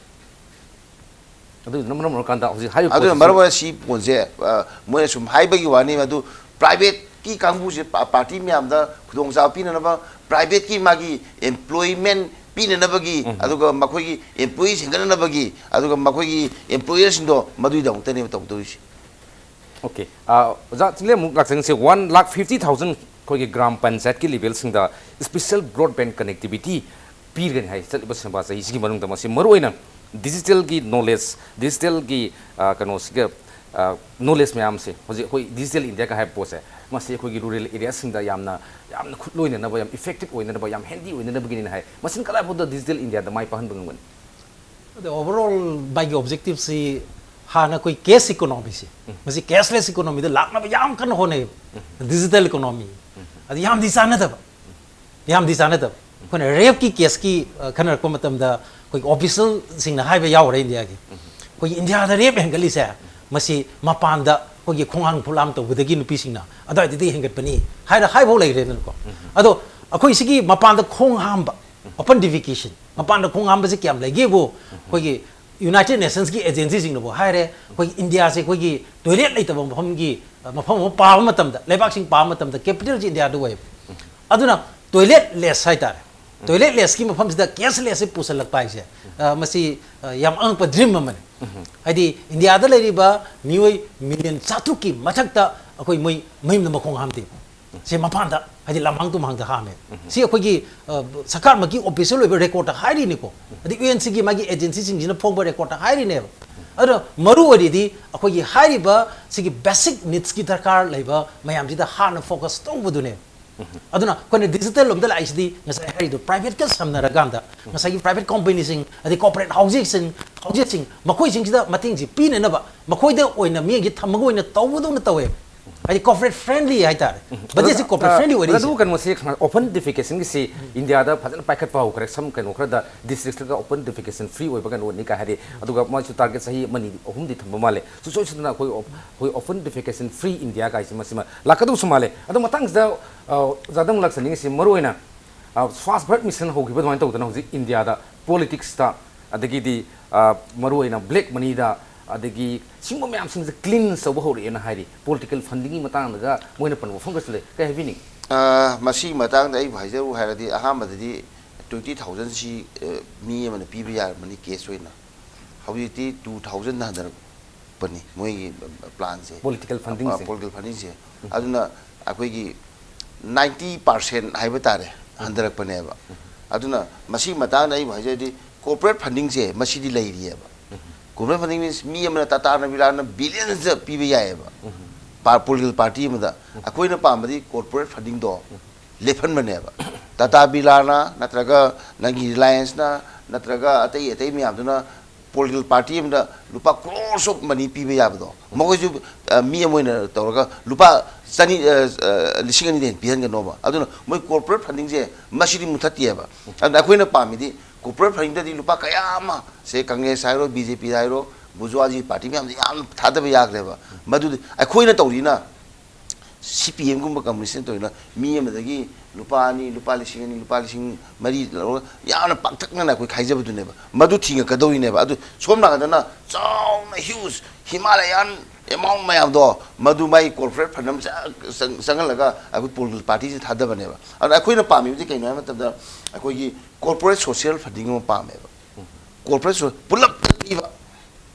ꯑꯗꯨꯗꯨꯅ ꯃꯔꯝ ꯑꯣꯏꯔꯀꯥꯟꯗ ꯍꯧꯖꯤꯛ ꯍꯥꯏꯔꯤꯕ ꯑꯗꯨꯅ ꯄꯣꯠꯁꯤꯁꯨ ꯃꯔꯝ ꯑꯣꯏꯔꯒ ꯁꯤ ꯄꯣꯠꯁꯦ, ꯑ, ꯃꯣꯏꯅ ꯁꯨꯝ ꯍꯥꯏꯕꯒꯤ ꯋꯥꯅꯤ, ꯑꯗꯨ ꯄ꯭ꯔꯥꯏꯚꯦꯠꯀꯤ ꯀꯥꯡꯕꯨꯁꯦ ꯄꯥ-, ꯄꯥꯔꯇꯤ ꯃꯌꯥꯝꯗ ꯈꯨꯗꯣꯡꯆꯥꯕ ꯄꯤꯅꯅꯕ, ꯄ꯭ꯔꯥꯏꯚꯦꯠꯀꯤ ꯃꯥꯒꯤ ꯑꯦꯝꯄ꯭ꯂꯣꯏꯃꯦꯟ ꯄꯤꯅꯅꯕꯒꯤ, ꯑꯗꯨꯒ ꯃꯈꯣꯏꯒꯤ ꯑꯦꯝꯄ꯭ꯂꯣꯌꯤꯁ ꯍꯦꯟꯒꯠꯅꯅꯕꯒꯤ, ꯑꯗꯨꯒ ꯃꯈꯣꯏꯒꯤ ꯑꯦꯝꯄ꯭ꯂꯣꯌꯔꯁꯤꯡꯗꯣ ꯃꯗꯨꯒꯤꯗꯃꯛꯇꯅꯦꯕ ꯇꯧꯗꯣꯏꯁꯦ꯫ ꯑꯣꯀꯦ꯫ ꯑ, ꯑꯣꯖꯥ ꯆꯤꯡꯂꯦꯝ, ꯑꯃꯨꯛ ꯂꯥꯛꯆꯒꯦ꯫ ꯁꯦ, ꯋꯥꯟ ꯂꯥꯛ ꯐꯤꯐꯇꯤ ꯊꯥꯎꯖꯟ ꯑꯩꯈꯣꯏꯒꯤ ꯒ꯭ꯔꯥꯝ ꯄꯟꯆꯥꯌꯠꯀꯤ ꯂꯦꯚꯦꯜꯁꯤꯡꯗ ꯁ꯭ꯄꯦꯁꯦꯜ ꯕ꯭ꯔꯣꯗꯕꯦꯟ ꯀꯅꯦꯛꯇꯤꯚꯤꯇꯤ ꯄꯤꯒꯅꯤ ꯍꯥꯏ ꯆꯠꯂꯤꯕ ꯁꯦꯝꯕꯥ ꯆꯍꯤꯁꯤꯒꯤ ꯃꯅꯨꯡꯗ꯫ ꯃꯁꯤ ꯃꯔꯨꯑꯣꯏꯅ ꯗꯤꯖꯤꯇꯦꯜꯒꯤ ꯅꯣꯂꯦꯖ, ꯗꯤꯖꯤꯇꯦꯜꯒꯤ, ꯑ, ꯀꯩꯅꯣꯁꯤꯒ, ꯑ, ꯅꯣꯂꯦꯖ ꯃꯌꯥꯝꯁꯦ ꯍꯧꯖꯤꯛ ꯑꯩꯈꯣꯏ ꯗꯤꯖꯤꯇꯦꯜ ꯏꯟꯗꯤꯌꯥꯒ ꯍꯥꯏꯕ ꯄꯣꯠꯁꯦ, ꯃꯁꯤ ꯑꯩꯈꯣꯏꯒꯤ ꯔꯨꯔꯦꯜ ꯑꯦꯔꯤꯌꯥꯁꯤꯡꯗ ꯌꯥꯝꯅ, ꯌꯥꯝꯅ ꯈꯨꯠꯂꯣꯏꯅꯅꯕ, ꯌꯥꯝ ꯏꯐꯦꯛꯇꯤꯚ ꯑꯣꯏꯅꯅꯕ, ꯌꯥꯝ ꯍꯦꯟꯗꯤ ꯑꯣꯏꯅꯅꯕꯒꯤꯅꯤꯅ ꯍꯥꯏ꯫ ꯃꯁꯤꯅ ꯀꯗꯥꯏ ꯐꯥꯎꯗ ꯗꯤꯖꯤꯇꯦꯜ ꯏꯟꯗꯤꯌꯥꯗ ꯃꯥꯏ ꯄꯥꯛꯍꯟꯕ ꯉꯝꯒꯅꯤ? ꯑꯗ ꯑꯣꯚꯔꯑꯣꯜ ꯃꯥꯒꯤ ꯑꯣꯕꯖꯦꯛꯇꯤꯚꯁꯤ ꯍꯥꯟꯅ ꯑꯩꯈꯣꯏ ꯀꯦꯁ ꯏꯀꯣꯅꯣꯃꯤꯁꯦ, ꯃꯁꯤ ꯀꯦꯁꯂꯦꯁ ꯏꯀꯣꯅꯣꯃꯤꯗ ꯂꯥꯛꯅꯕ ꯌꯥꯝ ꯀꯟꯅ ꯍꯣꯠꯅꯩꯌꯦꯕ, ꯗꯤꯖꯤꯇꯦꯜ ꯏꯀꯣꯅꯣꯃꯤ꯫ ꯑꯗꯨ ꯌꯥꯝꯗꯤ ꯆꯥꯟꯅꯗꯕ, ꯌꯥꯝꯗꯤ ꯆꯥꯟꯅꯗꯕ꯫ ꯑꯩꯈꯣꯏꯅ ꯔꯦꯞꯀꯤ ꯀꯦꯁꯀꯤ, ꯑ, ꯈꯟꯅꯔꯛꯄ ꯃꯇꯝꯗ ꯑꯩꯈꯣꯏꯒꯤ ꯑꯣꯐꯤꯁꯦꯜꯁꯤꯡꯅ ꯍꯥꯏꯕ ꯌꯥꯎꯔꯦ ꯏꯟꯗꯤꯌꯥꯒꯤ꯫ ꯑꯩꯈꯣꯏꯒꯤ ꯏꯟꯗꯤꯌꯥꯗ ꯔꯦꯞ ꯍꯦꯟꯒꯠꯂꯤꯁꯦ ꯃꯁꯤ ꯃꯄꯥꯟꯗ ꯑꯩꯈꯣꯏꯒꯤ ꯈꯣꯡꯍꯥꯝ ꯈꯨꯠꯂꯥꯝ ꯇꯧꯕꯗꯒꯤ ꯅꯨꯄꯤꯁꯤꯡꯅ ꯑꯗꯨꯋꯥꯏꯗꯒꯤ ꯍꯦꯟꯒꯠꯄꯅꯤ ꯍꯥꯏꯅ ꯍꯥꯏꯐꯥꯎ ꯂꯩꯈ꯭ꯔꯦꯗꯅꯀꯣ꯫ ꯑꯗꯣ ꯑꯩꯈꯣꯏ ꯁꯤꯒꯤ ꯃꯄꯥꯟꯗ ꯈꯣꯡ ꯍꯥꯝꯕ, ꯑꯣꯄꯟ ꯗꯤꯐꯤꯀꯦꯁꯟ, ꯃꯄꯥꯟꯗ ꯈꯣꯡ ꯍꯥꯝꯕꯁꯤ ꯀꯌꯥꯝ ꯂꯩꯒꯦꯕꯨ ꯑꯩꯈꯣꯏꯒꯤ ꯌꯨꯅꯥꯏꯇꯦꯗ ꯅꯦꯁꯟꯁꯀꯤ ꯑꯦꯖꯦꯟꯁꯤꯁꯤꯡꯅꯕꯨ ꯍꯥꯏꯔꯦ, ꯑꯩꯈꯣꯏꯒꯤ ꯏꯟꯗꯤꯌꯥꯁꯦ ꯑꯩꯈꯣꯏꯒꯤ ꯇꯣꯏꯂꯦꯠ ꯂꯩꯇꯕ ꯃꯐꯝꯒꯤ, ꯑ, ꯃꯐꯝ ꯑꯃ ꯄꯥꯕ ꯃꯇꯝꯗ, ꯂꯩꯕꯥꯛꯁꯤꯡ ꯄꯥꯕ ꯃꯇꯝꯗ ꯀꯦꯄꯤꯇꯦꯜꯁꯤ ꯏꯟꯗꯤꯌꯥꯗ ꯑꯣꯏꯌꯦꯕ꯫ ꯑꯗꯨꯅ ꯇꯣꯏꯂꯦꯠ ꯂꯦꯁ ꯍꯥꯏꯇꯥꯔꯦ, ꯇꯣꯏꯂꯦꯠ ꯂꯦꯁꯀꯤ ꯃꯐꯝꯁꯤꯗ ꯀꯦꯁ ꯂꯦꯁꯁꯤ ꯄꯨꯁꯜꯂꯛꯄ ꯍꯥꯏꯁꯦ, ꯑ, ꯃꯁꯤ, ꯑ, ꯌꯥꯝ ꯑꯉꯛꯄ ꯗ꯭ꯔꯤꯝ ꯑꯃꯅꯤ꯫ ꯍꯥꯏꯗꯤ ꯏꯟꯗꯤꯌꯥꯗ ꯂꯩꯔꯤꯕ ꯃꯤꯑꯣꯏ ꯃꯤꯂꯤꯌꯟ ꯆꯥꯇ꯭ꯔꯨꯛꯀꯤ ꯃꯊꯛꯇ ꯑꯩꯈꯣꯏ ꯃꯣꯏ ꯃꯌꯨꯝꯗ ꯃꯈꯣꯡ ꯍꯥꯝꯗꯦ꯫ ꯁꯤ ꯃꯄꯥꯟꯗ, ꯍꯥꯏꯗꯤ ꯂꯝꯍꯥꯡ ꯇꯨꯝꯍꯥꯡꯗ ꯍꯥꯝꯃꯦ꯫ ꯁꯤ ꯑꯩꯈꯣꯏꯒꯤ, ꯑ, ꯁꯔꯀꯥꯔꯃꯛꯀꯤ ꯑꯣꯐꯤꯁꯤꯌꯦꯜ ꯑꯣꯏꯕ ꯔꯦꯀꯣꯔꯗꯇ ꯍꯥꯏꯔꯤꯅꯤꯀꯣ꯫ ꯑꯗꯩ ꯌꯨ ꯑꯦꯟ ꯁꯤꯒꯤ ꯃꯥꯒꯤ ꯑꯦꯖꯦꯟꯁꯤꯁꯤꯡꯁꯤꯅ ꯐꯣꯡꯕ ꯔꯦꯀꯣꯔꯗꯇ ꯍꯥꯏꯔꯤꯅꯦꯕ꯫ ꯑꯗꯣ ꯃꯔꯨ ꯑꯣꯏꯔꯤꯗꯤ ꯑꯩꯈꯣꯏꯒꯤ ꯍꯥꯏꯔꯤꯕ ꯁꯤꯒꯤ ꯕꯦꯁꯤꯛ ꯅꯤꯗꯁꯀꯤ ꯗꯔꯀꯥꯔ ꯂꯩꯕ ꯃꯌꯥꯝꯁꯤꯗ ꯍꯥꯟꯅ ꯐꯣꯀꯁ ꯇꯧꯕꯗꯨꯅꯦ꯫ ꯑꯗꯨꯅ ꯑꯩꯈꯣꯏꯅ ꯗꯤꯖꯤꯇꯦꯜ ꯂꯣꯝꯗ ꯂꯥꯛꯏꯁꯤꯗꯤ ꯉꯁꯥꯏ ꯍꯥꯏꯔꯤꯗꯣ ꯄ꯭ꯔꯥꯏꯚꯦꯠꯀ ꯁꯝꯅꯔꯀꯥꯟꯗ ꯉꯁꯥꯏꯒꯤ ꯄ꯭ꯔꯥꯏꯚꯦꯠ ꯀꯝꯄꯦꯅꯤꯁꯤꯡ, ꯑꯗꯩ ꯀꯣꯔꯄꯣꯔꯦꯠ ꯍꯥꯎꯁꯤꯡꯁꯤꯡ, ꯍꯥꯎꯁꯤꯡꯁꯤꯡ, ꯃꯈꯣꯏꯁꯤꯡꯁꯤꯗ ꯃꯇꯦꯡꯁꯤ ꯄꯤꯅꯅꯕ ꯃꯈꯣꯏꯗ ꯑꯣꯏꯅ ꯃꯤꯠꯌꯦꯡꯁꯦ ꯊꯝꯃꯒ ꯑꯣꯏꯅ ꯇꯧꯕꯗꯧꯅ ꯇꯧꯋꯦ꯫ ꯍꯥꯏꯗꯤ corporate friendly ꯍꯥꯏꯇꯥꯔꯦ꯫ Budget ꯁꯤ corporate friendly ꯑꯣꯏꯔꯤꯁꯦ꯫ ꯑꯗꯨꯕꯨ ꯀꯩꯅꯣꯁꯤ open defecation ꯒꯤꯁꯤ ꯏꯟꯗꯤꯌꯥꯗ ꯐꯖꯅ ꯄꯥꯏꯈꯠꯄ ꯍꯧꯈ꯭ꯔꯦ꯫ ꯁꯝ ꯀꯩꯅꯣ ꯈꯔꯗ district ꯇꯒ open defecation free ꯑꯣꯏꯕ ꯀꯩꯅꯣꯅꯤ ꯀꯥꯏ ꯍꯥꯏꯔꯤ꯫ ꯑꯗꯨꯒ ꯃꯣꯏꯁꯨ target ꯆꯍꯤ ꯑꯃꯅꯤ ꯑꯍꯨꯝꯗꯤ ꯊꯝꯕ ꯃꯥꯜꯂꯦ꯫ ꯁꯨꯡꯁꯣꯏ ꯁꯣꯏꯗꯅ ꯑꯩꯈꯣꯏ op- ꯑꯩꯈꯣꯏ open defecation free India ꯀꯥꯏꯁꯤ ꯃꯁꯤꯃ ꯂꯥꯛꯀꯗꯧꯁꯨ ꯃꯥꯜꯂꯦ꯫ ꯑꯗꯣ ꯃꯊꯪꯁꯤꯗ ꯑ, ꯑꯣꯖꯥꯗ ꯑꯃꯨꯛ ꯂꯥꯛꯆꯅꯤꯡꯉꯤꯁꯤ ꯃꯔꯨꯑꯣꯏꯅ ꯑ, Swachh Bharat Mission ꯍꯧꯈꯤꯕ ꯑꯗꯨꯃꯥꯏꯅ ꯇꯧꯗꯅ ꯍꯧꯖꯤꯛ ꯏꯟꯗꯤꯌꯥꯗ politics ꯇ, ꯑꯗꯒꯤꯗꯤ ꯑ, ꯃꯔꯨꯑꯣꯏꯅ black money ꯗ, ꯑꯗꯒꯤ ꯁꯤꯒꯨꯝꯕ ꯃꯌꯥꯝꯁꯤꯡꯁꯦ cleanse ꯇꯧꯕ ꯍꯧꯔꯛꯑꯦꯅ ꯍꯥꯏꯔꯤ꯫ Political funding ꯒꯤ ꯃꯇꯥꯡꯗꯒ ꯃꯣꯏꯅ ꯄꯟꯕ ꯋꯥꯐꯝꯒꯁꯨ ꯂꯩ꯫ ꯀꯩ ꯍꯥꯏꯕꯤꯅꯤꯡꯉꯤ? ꯑ, ꯃꯁꯤꯒꯤ ꯃꯇꯥꯡꯗ ꯑꯩꯕꯨ ꯍꯥꯏꯖꯔꯨ ꯍꯥꯏꯔꯗꯤ, ꯑꯍꯥꯟꯕꯗꯗꯤ twenty thousand ꯁꯤ, ꯑ, ꯃꯤ ꯑꯃꯅ ꯄꯤꯕ ꯌꯥꯔꯝꯕꯅꯤ cash ꯑꯣꯏꯅ꯫ ꯍꯧꯖꯤꯛꯇꯤ two thousand ꯍꯟꯊꯔꯛꯄꯅꯤ ꯃꯣꯏꯒꯤ plan ꯁꯦ꯫ Political funding ꯁꯦ꯫ Political funding ꯁꯦ꯫ ꯑꯗꯨꯅ ꯑꯩꯈꯣꯏꯒꯤ ninety percent ꯍꯥꯏꯕ ꯇꯥꯔꯦ, ꯍꯟꯊꯔꯛꯄꯅꯦꯕ꯫ ꯑꯗꯨꯅ ꯃꯁꯤꯒꯤ ꯃꯇꯥꯡꯗ ꯑꯩꯕꯨ ꯍꯥꯏꯖꯔꯗꯤ, corporate funding ꯁꯦ ꯃꯁꯤꯗꯤ ꯂꯩꯔꯤꯑꯕ꯫ Corporate funding means ꯃꯤ ꯑꯃꯅ ꯇꯥꯇꯥꯅ ꯕꯤꯔꯂꯥꯅ billions ꯄꯤꯕ ꯌꯥꯏꯑꯕ꯫ ꯄꯥ- political party ꯑꯃꯗ ꯑꯩꯈꯣꯏꯅ ꯄꯥꯝꯕꯗꯤ corporate funding ꯗꯣ ꯂꯦꯞꯍꯟꯕꯅꯦꯕ꯫ ꯇꯥꯇꯥ ꯕꯤꯔꯂꯥꯅ ꯅꯠꯇ꯭ꯔꯒ ꯅꯪꯒꯤ Reliance ꯅ ꯅꯠꯇ꯭ꯔꯒ ꯑꯇꯩ ꯑꯇꯩ ꯃꯌꯥꯝꯗꯨꯅ political party ꯑꯃꯗ ꯂꯨꯄꯥ crores of money ꯄꯤꯕ ꯌꯥꯕꯗꯣ, ꯃꯈꯣꯏꯁꯨ ꯑ, ꯃꯤ ꯑꯃ ꯑꯣꯏꯅ ꯇꯧꯔꯒ ꯂꯨꯄꯥ ꯆꯅꯤ, ꯑ, ꯑ, ꯂꯤꯁꯤꯡ ꯑꯅꯤꯗ ꯍꯦꯟꯅ ꯄꯤꯍꯟꯒꯅꯣꯕ꯫ ꯑꯗꯨꯅ ꯃꯣꯏ corporate funding ꯁꯦ ꯃꯁꯤꯗꯤ ꯃꯨꯊꯠꯇꯦꯕ꯫ ꯑꯗꯨꯅ ꯑꯩꯈꯣꯏꯅ ꯄꯥꯝꯃꯤꯗꯤ corporate funding ꯗꯗꯤ ꯂꯨꯄꯥ ꯀꯌꯥ ꯑꯃ, ꯁꯦ Congress ꯍꯥꯏꯔꯣ, B J P ꯍꯥꯏꯔꯣ, bourgeoisie party ꯃꯌꯥꯝꯗ ꯌꯥꯝ ꯊꯥꯗꯕ ꯌꯥꯈ꯭ꯔꯦꯕ꯫ ꯃꯗꯨꯗꯤ ꯑꯩꯈꯣꯏꯅ ꯇꯧꯔꯤꯅ C P M ꯒꯨꯝꯕ communist ꯅ ꯇꯧꯔꯤꯅ ꯃꯤ ꯑꯃꯗꯒꯤ ꯂꯨꯄꯥ ꯑꯅꯤ, ꯂꯨꯄꯥ ꯂꯤꯁꯤꯡ ꯑꯅꯤ, ꯂꯨꯄꯥ ꯂꯤꯁꯤꯡ ꯃꯔꯤ ꯂꯧꯔꯒ ꯌꯥꯝꯅ ꯄꯥꯛꯇꯛꯅꯅ ꯑꯩꯈꯣꯏ ꯈꯥꯏꯖꯕꯗꯨꯅꯦꯕ꯫ ꯃꯗꯨ ꯊꯤꯡꯉꯛꯀꯗꯧꯔꯤꯅꯦꯕ꯫ ꯑꯗꯨ ꯁꯣꯝ ꯅꯥꯀꯟꯗꯅ ꯆꯥꯎꯅ huge Himalayan amount ꯃꯌꯥꯝꯗꯣ ꯃꯗꯨ ꯃꯥꯒꯤ corporate fund ꯑꯃ ꯆꯪ- ꯆꯪ- ꯆꯪꯍꯜꯂꯒ ꯑꯩꯈꯣꯏ political party ꯁꯤ ꯊꯥꯗꯕꯅꯦꯕ꯫ ꯑꯗꯨꯅ ꯑꯩꯈꯣꯏꯅ ꯄꯥꯝꯃꯤꯕꯗꯤ ꯀꯩꯅꯣ ꯍꯥꯏꯕ ꯃꯇꯝꯗ, ꯑꯩꯈꯣꯏꯒꯤ corporate social funding ꯑꯃ ꯄꯥꯝꯃꯦꯕ꯫ Corporate so- ꯄꯨꯂꯞ ꯄꯤꯕ꯫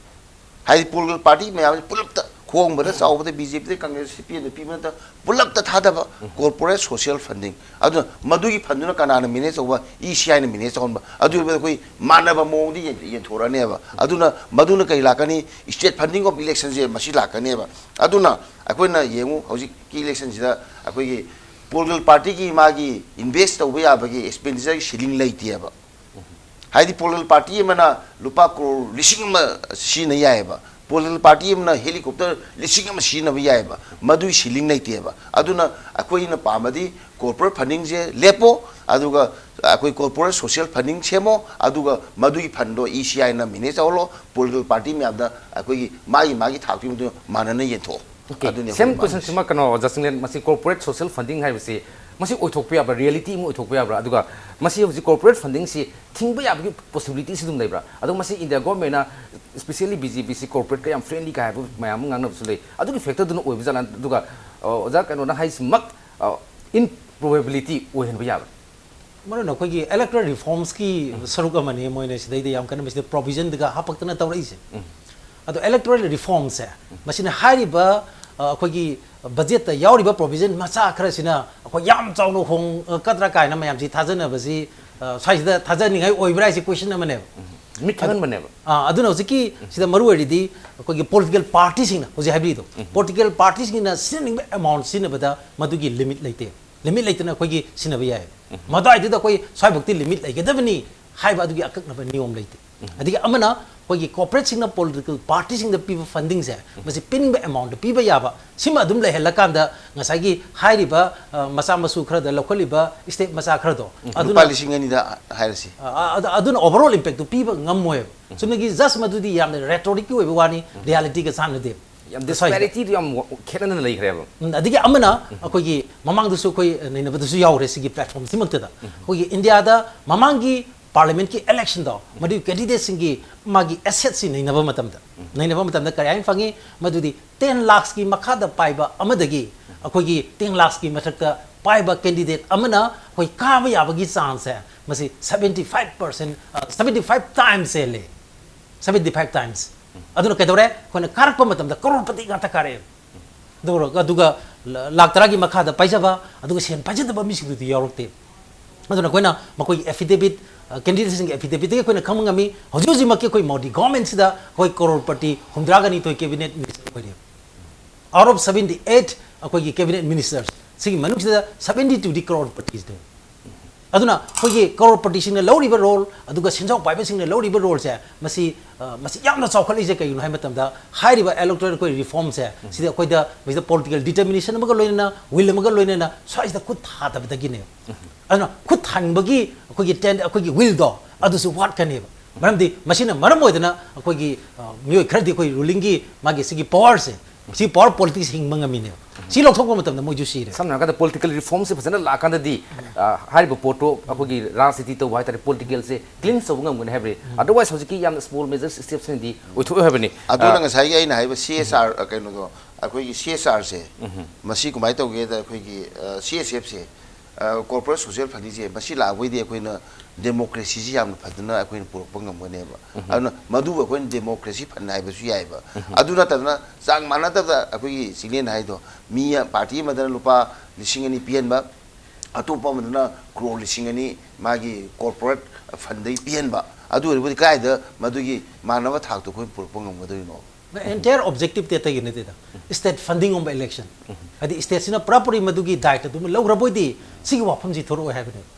ꯍꯥꯏꯗꯤ political party ꯃꯌꯥꯝꯁꯤ ꯄꯨꯂꯞꯇ, ꯈꯣꯡꯕꯗ ꯆꯥꯎꯕꯗ B J P ꯗ, Congress, C P M ꯗ ꯄꯤꯕ ꯅꯠꯇ, ꯄꯨꯂꯞꯇ ꯊꯥꯗꯕ꯫ Corporate social funding꯫ ꯑꯗꯨꯅ ꯃꯗꯨꯒꯤ fund ꯗꯨꯅ ꯀꯅꯥꯅ manage ꯇꯧꯕ? E C I ꯅ manage ꯇꯧꯍꯟꯕ꯫ ꯑꯗꯨ ꯑꯣꯏꯕꯗ ꯑꯩꯈꯣꯏ ꯃꯥꯟꯅꯕ ꯃꯑꯣꯡꯗ ꯌꯦꯟ- ꯌꯦꯟꯊꯣꯔꯛꯑꯅꯦꯕ꯫ ꯑꯗꯨꯅ ꯃꯗꯨꯅ ꯀꯔꯤ ꯂꯥꯛꯀꯅꯤ? State funding of election ꯁꯦ ꯃꯁꯤ ꯂꯥꯛꯀꯅꯦꯕ꯫ ꯑꯗꯨꯅ ꯑꯩꯈꯣꯏꯅ ꯌꯦꯡꯉꯨ, ꯍꯧꯖꯤꯛꯀꯤ election ꯁꯤꯗ ꯑꯩꯈꯣꯏꯒꯤ political party ꯒꯤ ꯃꯥꯒꯤ invest ꯇꯧꯕ ꯌꯥꯕꯒꯤ expenditure ꯒꯤ ceiling ꯂꯩꯇꯦꯕ꯫ ꯍꯥꯏꯗꯤ political party ꯑꯃꯅ ꯂꯨꯄꯥ crore ꯂꯤꯁꯤꯡ ꯑꯃ ꯁꯤꯖꯤꯟꯅ ꯌꯥꯏꯑꯕ꯫ ꯄꯣꯂꯤꯇꯤꯀꯦꯜ ꯄꯥꯔꯇꯤ ꯑꯃꯅ ꯍꯦꯂꯤꯀꯣꯞꯇꯔ ꯂꯤꯁꯤꯡ ꯑꯃ ꯁꯤꯖꯤꯟꯅꯕ ꯌꯥꯏꯑꯕ, ꯃꯗꯨꯒꯤ ꯁꯤꯂꯤꯡ ꯂꯩꯇꯦꯕ꯫ ꯑꯗꯨꯅ ꯑꯩꯈꯣꯏꯅ ꯄꯥꯝꯕꯗꯤ ꯀꯣꯔꯄꯣꯔꯦꯠ ꯐꯟꯗꯤꯡꯁꯦ ꯂꯦꯞꯄꯣ, ꯑꯗꯨꯒ ꯑꯩꯈꯣꯏ ꯀꯣꯔꯄꯣꯔꯦꯠ ꯁꯣꯁꯤꯌꯦꯜ ꯐꯟꯗꯤꯡ ꯁꯦꯝꯃꯣ, ꯑꯗꯨꯒ ꯃꯗꯨꯒꯤ ꯐꯟꯗꯣ ꯏ ꯁꯤ ꯑꯥꯏꯅ ꯃꯦꯅꯦꯖ ꯇꯧꯍꯜꯂꯣ, ꯄꯣꯂꯤꯇꯤꯀꯦꯜ ꯄꯥꯔꯇꯤ ꯃꯌꯥꯝꯗ ꯑꯩꯈꯣꯏꯒꯤ ꯃꯥꯒꯤ ꯃꯥꯒꯤ ꯊꯥꯛꯇꯨꯒꯤ ꯃꯇꯨꯡ ꯏꯟꯅ ꯃꯥꯟꯅꯅ ꯌꯦꯟꯊꯣꯛꯑꯣ꯫ ꯑꯗꯨꯅꯤ ꯑꯩꯈꯣꯏ ꯁꯦꯝ ꯀꯣꯏꯁꯟ ꯄꯥꯝꯃꯤꯁꯦ꯫ ꯁꯤꯃ ꯀꯩꯅꯣ, ꯑꯣꯖꯥ ꯆꯤꯡꯂꯦꯟ, ꯃꯁꯤ ꯀꯣꯔꯄꯣꯔꯦꯠ ꯁꯣꯁꯤꯌꯦꯜ ꯐꯟꯗꯤꯡ ꯍꯥꯏꯕꯁꯤ ꯃꯁꯤ ꯑꯣꯏꯊꯣꯛꯄ ꯌꯥꯕ꯭ꯔꯥ, ꯔꯤꯌꯦꯂꯤꯇꯤ ꯑꯃ ꯑꯣꯏꯊꯣꯛꯄ ꯌꯥꯕ꯭ꯔꯥ? ꯑꯗꯨꯒ ꯃꯁꯤ ꯍꯧꯖꯤꯛ ꯀꯣꯔꯄꯣꯔꯦꯠ ꯐꯟꯗꯤꯡꯁꯤ ꯊꯤꯡꯕ ꯌꯥꯕꯒꯤ ꯄꯣꯁꯤꯕꯤꯂꯤꯇꯤꯁꯤ ꯑꯗꯨꯝ ꯂꯩꯕ꯭ꯔꯥ? ꯑꯗꯣ ꯃꯁꯤ ꯏꯟꯗꯤꯌꯥ ꯒꯣꯔꯃꯦꯟꯅ, ꯏꯁꯄꯤꯁꯤꯌꯦꯜꯂꯤ ꯕꯤ ꯖꯦ ꯄꯤꯁꯤ ꯀꯣꯔꯄꯣꯔꯦꯠꯀ ꯌꯥꯝ ꯐ꯭ꯔꯦꯟꯂꯤ ꯀꯥꯏ ꯍꯥꯏꯕ ꯃꯌꯥꯝ ꯑꯃ ꯉꯥꯡꯅꯕꯁꯨ ꯂꯩ꯫ ꯑꯗꯨꯒꯤ ꯐꯦꯛꯇꯔꯗꯨꯅ ꯑꯣꯏꯕ ꯖꯥꯠꯂꯥ? ꯑꯗꯨꯒ, ꯑ, ꯑꯣꯖꯥ ꯀꯩꯅꯣꯅ ꯍꯥꯏꯁꯤꯃꯛ, ꯑ, ꯏꯝꯄ꯭ꯔꯣꯕꯦꯕꯤꯂꯤꯇꯤ ꯑꯣꯏꯍꯟꯕ ꯌꯥꯕ꯭ꯔꯥ? ꯃꯔꯨ ꯑꯣꯏꯅ ꯑꯩꯈꯣꯏꯒꯤ ꯏꯂꯦꯛꯇꯣꯔꯦꯜ ꯔꯤꯐꯣꯔꯝꯁꯀꯤ ꯁꯔꯨꯛ ꯑꯃꯅꯤ ꯃꯣꯏꯅ ꯁꯤꯗꯩꯗ ꯌꯥꯝ ꯀꯟꯅ ꯃꯁꯤꯗ ꯄ꯭ꯔꯣꯕꯤꯖꯟꯗꯨꯒ ꯍꯥꯞꯄꯛꯇꯅ ꯇꯧꯔꯛꯏꯁꯦ꯫ ꯑꯗꯣ ꯏꯂꯦꯛꯇꯣꯔꯦꯜ ꯔꯤꯐꯣꯔꯝꯁꯦ, ꯃꯁꯤꯅ ꯍꯥꯏꯔꯤꯕ, ꯑ, ꯑꯩꯈꯣꯏꯒꯤ ꯕꯖꯦꯠꯇ ꯌꯥꯎꯔꯤꯕ ꯄ꯭ꯔꯣꯕꯤꯖꯟ ꯃꯆꯥ ꯈꯔꯁꯤꯅ ꯑꯩꯈꯣꯏ ꯌꯥꯝ ꯆꯥꯎꯅ ꯍꯣꯡꯒꯗ꯭ꯔꯥ ꯀꯥꯏꯅ ꯃꯌꯥꯝꯁꯤ ꯊꯥꯖꯅꯕꯁꯤ, ꯑ, ꯁ꯭ꯋꯥꯏꯁꯤꯗ ꯊꯥꯖꯅꯤꯡꯉꯥꯏ ꯑꯣꯏꯕ꯭ꯔꯥ ꯍꯥꯏꯁꯦ ꯀꯣꯏꯁꯟ ꯑꯃꯅꯦꯕ꯫ ꯃꯤꯠ ꯈꯪꯍꯟꯕꯅꯦꯕ꯫ ꯑꯥ, ꯑꯗꯨꯅ ꯍꯧꯖꯤꯛꯀꯤ ꯁꯤꯗ ꯃꯔꯨ ꯑꯣꯏꯔꯤꯗꯤ ꯑꯩꯈꯣꯏꯒꯤ ꯄꯣꯂꯤꯇꯤꯀꯦꯜ ꯄꯥꯔꯇꯤꯁꯤꯡꯅ ꯍꯧꯖꯤꯛ ꯍꯥꯏꯕꯤꯔꯤꯗꯣ, ꯄꯣꯂꯤꯇꯤꯀꯦꯜ ꯄꯥꯔꯇꯤꯁꯤꯡꯅ ꯁꯤꯖꯤꯟꯅꯅꯤꯡꯕ ꯑꯦꯃꯥꯎꯟ ꯁꯤꯖꯤꯟꯅꯕꯗ ꯃꯗꯨꯒꯤ ꯂꯤꯃꯤꯠ ꯂꯩꯇꯦ꯫ ꯂꯤꯃꯤꯠ ꯂꯩꯇꯅ ꯑꯩꯈꯣꯏꯒꯤ ꯁꯤꯖꯤꯟꯅꯕ ꯌꯥꯏ꯫ ꯃꯗꯨꯋꯥꯏꯗꯨꯗ ꯑꯩꯈꯣꯏ ꯁ꯭ꯋꯥꯏꯐꯥꯎꯇꯤ ꯂꯤꯃꯤꯠ ꯂꯩꯒꯗꯕꯅꯤ ꯍꯥꯏꯕ ꯑꯗꯨꯒꯤ ꯑꯀꯛꯅꯕ ꯅꯤꯌꯣꯝ ꯂꯩꯇꯦ꯫ ꯑꯗꯒꯤ ꯑꯃꯅ ꯑꯩꯈꯣꯏꯒꯤ ꯀꯣꯔꯄꯣꯔꯦꯠꯁꯤꯡꯅ ꯄꯣꯂꯤꯇꯤꯀꯦꯜ ꯄꯥꯔꯇꯤꯁꯤꯡꯗ ꯄꯤꯕ ꯐꯟꯗꯤꯡꯁꯦ, ꯃꯁꯤ ꯄꯤꯅꯤꯡꯕ ꯑꯦꯃꯥꯎꯟꯗ ꯄꯤꯕ ꯌꯥꯕ, ꯁꯤꯃ ꯑꯗꯨꯝ ꯂꯩꯍꯜꯂꯀꯥꯟꯗ ꯉꯁꯥꯏꯒꯤ ꯍꯥꯏꯔꯤꯕ, ꯑ, ꯃꯆꯥ ꯃꯁꯨ ꯈꯔꯗ ꯂꯧꯈꯠꯂꯤꯕ ꯏꯁꯇꯦꯠ ꯃꯆꯥ ꯈꯔꯗꯣ, ꯂꯨꯄꯥ ꯂꯤꯁꯤꯡ ꯑꯅꯤꯗ ꯍꯥꯏꯔꯁꯤ꯫ ꯑ, ꯑ, ꯑꯗ-, ꯑꯗꯨꯅ ꯑꯣꯚꯔꯑꯣꯜ ꯏꯝꯄꯦꯛꯇꯨ ꯄꯤꯕ ꯉꯝꯃꯣꯏꯕ꯫ ꯆꯨꯝꯅꯒꯤ ꯖꯁ ꯃꯗꯨꯗꯤ ꯌꯥꯝꯅ ꯔꯦꯇꯣꯔꯤꯛꯀꯤ ꯑꯣꯏꯕ ꯋꯥꯅꯤ, ꯔꯤꯌꯦꯂꯤꯇꯤꯒ ꯆꯥꯟꯅꯗꯦ꯫ ꯌꯥꯝ ꯗꯤꯁꯄꯦꯔꯤꯇꯤꯗꯨ ꯌꯥꯝ ꯋ-, ꯈꯦꯠꯅꯅ ꯂꯩꯈ꯭ꯔꯦꯕ꯫ ꯎꯝ, ꯑꯗꯒꯤ ꯑꯃꯅ ꯑꯩꯈꯣꯏꯒꯤ ꯃꯃꯥꯡꯗꯁꯨ ꯑꯩꯈꯣꯏ ꯅꯩꯅꯕꯗꯁꯨ ꯌꯥꯎꯔꯦ ꯁꯤꯒꯤ ꯄ꯭ꯂꯦꯠꯐꯣꯝꯁꯤꯃꯛꯇꯗ꯫ ꯑꯩꯈꯣꯏꯒꯤ ꯏꯟꯗꯤꯌꯥꯗ ꯃꯃꯥꯡꯒꯤ ꯄꯥꯔꯂꯤꯌꯥꯃꯦꯟꯠꯀꯤ ꯏꯂꯦꯛꯁꯟꯗꯣ, ꯃꯗꯨꯒꯤ ꯀꯦꯟꯗꯤꯗꯦꯠꯁꯤꯡꯒꯤ ꯃꯥꯒꯤ ꯑꯦꯁꯦꯠꯁꯤ ꯅꯩꯅꯕ ꯃꯇꯝꯗ, ꯅꯩꯅꯕ ꯃꯇꯝꯗ ꯀꯔꯤ ꯍꯥꯏꯅ ꯐꯪꯉꯤ? ꯃꯗꯨꯗꯤ ꯇꯦꯟ ꯂꯥꯛꯁꯀꯤ ꯃꯈꯥꯗ ꯄꯥꯏꯕ ꯑꯃꯗꯒꯤ ꯑꯩꯈꯣꯏꯒꯤ ꯇꯦꯟ ꯂꯥꯛꯁꯀꯤ ꯃꯊꯛꯇ ꯄꯥꯏꯕ ꯀꯦꯟꯗꯤꯗꯦꯠ ꯑꯃꯅ ꯑꯩꯈꯣꯏ ꯀꯥꯕ ꯌꯥꯕꯒꯤ ꯆꯥꯟꯁꯁꯦ ꯃꯁꯤ seventy five percent, seventy five times ꯍꯦꯜꯂꯦ꯫ Seventy five times꯫ ꯑꯗꯨꯅ ꯀꯩꯗꯧꯔꯦ? ꯑꯩꯈꯣꯏꯅ ꯀꯥꯔꯛꯄ ꯃꯇꯝꯗ ꯀꯔꯣꯔꯄꯇꯤ ꯉꯥꯛꯇ ꯀꯥꯔꯛꯑꯦ꯫ ꯑꯗꯨꯒ, ꯑꯗꯨꯒ ꯂꯥꯛ ꯇꯔꯥꯒꯤ ꯃꯈꯥꯗ ꯄꯥꯏꯖꯕ, ꯑꯗꯨꯒ ꯁꯦꯟ ꯄꯥꯏꯖꯗꯕ ꯃꯤꯁꯤꯡꯗꯨꯗꯤ ꯌꯥꯎꯔꯛꯇꯦ꯫ ꯑꯗꯨꯅ ꯑꯩꯈꯣꯏꯅ ꯃꯈꯣꯏꯒꯤ ꯑꯦꯐꯤꯗꯦꯕꯤꯠ, ꯑ, ꯀꯦꯟꯗꯤꯗꯦꯠꯁꯤꯡꯒꯤ ꯑꯦꯐꯤꯗꯦꯕꯤꯠꯇꯒꯤ ꯑꯩꯈꯣꯏꯅ ꯈꯪꯕ ꯉꯝꯃꯤ꯫ ꯍꯧꯖꯤꯛ ꯍꯧꯖꯤꯛꯃꯛꯀꯤ ꯑꯩꯈꯣꯏ ꯃꯣꯗꯤ ꯒꯣꯔꯃꯦꯟꯁꯤꯗ ꯑꯩꯈꯣꯏ ꯀꯔꯣꯔꯄꯇꯤ ꯍꯨꯝꯗ꯭ꯔꯥꯒ ꯅꯤꯊꯣꯏ ꯀꯦꯕꯤꯅꯦꯠ ꯃꯤꯅꯤꯁꯇꯔ ꯑꯣꯏꯔꯤ꯫ Out of seventy eight ꯑꯩꯈꯣꯏꯒꯤ ꯀꯦꯕꯤꯅꯦꯠ ꯃꯤꯅꯤꯁꯇꯔ ꯁꯤꯒꯤ ꯃꯅꯨꯡꯁꯤꯗ seventy twoꯗꯤ ꯀꯔꯣꯔꯄꯇꯤꯁꯅꯦ꯫ ꯑꯗꯨꯅ ꯑꯩꯈꯣꯏꯒꯤ ꯀꯔꯣꯔꯄꯇꯤꯁꯤꯡꯅ ꯂꯧꯔꯤꯕ ꯔꯣꯜ, ꯑꯗꯨꯒ ꯁꯦꯟꯖꯥꯎ ꯄꯥꯏꯕꯁꯤꯡꯅ ꯂꯧꯔꯤꯕ ꯔꯣꯜꯁꯦ, ꯃꯁꯤ, ꯑ, ꯃꯁꯤ ꯌꯥꯝꯅ ꯆꯥꯎꯈꯠꯂꯤꯁꯦ ꯀꯩꯒꯤꯅꯣ ꯍꯥꯏꯕ ꯃꯇꯝꯗ, ꯍꯥꯏꯔꯤꯕ ꯏꯂꯦꯛꯇꯣꯔꯦꯜ ꯑꯩꯈꯣꯏ ꯔꯤꯐꯣꯔꯝꯁꯦ, ꯁꯤꯗ ꯑꯩꯈꯣꯏꯗ, ꯃꯁꯤꯗ ꯄꯣꯂꯤꯇꯤꯀꯦꯜ ꯗꯤꯇꯔꯃꯤꯅꯦꯁꯟ ꯑꯃꯒ ꯂꯣꯏꯅꯅ, ꯋꯤꯜ ꯑꯃꯒ ꯂꯣꯏꯅꯅ ꯁ꯭ꯋꯥꯏꯁꯤꯗ ꯈꯨꯠ ꯊꯥꯗꯕꯗꯒꯤꯅꯦꯕ꯫ ꯑꯗꯨꯅ ꯈꯨꯠ ꯊꯥꯅꯤꯡꯕꯒꯤ ꯑꯩꯈꯣꯏꯒꯤ ꯇꯦꯟ-, ꯑꯩꯈꯣꯏꯒꯤ ꯋꯤꯜꯗꯣ ꯑꯗꯨꯁꯨ ꯋꯥꯠꯀꯅꯦꯕ꯫ ꯃꯔꯝꯗꯤ ꯃꯁꯤꯅ ꯃꯔꯝ ꯑꯣꯏꯗꯅ ꯑꯩꯈꯣꯏꯒꯤ, ꯑ, ꯃꯤꯑꯣꯏ ꯈꯔꯗꯤ ꯑꯩꯈꯣꯏ ꯔꯨꯂꯤꯡꯒꯤ ꯃꯥꯒꯤ ꯁꯤꯒꯤ ꯄꯋꯥꯔꯁꯦ, ꯁꯤ ꯄꯋꯥꯔ ꯄꯣꯂꯤꯇꯤꯛꯁ ꯍꯤꯡꯕ ꯉꯝꯃꯤꯅꯦꯕ꯫ ꯁꯤ ꯂꯧꯊꯣꯛꯄ ꯃꯇꯝꯗ ꯃꯣꯏꯁꯨ ꯁꯤꯔꯦ꯫ ꯁꯝꯅ ꯍꯥꯏꯔꯀꯥꯟꯗ ꯄꯣꯂꯤꯇꯤꯀꯦꯜ ꯔꯤꯐꯣꯔꯝꯁꯦ ꯐꯖꯅ ꯂꯥꯛꯑꯀꯥꯟꯗꯗꯤ, ꯑ, ꯍꯥꯏꯔꯤꯕ ꯄꯣꯠꯇꯣ ꯑꯩꯈꯣꯏꯒꯤ ꯔꯥꯖꯅꯤꯇꯤ ꯇꯧꯕ ꯍꯥꯏꯇꯥꯔꯦ, ꯄꯣꯂꯤꯇꯤꯀꯦꯜꯁꯦ ꯀ꯭ꯂꯤꯟꯁ ꯇꯧꯕ ꯉꯝꯒꯅꯤ ꯍꯥꯏꯕꯅꯤ꯫ ꯑꯗꯔꯋꯥꯏꯁ ꯍꯧꯖꯤꯛꯀꯤ ꯌꯥꯝꯅ ꯁ꯭ꯃꯣꯜ ꯃꯦꯖꯔꯁ ꯁ꯭ꯇꯦꯞꯁꯤꯅꯗꯤ ꯑꯣꯏꯊꯣꯛꯑꯣꯏ ꯍꯥꯏꯕꯅꯤ꯫ ꯑꯗꯨꯅ ꯑ, ꯉꯁꯥꯏꯒꯤ ꯑꯩꯅ ꯍꯥꯏꯕ ꯁꯤ ꯑꯦꯁ ꯑꯥꯔ, ꯑ, ꯀꯩꯅꯣꯗꯣ, ꯑꯩꯈꯣꯏꯒꯤ ꯁꯤ ꯑꯦꯁ ꯑꯥꯔꯁꯦ, ꯃꯁꯤ ꯀꯃꯥꯏꯅ ꯇꯧꯒꯦꯗ, ꯑꯩꯈꯣꯏꯒꯤ, ꯑ, ꯁꯤ ꯑꯦꯁ ꯑꯦꯐꯁꯦ, ꯑ, ꯀꯣꯔꯄꯣꯔꯦꯠ ꯁꯣꯁꯤꯌꯦꯜ ꯐꯟꯗꯤꯡꯁꯦ, ꯃꯁꯤ ꯂꯥꯛꯄꯩꯗꯤ ꯑꯩꯈꯣꯏꯅ ꯗꯦꯃꯣꯀ꯭ꯔꯦꯁꯤꯁꯤ ꯌꯥꯝꯅ ꯐꯖꯅ ꯑꯩꯈꯣꯏꯅ ꯄꯨꯔꯛꯄ ꯉꯝꯒꯅꯦꯕ꯫ ꯑꯗꯨꯅ ꯃꯗꯨꯕꯨ ꯑꯩꯈꯣꯏꯅ ꯗꯦꯃꯣꯀ꯭ꯔꯦꯁꯤ ꯐꯟ ꯍꯥꯏꯕꯁꯨ ꯌꯥꯏꯑꯕ꯫ ꯑꯗꯨ ꯅꯠꯇꯗꯅ ꯆꯥꯡ ꯃꯥꯟꯅꯗꯕꯗ ꯑꯩꯈꯣꯏꯒꯤ ꯆꯤꯡꯂꯦꯟ ꯍꯥꯏꯗꯣ, ꯃꯤ ꯄꯥꯔꯇꯤ ꯑꯃꯗꯅ ꯂꯨꯄꯥ ꯂꯤꯁꯤꯡ ꯑꯅꯤ ꯄꯤꯍꯟꯕ, ꯑꯇꯣꯞꯄ ꯑꯃꯗꯅ ꯀ꯭ꯔꯣꯔ ꯂꯤꯁꯤꯡ ꯑꯅꯤ ꯃꯥꯒꯤ ꯀꯣꯔꯄꯣꯔꯦꯠ ꯐꯟꯗꯩ ꯄꯤꯍꯟꯕ, ꯑꯗꯨ ꯑꯣꯏꯔꯕꯗꯤ ꯀꯗꯥꯏꯗ ꯃꯗꯨꯒꯤ ꯃꯥꯟꯅꯕ ꯊꯥꯛꯇꯣ ꯑꯩꯈꯣꯏ ꯄꯨꯔꯛꯄ ꯉꯝꯒꯗꯣꯏꯅꯣ? The entire objective ꯇꯤ ꯑꯇꯩꯒꯤ ꯅꯠꯇꯦꯗ, state funding of election꯫ ꯍꯥꯏꯗꯤ ꯁ꯭ꯇꯦꯠꯁꯤꯅ ꯄꯨꯔꯥ ꯄꯨꯔꯤ ꯃꯗꯨꯒꯤ ꯗꯥꯏꯇ ꯑꯗꯨꯃ ꯂꯧꯈ꯭ꯔꯕꯣꯏꯗꯤ ꯁꯤꯒꯤ ꯋꯥꯐꯝꯁꯤ ꯊꯣꯔꯛꯑꯣꯏ ꯍꯥꯏꯕꯅꯦꯕ꯫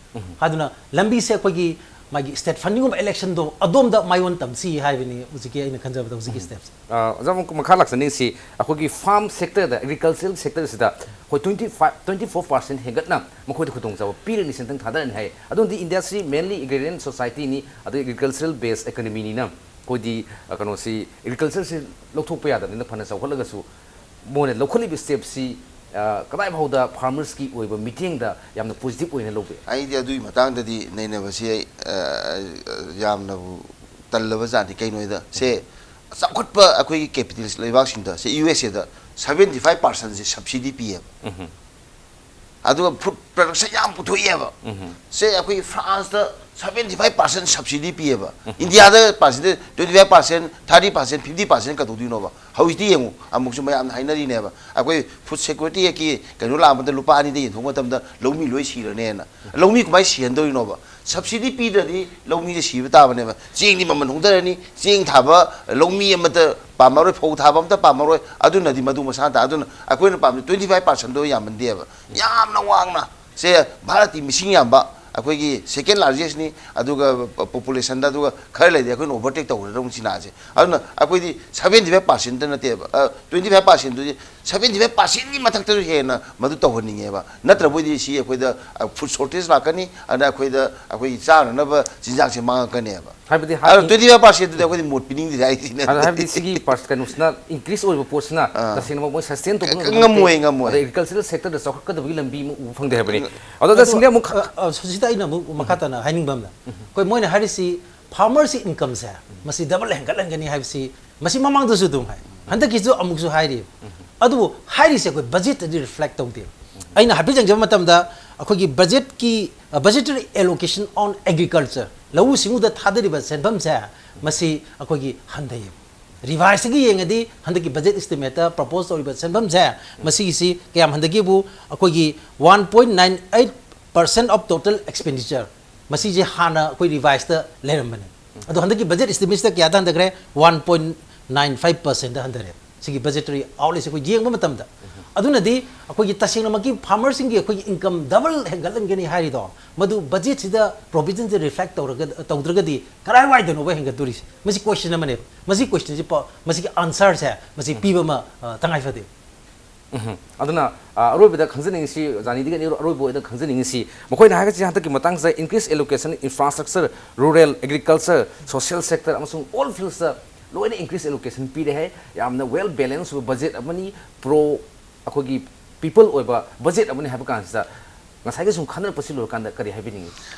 ꯑꯗꯨꯅ ꯂꯝꯕꯤꯁꯦ ꯑꯩꯈꯣꯏꯒꯤ ꯃꯥꯒꯤ state funding of election ꯗꯣ ꯑꯗꯣꯝꯗ ꯃꯥꯏꯑꯣꯟ ꯇꯝꯁꯤ ꯍꯥꯏꯕꯅꯤ ꯍꯧꯖꯤꯛꯀꯤ ꯑꯩꯅ ꯈꯟꯖꯕꯗ ꯍꯧꯖꯤꯛꯀꯤ ꯁ꯭ꯇꯦꯞꯁꯦ꯫ ꯑ, ꯑꯣꯖꯥ, ꯑꯃꯨꯛ ꯃꯈꯥ ꯂꯥꯛꯆꯅꯤꯡꯁꯤ, ꯑꯩꯈꯣꯏꯒꯤ ꯐꯥꯔꯝ ꯁꯦꯛꯇꯔꯗ, ꯑꯦꯒ꯭ꯔꯤꯀꯜꯆꯔꯦꯜ ꯁꯦꯛꯇꯔꯁꯤꯗ ꯑꯩꯈꯣꯏ twenty five, twenty four percent ꯍꯦꯟꯒꯠꯅ ꯃꯈꯣꯏꯗ ꯈꯨꯗꯣꯡꯆꯥꯕ ꯄꯤꯔꯅꯤ, ꯁꯦꯟꯊꯪ ꯊꯥꯗꯔꯅꯤ ꯍꯥꯏ꯫ ꯑꯗꯨꯅꯗꯤ ꯏꯟꯗꯤꯌꯥꯁꯤ mainly agrarian society ꯅꯤ, ꯑꯗꯩ ꯑꯦꯒ꯭ꯔꯤꯀꯜꯆꯔꯦꯜ ꯕꯦꯁ ꯏꯀꯣꯅꯣꯃꯤꯅꯤꯅ ꯑꯩꯈꯣꯏꯗꯤ, ꯑ, ꯀꯩꯅꯣꯁꯤ, ꯑꯦꯒ꯭ꯔꯤꯀꯜꯆꯔꯁꯤ ꯂꯧꯊꯣꯛꯄ ꯌꯥꯗꯕꯅꯤꯅ, ꯐꯅ ꯆꯥꯎꯈꯠꯂꯒꯁꯨ ꯃꯣꯏꯅ ꯂꯧꯈꯠꯂꯤꯕ ꯁ꯭ꯇꯦꯞꯁꯤ, ꯑ, ꯀꯗꯥꯏ ꯐꯥꯎꯗ ꯐꯥꯔꯃꯔꯁꯀꯤ ꯑꯣꯏꯕ ꯃꯤꯠꯌꯦꯡꯗ ꯌꯥꯝꯅ ꯄꯣꯖꯤꯇꯤꯚ ꯑꯣꯏꯅ ꯂꯧꯕ ꯌꯥꯏ? ꯑꯩꯗꯤ ꯑꯗꯨꯒꯤ ꯃꯇꯥꯡꯗꯗꯤ ꯅꯩꯅꯕꯁꯤ ꯑꯩ, ꯑ, ꯌꯥꯝꯅꯕꯨ ꯇꯜꯂꯕ ꯖꯥꯠꯅꯤ꯫ ꯀꯩꯅꯣꯗ ꯁꯦ, ꯆꯥꯎꯈꯠꯄ ꯑꯩꯈꯣꯏꯒꯤ ꯀꯦꯄꯤꯇꯦꯂꯤꯁ ꯂꯩꯕꯥꯛꯁꯤꯡꯗ, ꯁꯦ, ꯌꯨ ꯑꯦꯁ ꯑꯦꯗ seventy five percent ꯁꯦ ꯁꯕꯁꯤꯗꯤ ꯄꯤꯌꯦꯕ꯫ ꯑꯗꯨꯒ ꯐꯨꯗ ꯄ꯭ꯔꯗꯛꯁꯟ ꯌꯥꯝ ꯄꯨꯊꯣꯛꯑꯦꯕ꯫ ꯁꯦ, ꯑꯩꯈꯣꯏꯒꯤ ꯐ꯭ꯔꯥꯟꯁꯇ seventy five percent subsidy ꯄꯤꯌꯦꯕ꯫ ꯏꯟꯗꯤꯌꯥꯗ percent twenty five percent, thirty percent, fifty percent ꯀꯩꯗꯧꯗꯣꯏꯅꯣꯕ? ꯍꯧꯖꯤꯛꯇꯤ ꯌꯦꯡꯉꯨ, ꯑꯃꯨꯛꯁꯨ ꯃꯌꯥꯝꯅ ꯍꯥꯏꯅꯔꯤꯅꯦꯕ, ꯑꯩꯈꯣꯏ ꯐꯨꯗ ꯁꯦꯀ꯭ꯌꯨꯔꯤꯇꯤ ꯑꯦꯛꯀꯤ ꯀꯩꯅꯣ ꯂꯥꯛꯄ ꯃꯇꯝꯗ, ꯂꯨꯄꯥ ꯑꯅꯤꯗ ꯌꯦꯟꯊꯣꯛꯄ ꯃꯇꯝꯗ ꯂꯧꯃꯤ ꯂꯣꯏ ꯁꯤꯔꯅꯦꯅ꯫ ꯂꯧꯃꯤ ꯀꯃꯥꯏꯅ ꯁꯤꯍꯟꯗꯣꯏꯅꯣꯕ? ꯁꯕꯁꯤꯗꯤ ꯄꯤꯗ꯭ꯔꯗꯤ ꯂꯧꯃꯤꯁꯦ ꯁꯤꯕ ꯇꯥꯕꯅꯦꯕ꯫ ꯆꯦꯡꯗꯤ ꯃꯃꯜ ꯍꯣꯡꯊꯔꯅꯤ, ꯆꯦꯡ ꯊꯥꯕ ꯂꯧꯃꯤ ꯑꯃꯠꯇ ꯄꯥꯝꯃꯔꯣꯏ, ꯐꯧ ꯊꯥꯕ ꯑꯃꯠꯇ ꯄꯥꯝꯃꯔꯣꯏ꯫ ꯑꯗꯨꯅꯗꯤ ꯃꯗꯨ ꯃꯁꯥ ꯇꯥ-, ꯑꯗꯨꯅ ꯑꯩꯈꯣꯏꯅ ꯄꯥꯝꯃꯤ twenty five percent ꯗꯣ ꯌꯥꯝꯃꯟꯗꯦꯕ꯫ ꯌꯥꯝꯅ ꯋꯥꯡꯅ, ꯁꯦ, ꯚꯥꯔꯠꯀꯤ ꯃꯤꯁꯤꯡ ꯌꯥꯝꯕ, ꯑꯩꯈꯣꯏꯒꯤ second largest ꯅꯤ, ꯑꯗꯨꯒ ꯄꯣꯄꯨꯂꯦꯁꯟꯗ ꯑꯗꯨꯒ ꯈꯔ ꯂꯩꯔꯗꯤ ꯑꯩꯈꯣꯏꯅ overtake ꯇꯧꯒꯗꯧꯅꯤ ꯆꯤꯅꯥꯁꯦ꯫ ꯑꯗꯨꯅ ꯑꯩꯈꯣꯏꯗꯤ seventy five percent ꯅꯠꯇꯦꯕ, twenty five percent ꯗꯨꯗꯤ, seventy five percent ꯀꯤ ꯃꯊꯛꯇꯁꯨ ꯍꯦꯟꯅ ꯃꯗꯨ ꯇꯧꯍꯟꯅꯤꯡꯉꯦꯕ꯫ ꯅꯠꯇ꯭ꯔꯕꯣꯏꯗꯤ ꯁꯤ ꯑꯩꯈꯣꯏꯗ food shortage ꯂꯥꯛꯀꯅꯤ, ꯑꯗ ꯑꯩꯈꯣꯏꯗ ꯑꯩꯈꯣꯏꯒꯤ ꯆꯥꯅꯅꯕ ꯆꯤꯟꯖꯥꯛꯁꯦ ꯃꯥꯡꯉꯛꯀꯅꯦꯕ꯫ ꯍꯥꯏꯕꯗꯤ ꯑꯗꯣ twenty five percent ꯗꯨꯗꯤ ꯑꯩꯈꯣꯏꯗꯤ ꯃꯣꯠ ꯄꯤꯅꯤꯡꯗꯦ ꯍꯥꯏꯁꯤꯅꯦ꯫ ꯑꯗꯣ ꯍꯥꯏꯕꯗꯤ ꯁꯤꯒꯤ ꯄꯥꯔꯁ ꯀꯩꯅꯣꯁꯤꯅ increase ꯑꯣꯏꯕ ꯄꯣꯠꯁꯤꯅ ꯇꯁꯦꯡꯅꯃꯛ ꯃꯣꯏ sustain ꯇꯧꯕ ꯉꯝꯕ ꯉꯝꯃꯣꯏ, ꯅꯠꯇꯦ꯫ ꯉꯝꯃꯣꯏ꯫ ꯑꯗ agricultural sector ꯗ ꯆꯥꯎꯈꯠꯀꯗꯕꯒꯤ ꯂꯝꯕꯤ ꯑꯃ ꯎꯕ ꯐꯪꯗꯦ ꯍꯥꯏꯕꯅꯤ꯫ ꯑꯗꯣ ꯇꯁꯦꯡꯅ ꯑꯃꯨꯛ ꯈ- ꯑ, ꯑ, ꯁꯤꯗ ꯑꯩꯅ ꯑꯃꯨꯛ ꯃꯈꯥ ꯇꯥꯅ ꯍꯥꯏꯅꯤꯡꯕ ꯑꯃꯅ, ꯑꯩꯈꯣꯏ ꯃꯣꯏꯅ ꯍꯥꯏꯔꯤꯁꯤ farmer ꯁꯤ income ꯁꯦ ꯃꯁꯤ double ꯍꯦꯟꯒꯠꯍꯟꯒꯅꯤ ꯍꯥꯏꯕꯁꯤ ꯃꯁꯤ ꯃꯃꯥꯡꯗꯁꯨ ꯑꯗꯨꯝ ꯍꯥꯏ, ꯍꯟꯗꯛꯀꯤꯁꯨ ꯑꯃꯨꯛꯁꯨ ꯍꯥꯏꯔꯤ꯫ ꯑꯗꯨꯕꯨ ꯍꯥꯏꯔꯤꯁꯦ ꯑꯩꯈꯣꯏ budget ꯇꯗꯤ reflect ꯇꯧꯗꯦ꯫ ꯑꯩꯅ ꯍꯥꯏꯐꯦꯠ ꯌꯦꯡꯖꯕ ꯃꯇꯝꯗ ꯑꯩꯈꯣꯏꯒꯤ budget ꯀꯤ, ꯑ, budgetary allocation on agriculture, ꯂꯧꯎ ꯁꯤꯡꯎꯗ ꯊꯥꯗꯔꯤꯕ ꯁꯦꯟꯐꯝꯁꯦ ꯃꯁꯤ ꯑꯩꯈꯣꯏꯒꯤ ꯍꯟꯊꯩꯌꯦꯕ꯫ Revise ꯇꯒꯤ ꯌꯦꯡꯉꯗꯤ ꯍꯟꯗꯛꯀꯤ budget estimate ꯇ propose ꯇꯧꯔꯤꯕ ꯁꯦꯟꯐꯝꯁꯦ ꯃꯁꯤꯒꯤꯁꯤ ꯀꯌꯥꯝ ꯍꯟꯊꯒꯦꯕꯨ, ꯑꯩꯈꯣꯏꯒꯤ one point nine eight percent of total expenditure, ꯃꯁꯤꯁꯦ ꯍꯥꯟꯅ ꯑꯩꯈꯣꯏ revise ꯇ ꯂꯩꯔꯝꯕꯅꯦ꯫ ꯑꯗꯣ ꯍꯟꯗꯛꯀꯤ budget estimate ꯁꯤꯗ ꯀꯌꯥꯗ ꯍꯟꯊꯈ꯭ꯔꯦ? One point nine five percent ꯗ ꯍꯟꯊꯔꯦ꯫ ꯁꯤꯒꯤ budgetary outlay ꯁꯦ ꯑꯩꯈꯣꯏ ꯌꯦꯡꯕ ꯃꯇꯝꯗ, ꯑꯗꯨꯅꯗꯤ ꯑꯩꯈꯣꯏꯒꯤ ꯇꯁꯦꯡꯅꯃꯛꯀꯤ farmer ꯁꯤꯡꯒꯤ ꯑꯩꯈꯣꯏꯒꯤ income double ꯍꯦꯟꯒꯠꯍꯟꯒꯅꯤ ꯍꯥꯏꯔꯤꯗꯣ, ꯃꯗꯨ budget ꯁꯤꯗ provision ꯁꯦ reflect ꯇꯧꯔꯒ, ꯇꯧꯗ꯭ꯔꯒꯗꯤ ꯀꯗꯥꯏꯋꯥꯏꯗꯅꯣꯕ ꯍꯦꯟꯒꯠꯇꯣꯔꯤꯁꯦ? ꯃꯁꯤ question ꯑꯃꯅꯦ꯫ ꯃꯁꯤ question ꯁꯤ ꯄ-, ꯃꯁꯤꯒꯤ answer ꯁꯦ ꯃꯁꯤ ꯄꯤꯕ ꯑꯃ, ꯑ, ꯇꯉꯥꯏ ꯐꯗꯦ꯫ ꯎꯝ꯫ ꯑꯗꯨꯅ, ꯑ, ꯑꯔꯣꯏꯕꯗ ꯈꯪꯖꯅꯤꯡꯉꯤꯁꯤ, ꯖꯥꯅꯤꯗꯒꯤ ꯑꯅꯤ ꯑꯔꯣꯏꯕ ꯑꯣꯏꯅ ꯈꯪꯖꯅꯤꯡꯉꯤꯁꯤ, ꯃꯈꯣꯏꯅ ꯍꯥꯏꯔꯒꯁꯤ ꯍꯟꯗꯛꯀꯤ ꯃꯇꯥꯡꯁꯤꯗ increase allocation infrastructure, rural, agriculture, social sector ꯑꯃꯁꯨꯡ all fields ꯇ ꯂꯣꯏꯅ increase allocation ꯄꯤꯔꯦ ꯍꯥꯏ꯫ ꯌꯥꯝꯅ well balance ꯑꯣꯏꯕ budget ꯑꯃꯅꯤ, pro ꯑꯩꯈꯣꯏꯒꯤ people ꯑꯣꯏꯕ budget ꯑꯃꯅꯤ ꯍꯥꯏꯕ ꯀꯥꯟꯁꯤꯗ, ꯉꯁꯥꯏꯒꯤ ꯁꯨꯝ ꯈꯟꯅꯔꯛꯄꯁꯤ ꯂꯣꯏꯔꯀꯥꯟꯗ ꯀꯔꯤ ꯍꯥꯏꯕꯤꯅꯤꯡꯉꯤ?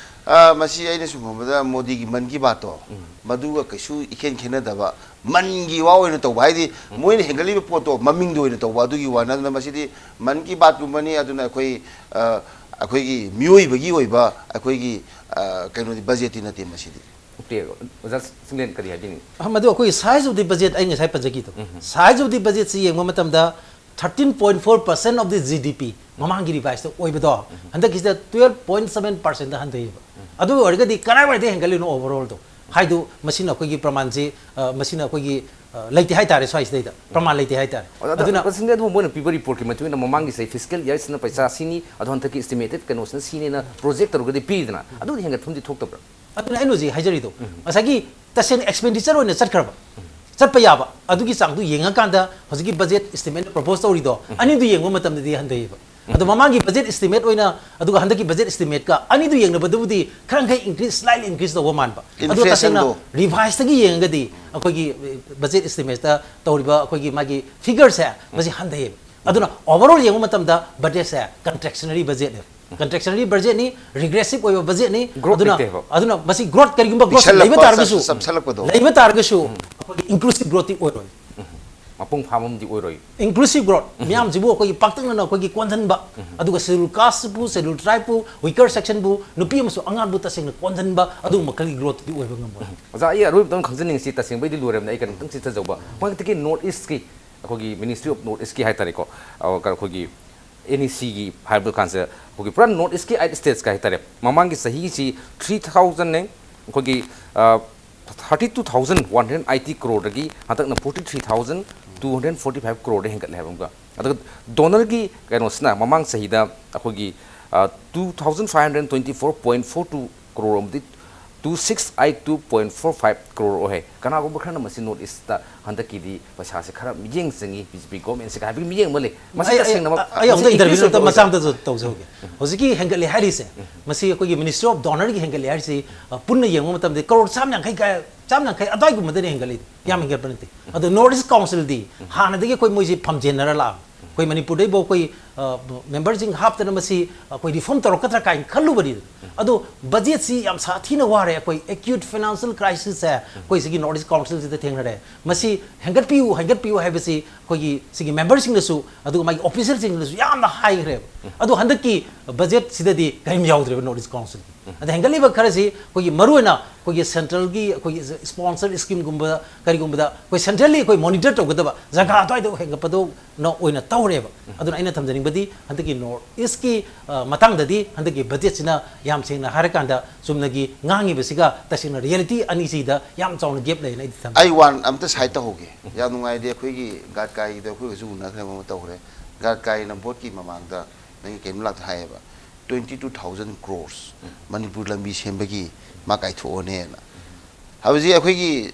ꯑ, ꯃꯁꯤ ꯑꯩꯅ ꯁꯨꯝ ꯈꯟꯕꯗ ꯃꯣꯗꯤꯒꯤ ꯃꯟ ꯀꯤ ꯕꯥꯠꯇꯣ, ꯃꯗꯨꯒ ꯀꯩꯁꯨ ꯏꯈꯦꯟ ꯈꯦꯠꯅꯗꯕ, ꯃꯟꯒꯤ ꯋꯥ ꯑꯣꯏꯅ ꯇꯧꯕ, ꯍꯥꯏꯗꯤ ꯃꯣꯏꯅ ꯍꯦꯟꯒꯠꯂꯤꯕ ꯄꯣꯠꯇꯣ ꯃꯃꯤꯡꯗ ꯑꯣꯏꯅ ꯇꯧꯕ, ꯑꯗꯨꯒꯤ ꯋꯥꯅꯤ꯫ ꯑꯗꯨꯅ ꯃꯁꯤꯗꯤ ꯃꯟ ꯀꯤ ꯕꯥꯠꯀꯨꯝꯕꯅꯤ꯫ ꯑꯗꯨꯅ ꯑꯩꯈꯣꯏ, ꯑ, ꯑꯩꯈꯣꯏꯒꯤ ꯃꯤꯑꯣꯏꯕꯒꯤ ꯑꯣꯏꯕ ꯑꯩꯈꯣꯏꯒꯤ, ꯑ, ꯀꯩꯅꯣꯗꯤ, budget ꯇꯤ ꯅꯠꯇꯦ ꯃꯁꯤꯗꯤ꯫ Okay, ꯑꯣꯖꯥ ꯆꯤꯡꯂꯦꯟ ꯀꯔꯤ ꯍꯥꯏꯕꯤꯅꯤꯡꯉꯤ? ꯑ, ꯃꯗꯨ ꯑꯩꯈꯣꯏꯒꯤ size of the budget, ꯑꯩ ꯉꯁꯥꯏ ꯄꯟꯖꯈꯤꯗꯣ, size of the budget ꯁꯤ ꯌꯦꯡꯕ ꯃꯇꯝꯗ thirteen point four percent of the G D P ꯃꯃꯥꯡꯒꯤ revise ꯇ ꯑꯣꯏꯕꯗꯣ ꯍꯟꯗꯛꯀꯤꯁꯤꯗ twelve point seven percent ꯗ ꯍꯟꯊꯩꯌꯦꯕ꯫ ꯑꯗꯨ ꯑꯣꯏꯔꯒꯗꯤ ꯀꯗꯥꯏꯋꯥꯏꯗ ꯍꯦꯟꯒꯠꯂꯤꯅꯣ overall ꯗꯣ? ꯍꯥꯏꯗꯨ ꯃꯁꯤꯅ ꯑꯩꯈꯣꯏꯒꯤ ꯄ꯭ꯔꯃꯥꯟꯁꯤ, ꯑ, ꯃꯁꯤꯅ ꯑꯩꯈꯣꯏꯒꯤ, ꯑ, ꯂꯩꯇꯦ ꯍꯥꯏꯇꯥꯔꯦ, ꯁ꯭ꯋꯥꯏꯁꯤꯗꯩꯗ ꯄ꯭ꯔꯃꯥꯟ ꯂꯩꯇꯦ ꯍꯥꯏꯇꯥꯔꯦ꯫ ꯑꯣꯖꯥ, ꯑꯗꯨꯅ ꯑꯗꯨꯅ ꯃꯁꯤꯡꯗꯤ ꯑꯗꯨꯕꯨ ꯃꯣꯏꯅ ꯄꯤꯕ ꯔꯤꯄꯣꯔꯠꯀꯤ ꯃꯇꯨꯡ ꯏꯟꯅ ꯃꯃꯥꯡꯒꯤ ꯆꯍꯤ ꯐꯤꯁꯀꯦꯜ ꯏꯌꯥꯔꯁꯤꯅ ꯄꯩꯁꯥ ꯁꯤꯅꯤ, ꯑꯗꯣ ꯍꯟꯗꯛꯀꯤ ꯑꯦꯁꯇꯤꯃꯦꯇꯦꯠ ꯀꯩꯅꯣꯁꯤꯅ ꯁꯤꯅꯦꯅ ꯄ꯭ꯔꯣꯖꯦꯛ ꯇꯧꯔꯒꯗꯤ ꯄꯤꯗꯅ, ꯑꯗꯨꯗꯤ ꯍꯦꯟꯒꯠꯐꯝꯗꯤ ꯊꯣꯛꯇꯕ꯭ꯔꯥ? ꯑꯗꯨꯅ ꯑꯩꯅ ꯍꯧꯖꯤꯛ ꯍꯥꯏꯖꯔꯤꯗꯣ, ꯉꯁꯥꯏꯒꯤ ꯇꯁꯦꯡꯅ ꯑꯦꯛꯁꯄꯦꯟꯗꯤꯆꯔ ꯑꯣꯏꯅ ꯆꯠꯈ꯭ꯔꯕ, ꯆꯠꯄ ꯌꯥꯕ ꯑꯗꯨꯒꯤ ꯆꯥꯡꯗꯨ ꯌꯦꯡꯉꯀꯥꯟꯗ ꯍꯧꯖꯤꯛꯀꯤ ꯕꯖꯦꯠ ꯑꯦꯁꯇꯤꯃꯦꯠ ꯄ꯭ꯔꯣꯄꯣꯁ ꯇꯧꯔꯤꯗꯣ, ꯑꯅꯤꯗꯨ ꯌꯦꯡꯕ ꯃꯇꯝꯗꯗꯤ ꯍꯟꯊꯩꯌꯦꯕ꯫ ꯑꯗꯣ ꯃꯃꯥꯡꯒꯤ ꯕꯖꯦꯠ ꯑꯦꯁꯇꯤꯃꯦꯠ ꯑꯣꯏꯅ ꯑꯗꯨꯒ ꯍꯟꯗꯛꯀꯤ ꯕꯖꯦꯠ ꯑꯦꯁꯇꯤꯃꯦꯠꯀ ꯑꯅꯤꯗꯨ ꯌꯦꯡꯅꯕꯗꯕꯨꯗꯤ ꯈꯔ ꯃꯈꯩ ꯏꯟꯀ꯭ꯔꯤꯁ, ꯁ꯭ꯂꯥꯏꯠꯂꯤ ꯏꯟꯀ꯭ꯔꯤꯁ ꯇꯧꯕ ꯃꯥꯟꯕ꯫ ꯑꯗꯣ ꯇꯁꯦꯡꯅ ꯏꯟꯐ꯭ꯂꯦꯁꯟꯗꯣ꯫ ꯔꯤꯚꯥꯏꯁꯇꯒꯤ ꯌꯦꯡꯉꯒꯗꯤ ꯑꯩꯈꯣꯏꯒꯤ ꯕꯖꯦꯠ ꯑꯦꯁꯇꯤꯃꯦꯠꯇ ꯇꯧꯔꯤꯕ ꯑꯩꯈꯣꯏꯒꯤ ꯃꯥꯒꯤ ꯐꯤꯒꯔꯁꯦ ꯃꯁꯤ ꯍꯟꯊꯩꯌꯦꯕ꯫ ꯑꯗꯨꯅ ꯑꯣꯚꯔꯑꯣꯜ ꯌꯦꯡꯕ ꯃꯇꯝꯗ ꯕꯖꯦꯠꯁꯦ ꯀꯟꯇ꯭ꯔꯦꯛꯁꯅꯔꯤ ꯕꯖꯦꯠꯅꯦꯕ꯫ ꯀꯟꯇ꯭ꯔꯦꯛꯁꯅꯔꯤ ꯕꯖꯦꯠꯅꯤ, ꯔꯤꯒ꯭ꯔꯦꯁꯤꯞ ꯑꯣꯏꯕ ꯕꯖꯦꯠꯅꯤ꯫ Growth ꯑꯗꯨꯅ, ꯂꯩꯇꯦꯕ꯫ ꯑꯗꯨꯅ ꯃꯁꯤ ꯒ꯭ꯔꯣꯠ ꯀꯔꯤꯒꯨꯝꯕ ꯒ꯭ꯔꯣꯠ ꯂꯩꯕ ꯄꯤꯛꯁꯜꯂꯛꯄ, ꯇꯥꯔꯒꯁꯨ, ꯆꯞ-, ꯆꯞꯁꯜꯂꯛꯄꯗꯣ꯫ ꯂꯩꯕ ꯇꯥꯔꯒꯁꯨ ꯑꯩꯈꯣꯏꯒꯤ ꯏꯟꯀ꯭ꯂꯨꯁꯤꯞ ꯒ꯭ꯔꯣꯠꯇꯤ ꯑꯣꯏꯔꯣꯏ꯫ ꯃꯄꯨꯡ ꯐꯥꯕ ꯑꯃꯗꯤ ꯑꯣꯏꯔꯣꯏ꯫ ꯏꯟꯀ꯭ꯂꯨꯁꯤꯞ ꯒ꯭ꯔꯣꯠ ꯃꯤꯌꯥꯝꯁꯤꯕꯨ ꯑꯩꯈꯣꯏꯒꯤ ꯄꯥꯛꯇꯛꯅꯅ ꯑꯩꯈꯣꯏꯒꯤ ꯀꯣꯟꯁꯤꯟꯕ, ꯑꯗꯨꯒ ꯁꯦꯗꯨꯜ ꯀꯥꯁꯄꯨ, ꯁꯦꯗꯨꯜ ꯇ꯭ꯔꯥꯏꯕꯄꯨ, ꯋꯤꯀꯔ ꯁꯦꯛꯁꯟꯕꯨ, ꯅꯨꯄꯤ ꯑꯃꯁꯨꯡ ꯑꯉꯥꯡꯕꯨ ꯇꯁꯦꯡꯅ ꯀꯣꯟꯁꯤꯟꯕ ꯑꯗꯨꯒꯨꯝꯕ ꯈꯔꯒꯤ ꯒ꯭ꯔꯣꯠꯇꯨꯗꯤ ꯑꯣꯏꯕ ꯉꯝꯃꯣꯏ꯫ ꯑꯣꯖꯥ, ꯑꯩ ꯑꯔꯣꯏꯕꯗ ꯑꯃ ꯈꯪꯖꯅꯤꯡꯉꯤꯁꯤ, ꯇꯁꯦꯡꯕꯩꯗꯤ ꯂꯣꯏꯔꯕꯅꯤ, ꯑꯩ ꯀꯩꯅꯣꯝꯇꯪ ꯆꯤꯠꯊꯖꯧꯕ꯫ ꯍꯧꯖꯤꯛꯇꯤ ꯅꯣꯔꯠ ꯏꯁꯀꯤ, ꯑꯩꯈꯣꯏꯒꯤ ꯃꯤꯅꯤꯁꯇ꯭ꯔꯤ ꯑꯣꯐ ꯅꯣꯔꯠ ꯏꯁꯀꯤ ꯍꯥꯏꯇꯥꯔꯦꯀꯣ, ꯑ, ꯀ-, ꯑꯩꯈꯣꯏꯒꯤ ꯑꯦꯟ ꯏ ꯁꯤꯒꯤ ꯍꯥꯏꯕ ꯀꯥꯟꯁꯤꯗ ꯑꯩꯈꯣꯏꯒꯤ ꯄꯨꯔꯥ ꯅꯣꯔꯠ ꯏꯁꯀꯤ ꯑꯥꯏꯠ ꯁ꯭ꯇꯦꯠꯁꯀ ꯍꯥꯏꯇꯥꯔꯦ, ꯃꯃꯥꯡꯒꯤ ꯆꯍꯤꯒꯤ ꯊ꯭ꯔꯤ ꯊꯥꯎꯖꯟꯅꯦ, ꯑꯩꯈꯣꯏꯒꯤ, ꯑ, thirty two thousand one hundred eighty ꯀ꯭ꯔꯣꯔꯗꯒꯤ ꯍꯟꯗꯛꯅ forty three thousand two hundred forty five ꯀ꯭ꯔꯣꯔꯗ ꯍꯦꯟꯒꯠꯂꯦ ꯍꯥꯏꯕ ꯑꯃꯒ, ꯑꯗꯨꯒ ꯗꯣꯅꯔꯒꯤ ꯀꯩꯅꯣꯁꯤꯅ ꯃꯃꯥꯡ ꯆꯍꯤꯗ ꯑꯩꯈꯣꯏꯒꯤ, ꯑ, two thousand five hundred twenty four point four two crore ꯑꯃꯗꯤ two six eight two point four five crore ꯑꯣꯏ꯫ ꯀꯅꯥꯒꯨꯝꯕ ꯈꯔꯅ ꯃꯁꯤ ꯅꯣꯔꯠ ꯏꯁꯇ ꯍꯟꯗꯛꯀꯤꯗꯤ ꯄꯩꯁꯥꯁꯦ ꯈꯔ ꯃꯤꯠꯌꯦꯡ ꯆꯪꯉꯤ ꯕꯤ ꯖꯦ ꯄꯤ ꯒꯣꯔꯃꯦꯟꯁꯤꯒ ꯍꯥꯏꯕꯒꯤ ꯃꯤꯠꯌꯦꯡ ꯑꯃ ꯂꯩ꯫ ꯃꯁꯤ ꯑꯩ, ꯑꯩ, ꯇꯁꯦꯡꯅꯃꯛ ꯑꯩ ꯑꯃꯨꯛꯇ ꯃꯁꯤ ꯏꯟꯇꯔꯚ꯭ꯌꯨ increase ꯑꯝꯇ ꯑꯣꯏꯕ ꯃꯆꯥ ꯑꯣꯏꯕ꯭ꯔꯥ? ꯑꯝꯇ ꯇꯧꯖꯍꯧꯒꯦ꯫ ꯍꯧꯖꯤꯛꯀꯤ ꯍꯦꯟꯒꯠꯂꯦ ꯍꯥꯏꯔꯤꯁꯦ, ꯃꯁꯤ ꯑꯩꯈꯣꯏꯒꯤ ꯃꯤꯅꯤꯁꯇ꯭ꯔꯤ ꯑꯣꯐ ꯗꯣꯅꯔꯒꯤ ꯍꯦꯟꯒꯠꯂꯦ ꯍꯥꯏꯔꯤꯁꯤ, ꯑ, ꯄꯨꯟꯅ ꯌꯦꯡꯕ ꯃꯇꯝꯗ ꯀꯔꯣꯔ ꯆꯥꯝ ꯌꯥꯡꯈꯩ ꯀꯥꯏ-, ꯆꯥꯝ ꯌꯥꯡꯈꯩ ꯑꯗꯨꯋꯥꯏꯒꯨꯝꯕꯗꯅ ꯍꯦꯟꯒꯠꯂꯤꯗꯣ, ꯌꯥꯝ ꯍꯦꯟꯒꯠꯄ ꯅꯠꯇꯦ꯫ ꯑꯗꯣ ꯅꯣꯔꯠ ꯏꯁ ꯀꯥꯎꯟꯁꯤꯜꯗꯤ ꯍꯥꯟꯅꯗꯒꯤ ꯑꯩꯈꯣꯏ ꯃꯣꯏꯁꯤ ꯐꯝꯖꯦꯟꯅꯔ ꯂꯥꯛꯑꯕꯅꯤ꯫ ꯑꯩꯈꯣꯏ ꯃꯅꯤꯄꯨꯔꯗꯩꯐꯥꯎ ꯑꯩꯈꯣꯏ, ꯑ, ꯃꯦꯝꯕꯔꯁꯤꯡ ꯍꯥꯞꯇꯅ ꯃꯁꯤ ꯑꯩꯈꯣꯏ ꯔꯤꯐꯣꯔꯝ ꯇꯧꯔꯛꯀꯗ꯭ꯔꯥ ꯀꯥꯏꯅ ꯈꯜꯂꯨꯕꯅꯤ꯫ ꯑꯗꯣ ꯕꯖꯦꯠꯁꯤ ꯌꯥꯝ ꯁꯥꯊꯤꯅ ꯋꯥꯔꯦ꯫ ꯑꯩꯈꯣꯏ ꯑꯦꯀ꯭ꯌꯨꯠ ꯐꯥꯏꯅꯥꯟꯁꯤꯌꯦꯜ ꯀ꯭ꯔꯥꯏꯁꯤꯁꯁꯦ ꯑꯩꯈꯣꯏ ꯁꯤꯒꯤ ꯅꯣꯔꯠ ꯏꯁ ꯀꯥꯎꯟꯁꯤꯜꯁꯤꯗ ꯊꯦꯡꯅꯔꯦ꯫ ꯃꯁꯤ ꯍꯦꯟꯒꯠꯄꯤꯌꯨ, ꯍꯦꯟꯒꯠꯄꯤꯌꯨ ꯍꯥꯏꯕꯁꯤ ꯑꯩꯈꯣꯏꯒꯤ ꯁꯤꯒꯤ ꯃꯦꯝꯕꯔꯁꯤꯡꯅꯁꯨ ꯑꯗꯨꯒ ꯃꯥꯒꯤ ꯑꯣꯐꯤꯁꯤꯌꯦꯜꯁꯤꯡꯅꯁꯨ ꯌꯥꯝꯅ ꯍꯥꯏꯈ꯭ꯔꯦꯕ꯫ ꯑꯗꯣ ꯍꯟꯗꯛꯀꯤ ꯕꯖꯦꯠꯁꯤꯗꯗꯤ ꯀꯔꯤꯝ ꯌꯥꯎꯗ꯭ꯔꯦꯕ ꯅꯣꯔꯠ ꯏꯁ ꯀꯥꯎꯟꯁꯤꯜꯒꯤ꯫ ꯑꯗ ꯍꯦꯟꯒꯠꯂꯤꯕ ꯈꯔꯁꯤ ꯑꯩꯈꯣꯏꯒꯤ ꯃꯔꯨꯑꯣꯏꯅ ꯑꯩꯈꯣꯏꯒꯤ ꯁꯦꯟꯇ꯭ꯔꯦꯜꯒꯤ ꯑꯩꯈꯣꯏꯒꯤ ꯁ꯭ꯄꯣꯟꯁꯔ ꯁ꯭ꯀꯤꯝꯒꯨꯝꯕ ꯀꯔꯤꯒꯨꯝꯕꯗ ꯑꯩꯈꯣꯏ ꯁꯦꯟꯇ꯭ꯔꯦꯜꯂꯤ ꯑꯩꯈꯣꯏ ꯃꯣꯅꯤꯇꯔ ꯇꯧꯒꯗꯕ ꯖꯒꯥ ꯑꯗꯨꯋꯥꯏꯗ ꯍꯦꯟꯒꯠꯄꯗꯧꯅ ꯑꯣꯏꯅ ꯇꯧꯔꯦꯕ꯫ ꯑꯗꯨꯅ ꯑꯩꯅ ꯊꯝꯖꯅꯤꯡꯕꯗꯤ ꯍꯟꯗꯛꯀꯤ ꯅꯣꯔꯠ ꯏꯁꯀꯤ ꯃꯇꯥꯡꯗꯗꯤ ꯍꯟꯗꯛꯀꯤ ꯕꯖꯦꯠꯁꯤꯅ ꯌꯥꯝ ꯁꯦꯡꯅ ꯍꯥꯏꯔꯀꯥꯟꯗ ꯆꯨꯝꯅꯒꯤ ꯉꯥꯡꯉꯤꯕꯁꯤꯒ ꯇꯁꯦꯡꯅ ꯔꯤꯌꯦꯂꯤꯇꯤ ꯑꯅꯤꯁꯤꯗ ꯌꯥꯝ ꯆꯥꯎꯅ ꯒꯦꯞ ꯂꯩꯅ ꯑꯩꯗꯤ ꯊꯝꯖꯩ꯫ ꯑꯩ ꯋꯥꯟ ꯑꯝꯇ ꯁꯥꯏꯠ ꯇꯧꯍꯧꯒꯦ꯫ ꯌꯥꯝ ꯅꯨꯡꯉꯥꯏꯔꯦ, ꯑꯩꯈꯣꯏꯒꯤ ꯒꯥꯠꯀꯥꯏꯒꯤꯗ ꯑꯩꯈꯣꯏꯒꯁꯨ ꯎꯅꯈ꯭ꯔꯦ ꯑꯃ ꯇꯧꯈ꯭ꯔꯦ꯫ ꯒꯥꯠꯀꯥꯏꯅ ꯚꯣꯠꯀꯤ ꯃꯃꯥꯡꯗ ꯅꯪꯒꯤ ꯀꯩꯅꯣ ꯂꯥꯛꯇ ꯍꯥꯏꯌꯦꯕ, twenty two thousand crores Manipur ꯂꯝꯕꯤ ꯁꯦꯝꯕꯒꯤ ꯃꯥ ꯀꯥꯏꯊꯣꯛꯑꯣꯅꯦꯅ꯫ ꯍꯧꯖꯤꯛ ꯑꯩꯈꯣꯏꯒꯤ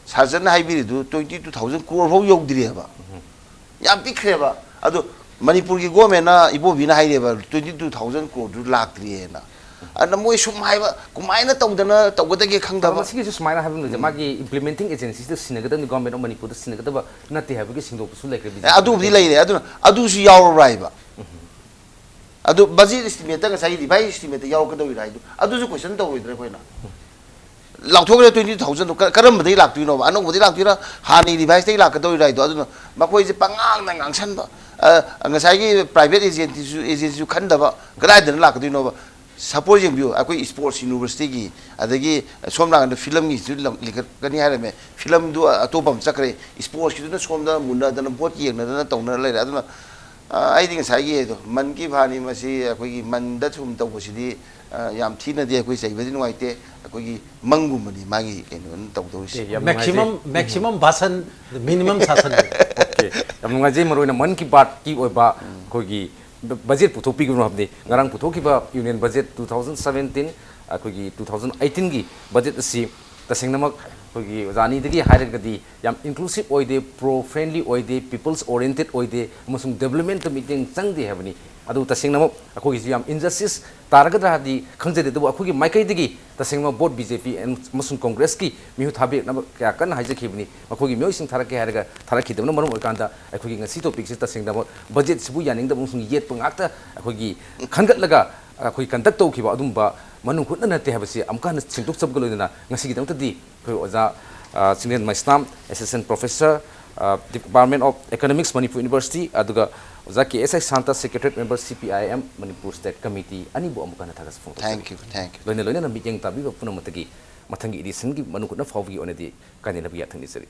ꯁꯥꯔ ꯆꯟꯅ ꯍꯥꯏꯕꯤꯔꯤꯗꯨ twenty two thousand crore ꯐꯥꯎ ꯌꯧꯗ꯭ꯔꯤꯑꯕ꯫ ꯌꯥꯝ ꯄꯤꯛꯈ꯭ꯔꯦꯕ꯫ ꯑꯗꯣ ꯃꯅꯤꯄꯨꯔꯒꯤ ꯒꯣꯔꯃꯦꯟꯅ, ꯏꯕꯣꯕꯤꯅ ꯍꯥꯏꯔꯦꯕ, twenty two thousand crore ꯗꯨ ꯂꯥꯛꯇ꯭ꯔꯤꯑꯅ꯫ ꯑꯗꯨꯅ ꯃꯣꯏ ꯁꯨꯝ ꯍꯥꯏꯕ, ꯀꯃꯥꯏꯅ ꯇꯧꯗꯅ ꯇꯧꯒꯗꯒꯦ ꯈꯪꯗꯕ꯫ ꯃꯁꯤꯒꯤꯁꯨ ꯁꯨꯃꯥꯏꯅ ꯍꯥꯏꯕ ꯑꯃ ꯂꯩꯖꯩ, ꯃꯥꯒꯤ implementing agency the ꯁꯤꯟꯅꯒꯗꯕꯅꯤ, Government of ꯃꯅꯤꯄꯨꯔꯗ ꯁꯤꯟꯅꯒꯗꯕ ꯅꯠꯇꯦ ꯍꯥꯏꯕꯒꯤ ꯁꯦꯡꯗꯣꯛꯄꯁꯨ ꯂꯩꯈ꯭ꯔꯦ꯫ ꯑꯦ, ꯑꯗꯨꯕꯨꯗꯤ ꯂꯩꯔꯦ꯫ ꯑꯗꯨꯅ ꯑꯗꯨꯁꯨ ꯌꯥꯎꯔꯕ꯭ꯔꯥ ꯍꯥꯏꯕ꯫ ꯑꯗꯨ ꯕꯖꯦꯠ ꯏꯁꯇꯤꯃꯦꯠꯇ, ꯉꯁꯥꯏꯒꯤ ꯔꯤꯚꯥꯏꯁ ꯏꯁꯇꯤꯃꯦꯠꯇ ꯌꯥꯎꯔꯛꯀꯗꯧꯔꯤꯔꯥ ꯍꯥꯏꯗꯣ, ꯑꯗꯨꯁꯨ ꯀꯣꯏꯁꯟ ꯇꯧꯔꯣꯏꯗ꯭ꯔꯥ ꯑꯩꯈꯣꯏꯅ? ꯂꯥꯎꯊꯣꯛꯈ꯭ꯔꯦ twenty two thousand ꯗꯣ, ꯀ- ꯀꯔꯝꯕꯗꯒꯤ ꯂꯥꯛꯇꯣꯏꯅꯣꯕ? ꯑꯅꯧꯕꯗꯒꯤ ꯂꯥꯛꯇꯣꯏꯔꯥ, ꯍꯥꯟꯅꯒꯤ ꯔꯤꯚꯥꯏꯁꯇꯒꯤ ꯂꯥꯛꯀꯗꯧꯔꯤꯔꯥ ꯍꯥꯏꯗꯣ꯫ ꯑꯗꯨꯅ ꯃꯈꯣꯏꯁꯦ ꯄꯉꯥꯡꯗ ꯉꯥꯡꯁꯟꯕ꯫ ꯑ, ꯉꯁꯥꯏꯒꯤ ꯄ꯭ꯔꯥꯏꯚꯦꯠ ꯑꯦꯖꯦꯟꯁꯤꯁꯨ, ꯑꯦꯖꯦꯟꯁꯤꯁꯨ ꯈꯟꯗꯕ, ꯀꯗꯥꯏꯗꯅ ꯂꯥꯛꯀꯗꯣꯏꯅꯣꯕ? ꯁꯄꯣꯖ ꯌꯦꯡꯕꯤꯌꯨ, ꯑꯩꯈꯣꯏ ꯁ꯭ꯄꯣꯔꯠꯁ ꯌꯨꯅꯤꯚꯔꯁꯤꯇꯤꯒꯤ, ꯑꯗꯒꯤ ꯁꯣꯝ ꯅꯥꯀꯟꯗ ꯐꯤꯂꯝꯒꯤꯁꯨ ꯂꯝ- ꯂꯤꯡꯈꯠꯀꯅꯤ ꯍꯥꯏꯔꯝꯃꯦ꯫ ꯐꯤꯂꯝꯗꯨ ꯑꯇꯣꯞꯄ ꯑꯃ ꯆꯠꯈ꯭ꯔꯦ꯫ ꯁ꯭ꯄꯣꯔꯠꯁꯀꯤꯗꯨꯅ ꯁꯣꯝꯗ ꯃꯨꯟꯅꯗꯅ, ꯚꯣꯠ ꯌꯦꯡꯅꯗꯅ ꯇꯧꯅꯔ ꯂꯩꯔꯦ꯫ ꯑꯗꯨꯅ ꯑ, ꯑꯩꯗꯤ ꯉꯁꯥꯏꯒꯤ ꯍꯥꯏꯗꯣ, ꯃꯟ ꯀꯤ ꯕꯥꯠꯅꯤ, ꯃꯁꯤ ꯑꯩꯈꯣꯏꯒꯤ ꯃꯟꯗ ꯁꯨꯝ ꯇꯧꯕꯁꯤꯗꯤ, ꯑ, ꯌꯥꯝ ꯊꯤꯅꯗꯤ ꯑꯩꯈꯣꯏ ꯆꯩꯕꯗꯤ ꯅꯨꯡꯉꯥꯏꯇꯦ꯫ ꯑꯩꯈꯣꯏꯒꯤ ꯃꯪꯒꯨꯝꯕꯅꯤ ꯃꯥꯒꯤ ꯀꯩꯅꯣ ꯇꯧꯗꯧꯔꯤꯁꯦ꯫ ꯌꯥꯝ ꯅꯨꯡꯉꯥꯏꯖꯩ꯫ ꯃꯦꯛꯁꯤꯃꯝ, ꯃꯦꯛꯁꯤꯃꯝ ꯚꯥꯁꯟ, ꯃꯤꯅꯤꯃꯝ ꯁꯥꯁꯟ꯫ ꯑꯣꯀꯦ, ꯌꯥꯝ ꯅꯨꯡꯉꯥꯏꯖꯩ꯫ ꯃꯔꯨꯑꯣꯏꯅ ꯃꯟ ꯀꯤ ꯕꯥꯠꯀꯤ ꯑꯣꯏꯕ ꯑꯩꯈꯣꯏꯒꯤ ꯕ- ꯕꯖꯦꯠ ꯄꯨꯊꯣꯛꯄꯤꯒꯅꯨ ꯍꯥꯏꯕꯗꯤ, ꯉꯔꯥꯡ ꯄꯨꯊꯣꯛꯈꯤꯕ union budget two thousand seventeen, ꯑꯩꯈꯣꯏꯒꯤ two thousand eighteen ꯒꯤ ꯕꯖꯦꯠ ꯑꯁꯤ ꯇꯁꯦꯡꯅꯃꯛ ꯑꯩꯈꯣꯏꯒꯤ ꯑꯣꯖꯥ ꯑꯅꯤꯗꯒꯤ ꯍꯥꯏꯔꯒꯗꯤ ꯌꯥꯝ inclusive ꯑꯣꯏꯗꯦ, pro friendly ꯑꯣꯏꯗꯦ, people's oriented ꯑꯣꯏꯗꯦ, ꯑꯃꯁꯨꯡ development ꯇ ꯃꯤꯠꯌꯦꯡ ꯆꯪꯗꯦ ꯍꯥꯏꯕꯅꯤ꯫ ꯑꯗꯨ ꯇꯁꯦꯡꯅꯃꯛ ꯑꯩꯈꯣꯏꯒꯤꯁꯤ ꯌꯥꯝ injustice ꯇꯥꯔꯒꯗ꯭ꯔꯥ ꯍꯥꯏꯗꯤ ꯈꯪꯖꯗꯦ, ꯑꯗꯨꯕꯨ ꯑꯩꯈꯣꯏꯒꯤ ꯃꯥꯏꯀꯩꯗꯒꯤ ꯇꯁꯦꯡꯅꯃꯛ ꯚꯣꯠ ꯕꯤ ꯖꯦ ꯄꯤ ꯑꯃꯁꯨꯡ ꯀꯣꯡꯒ꯭ꯔꯦꯁꯀꯤ ꯃꯤꯍꯨꯠ ꯊꯥꯕꯤꯔꯛꯅꯕ ꯀꯌꯥ ꯀꯟꯅ ꯍꯥꯏꯖꯈꯤꯕꯅꯤ꯫ ꯃꯈꯣꯏꯒꯤ ꯃꯤꯑꯣꯏꯁꯤꯡ ꯊꯥꯔꯛꯀꯦ ꯍꯥꯏꯔꯒ ꯊꯥꯔꯛꯈꯤꯗꯕꯅ ꯃꯔꯝ ꯑꯣꯏꯔꯀꯥꯟꯗ ꯑꯩꯈꯣꯏꯒꯤ ꯉꯁꯤ ꯇꯣꯄꯤꯛꯁꯤ ꯇꯁꯦꯡꯅꯃꯛ ꯕꯖꯦꯠꯁꯤꯕꯨ ꯌꯥꯅꯤꯡꯗꯕ ꯑꯃꯁꯨꯡ ꯌꯦꯠꯄ ꯉꯥꯛꯇ ꯑꯩꯈꯣꯏꯒꯤ ꯈꯟꯒꯠꯂꯒ ꯑꯩꯈꯣꯏ ꯀꯟꯗꯛ ꯇꯧꯈꯤꯕ ꯑꯗꯨꯝꯕ ꯃꯅꯨꯡ ꯍꯨꯠꯅ ꯅꯠꯇꯦ ꯍꯥꯏꯕꯁꯤ ꯑꯃꯨꯛꯀ ꯍꯟꯅ ꯁꯦꯡꯗꯣꯛꯆꯕꯒ ꯂꯣꯏꯅꯅ ꯉꯁꯤꯒꯤꯗꯃꯛꯇꯗꯤ ꯑꯩꯈꯣꯏ ꯑꯣꯖꯥ, ꯑ, ꯆꯤꯡꯂꯦꯟ ꯃꯩꯁꯅꯥꯝ, Assistant Professor, ꯑ, Department of Economics, Manipur University, ꯑꯗꯨꯒ Oja K S I Shanta, secretary member C P I M Manipur state committee, ꯑꯅꯤꯕꯨ ꯑꯃꯨꯛ ꯍꯟꯅ ꯊꯥꯒꯠꯄ ꯐꯣꯡꯗꯣꯛꯆꯔꯤ꯫ Thank you, thank you. ꯂꯣꯏꯅ ꯂꯣꯏꯅꯅ ꯃꯤꯠꯌꯦꯡ ꯇꯥꯕꯤꯕ ꯄꯨꯝꯅꯃꯛꯇꯒꯤ ꯃꯊꯪꯒꯤ ꯏꯗꯤꯁꯟꯒꯤ ꯃꯅꯨꯡ ꯍꯨꯠꯅ ꯐꯥꯎꯕꯒꯤ ꯑꯣꯏꯅꯗꯤ ꯀꯥꯏꯅꯅꯕ ꯌꯥꯊꯪ ꯅꯤꯖꯔꯤ꯫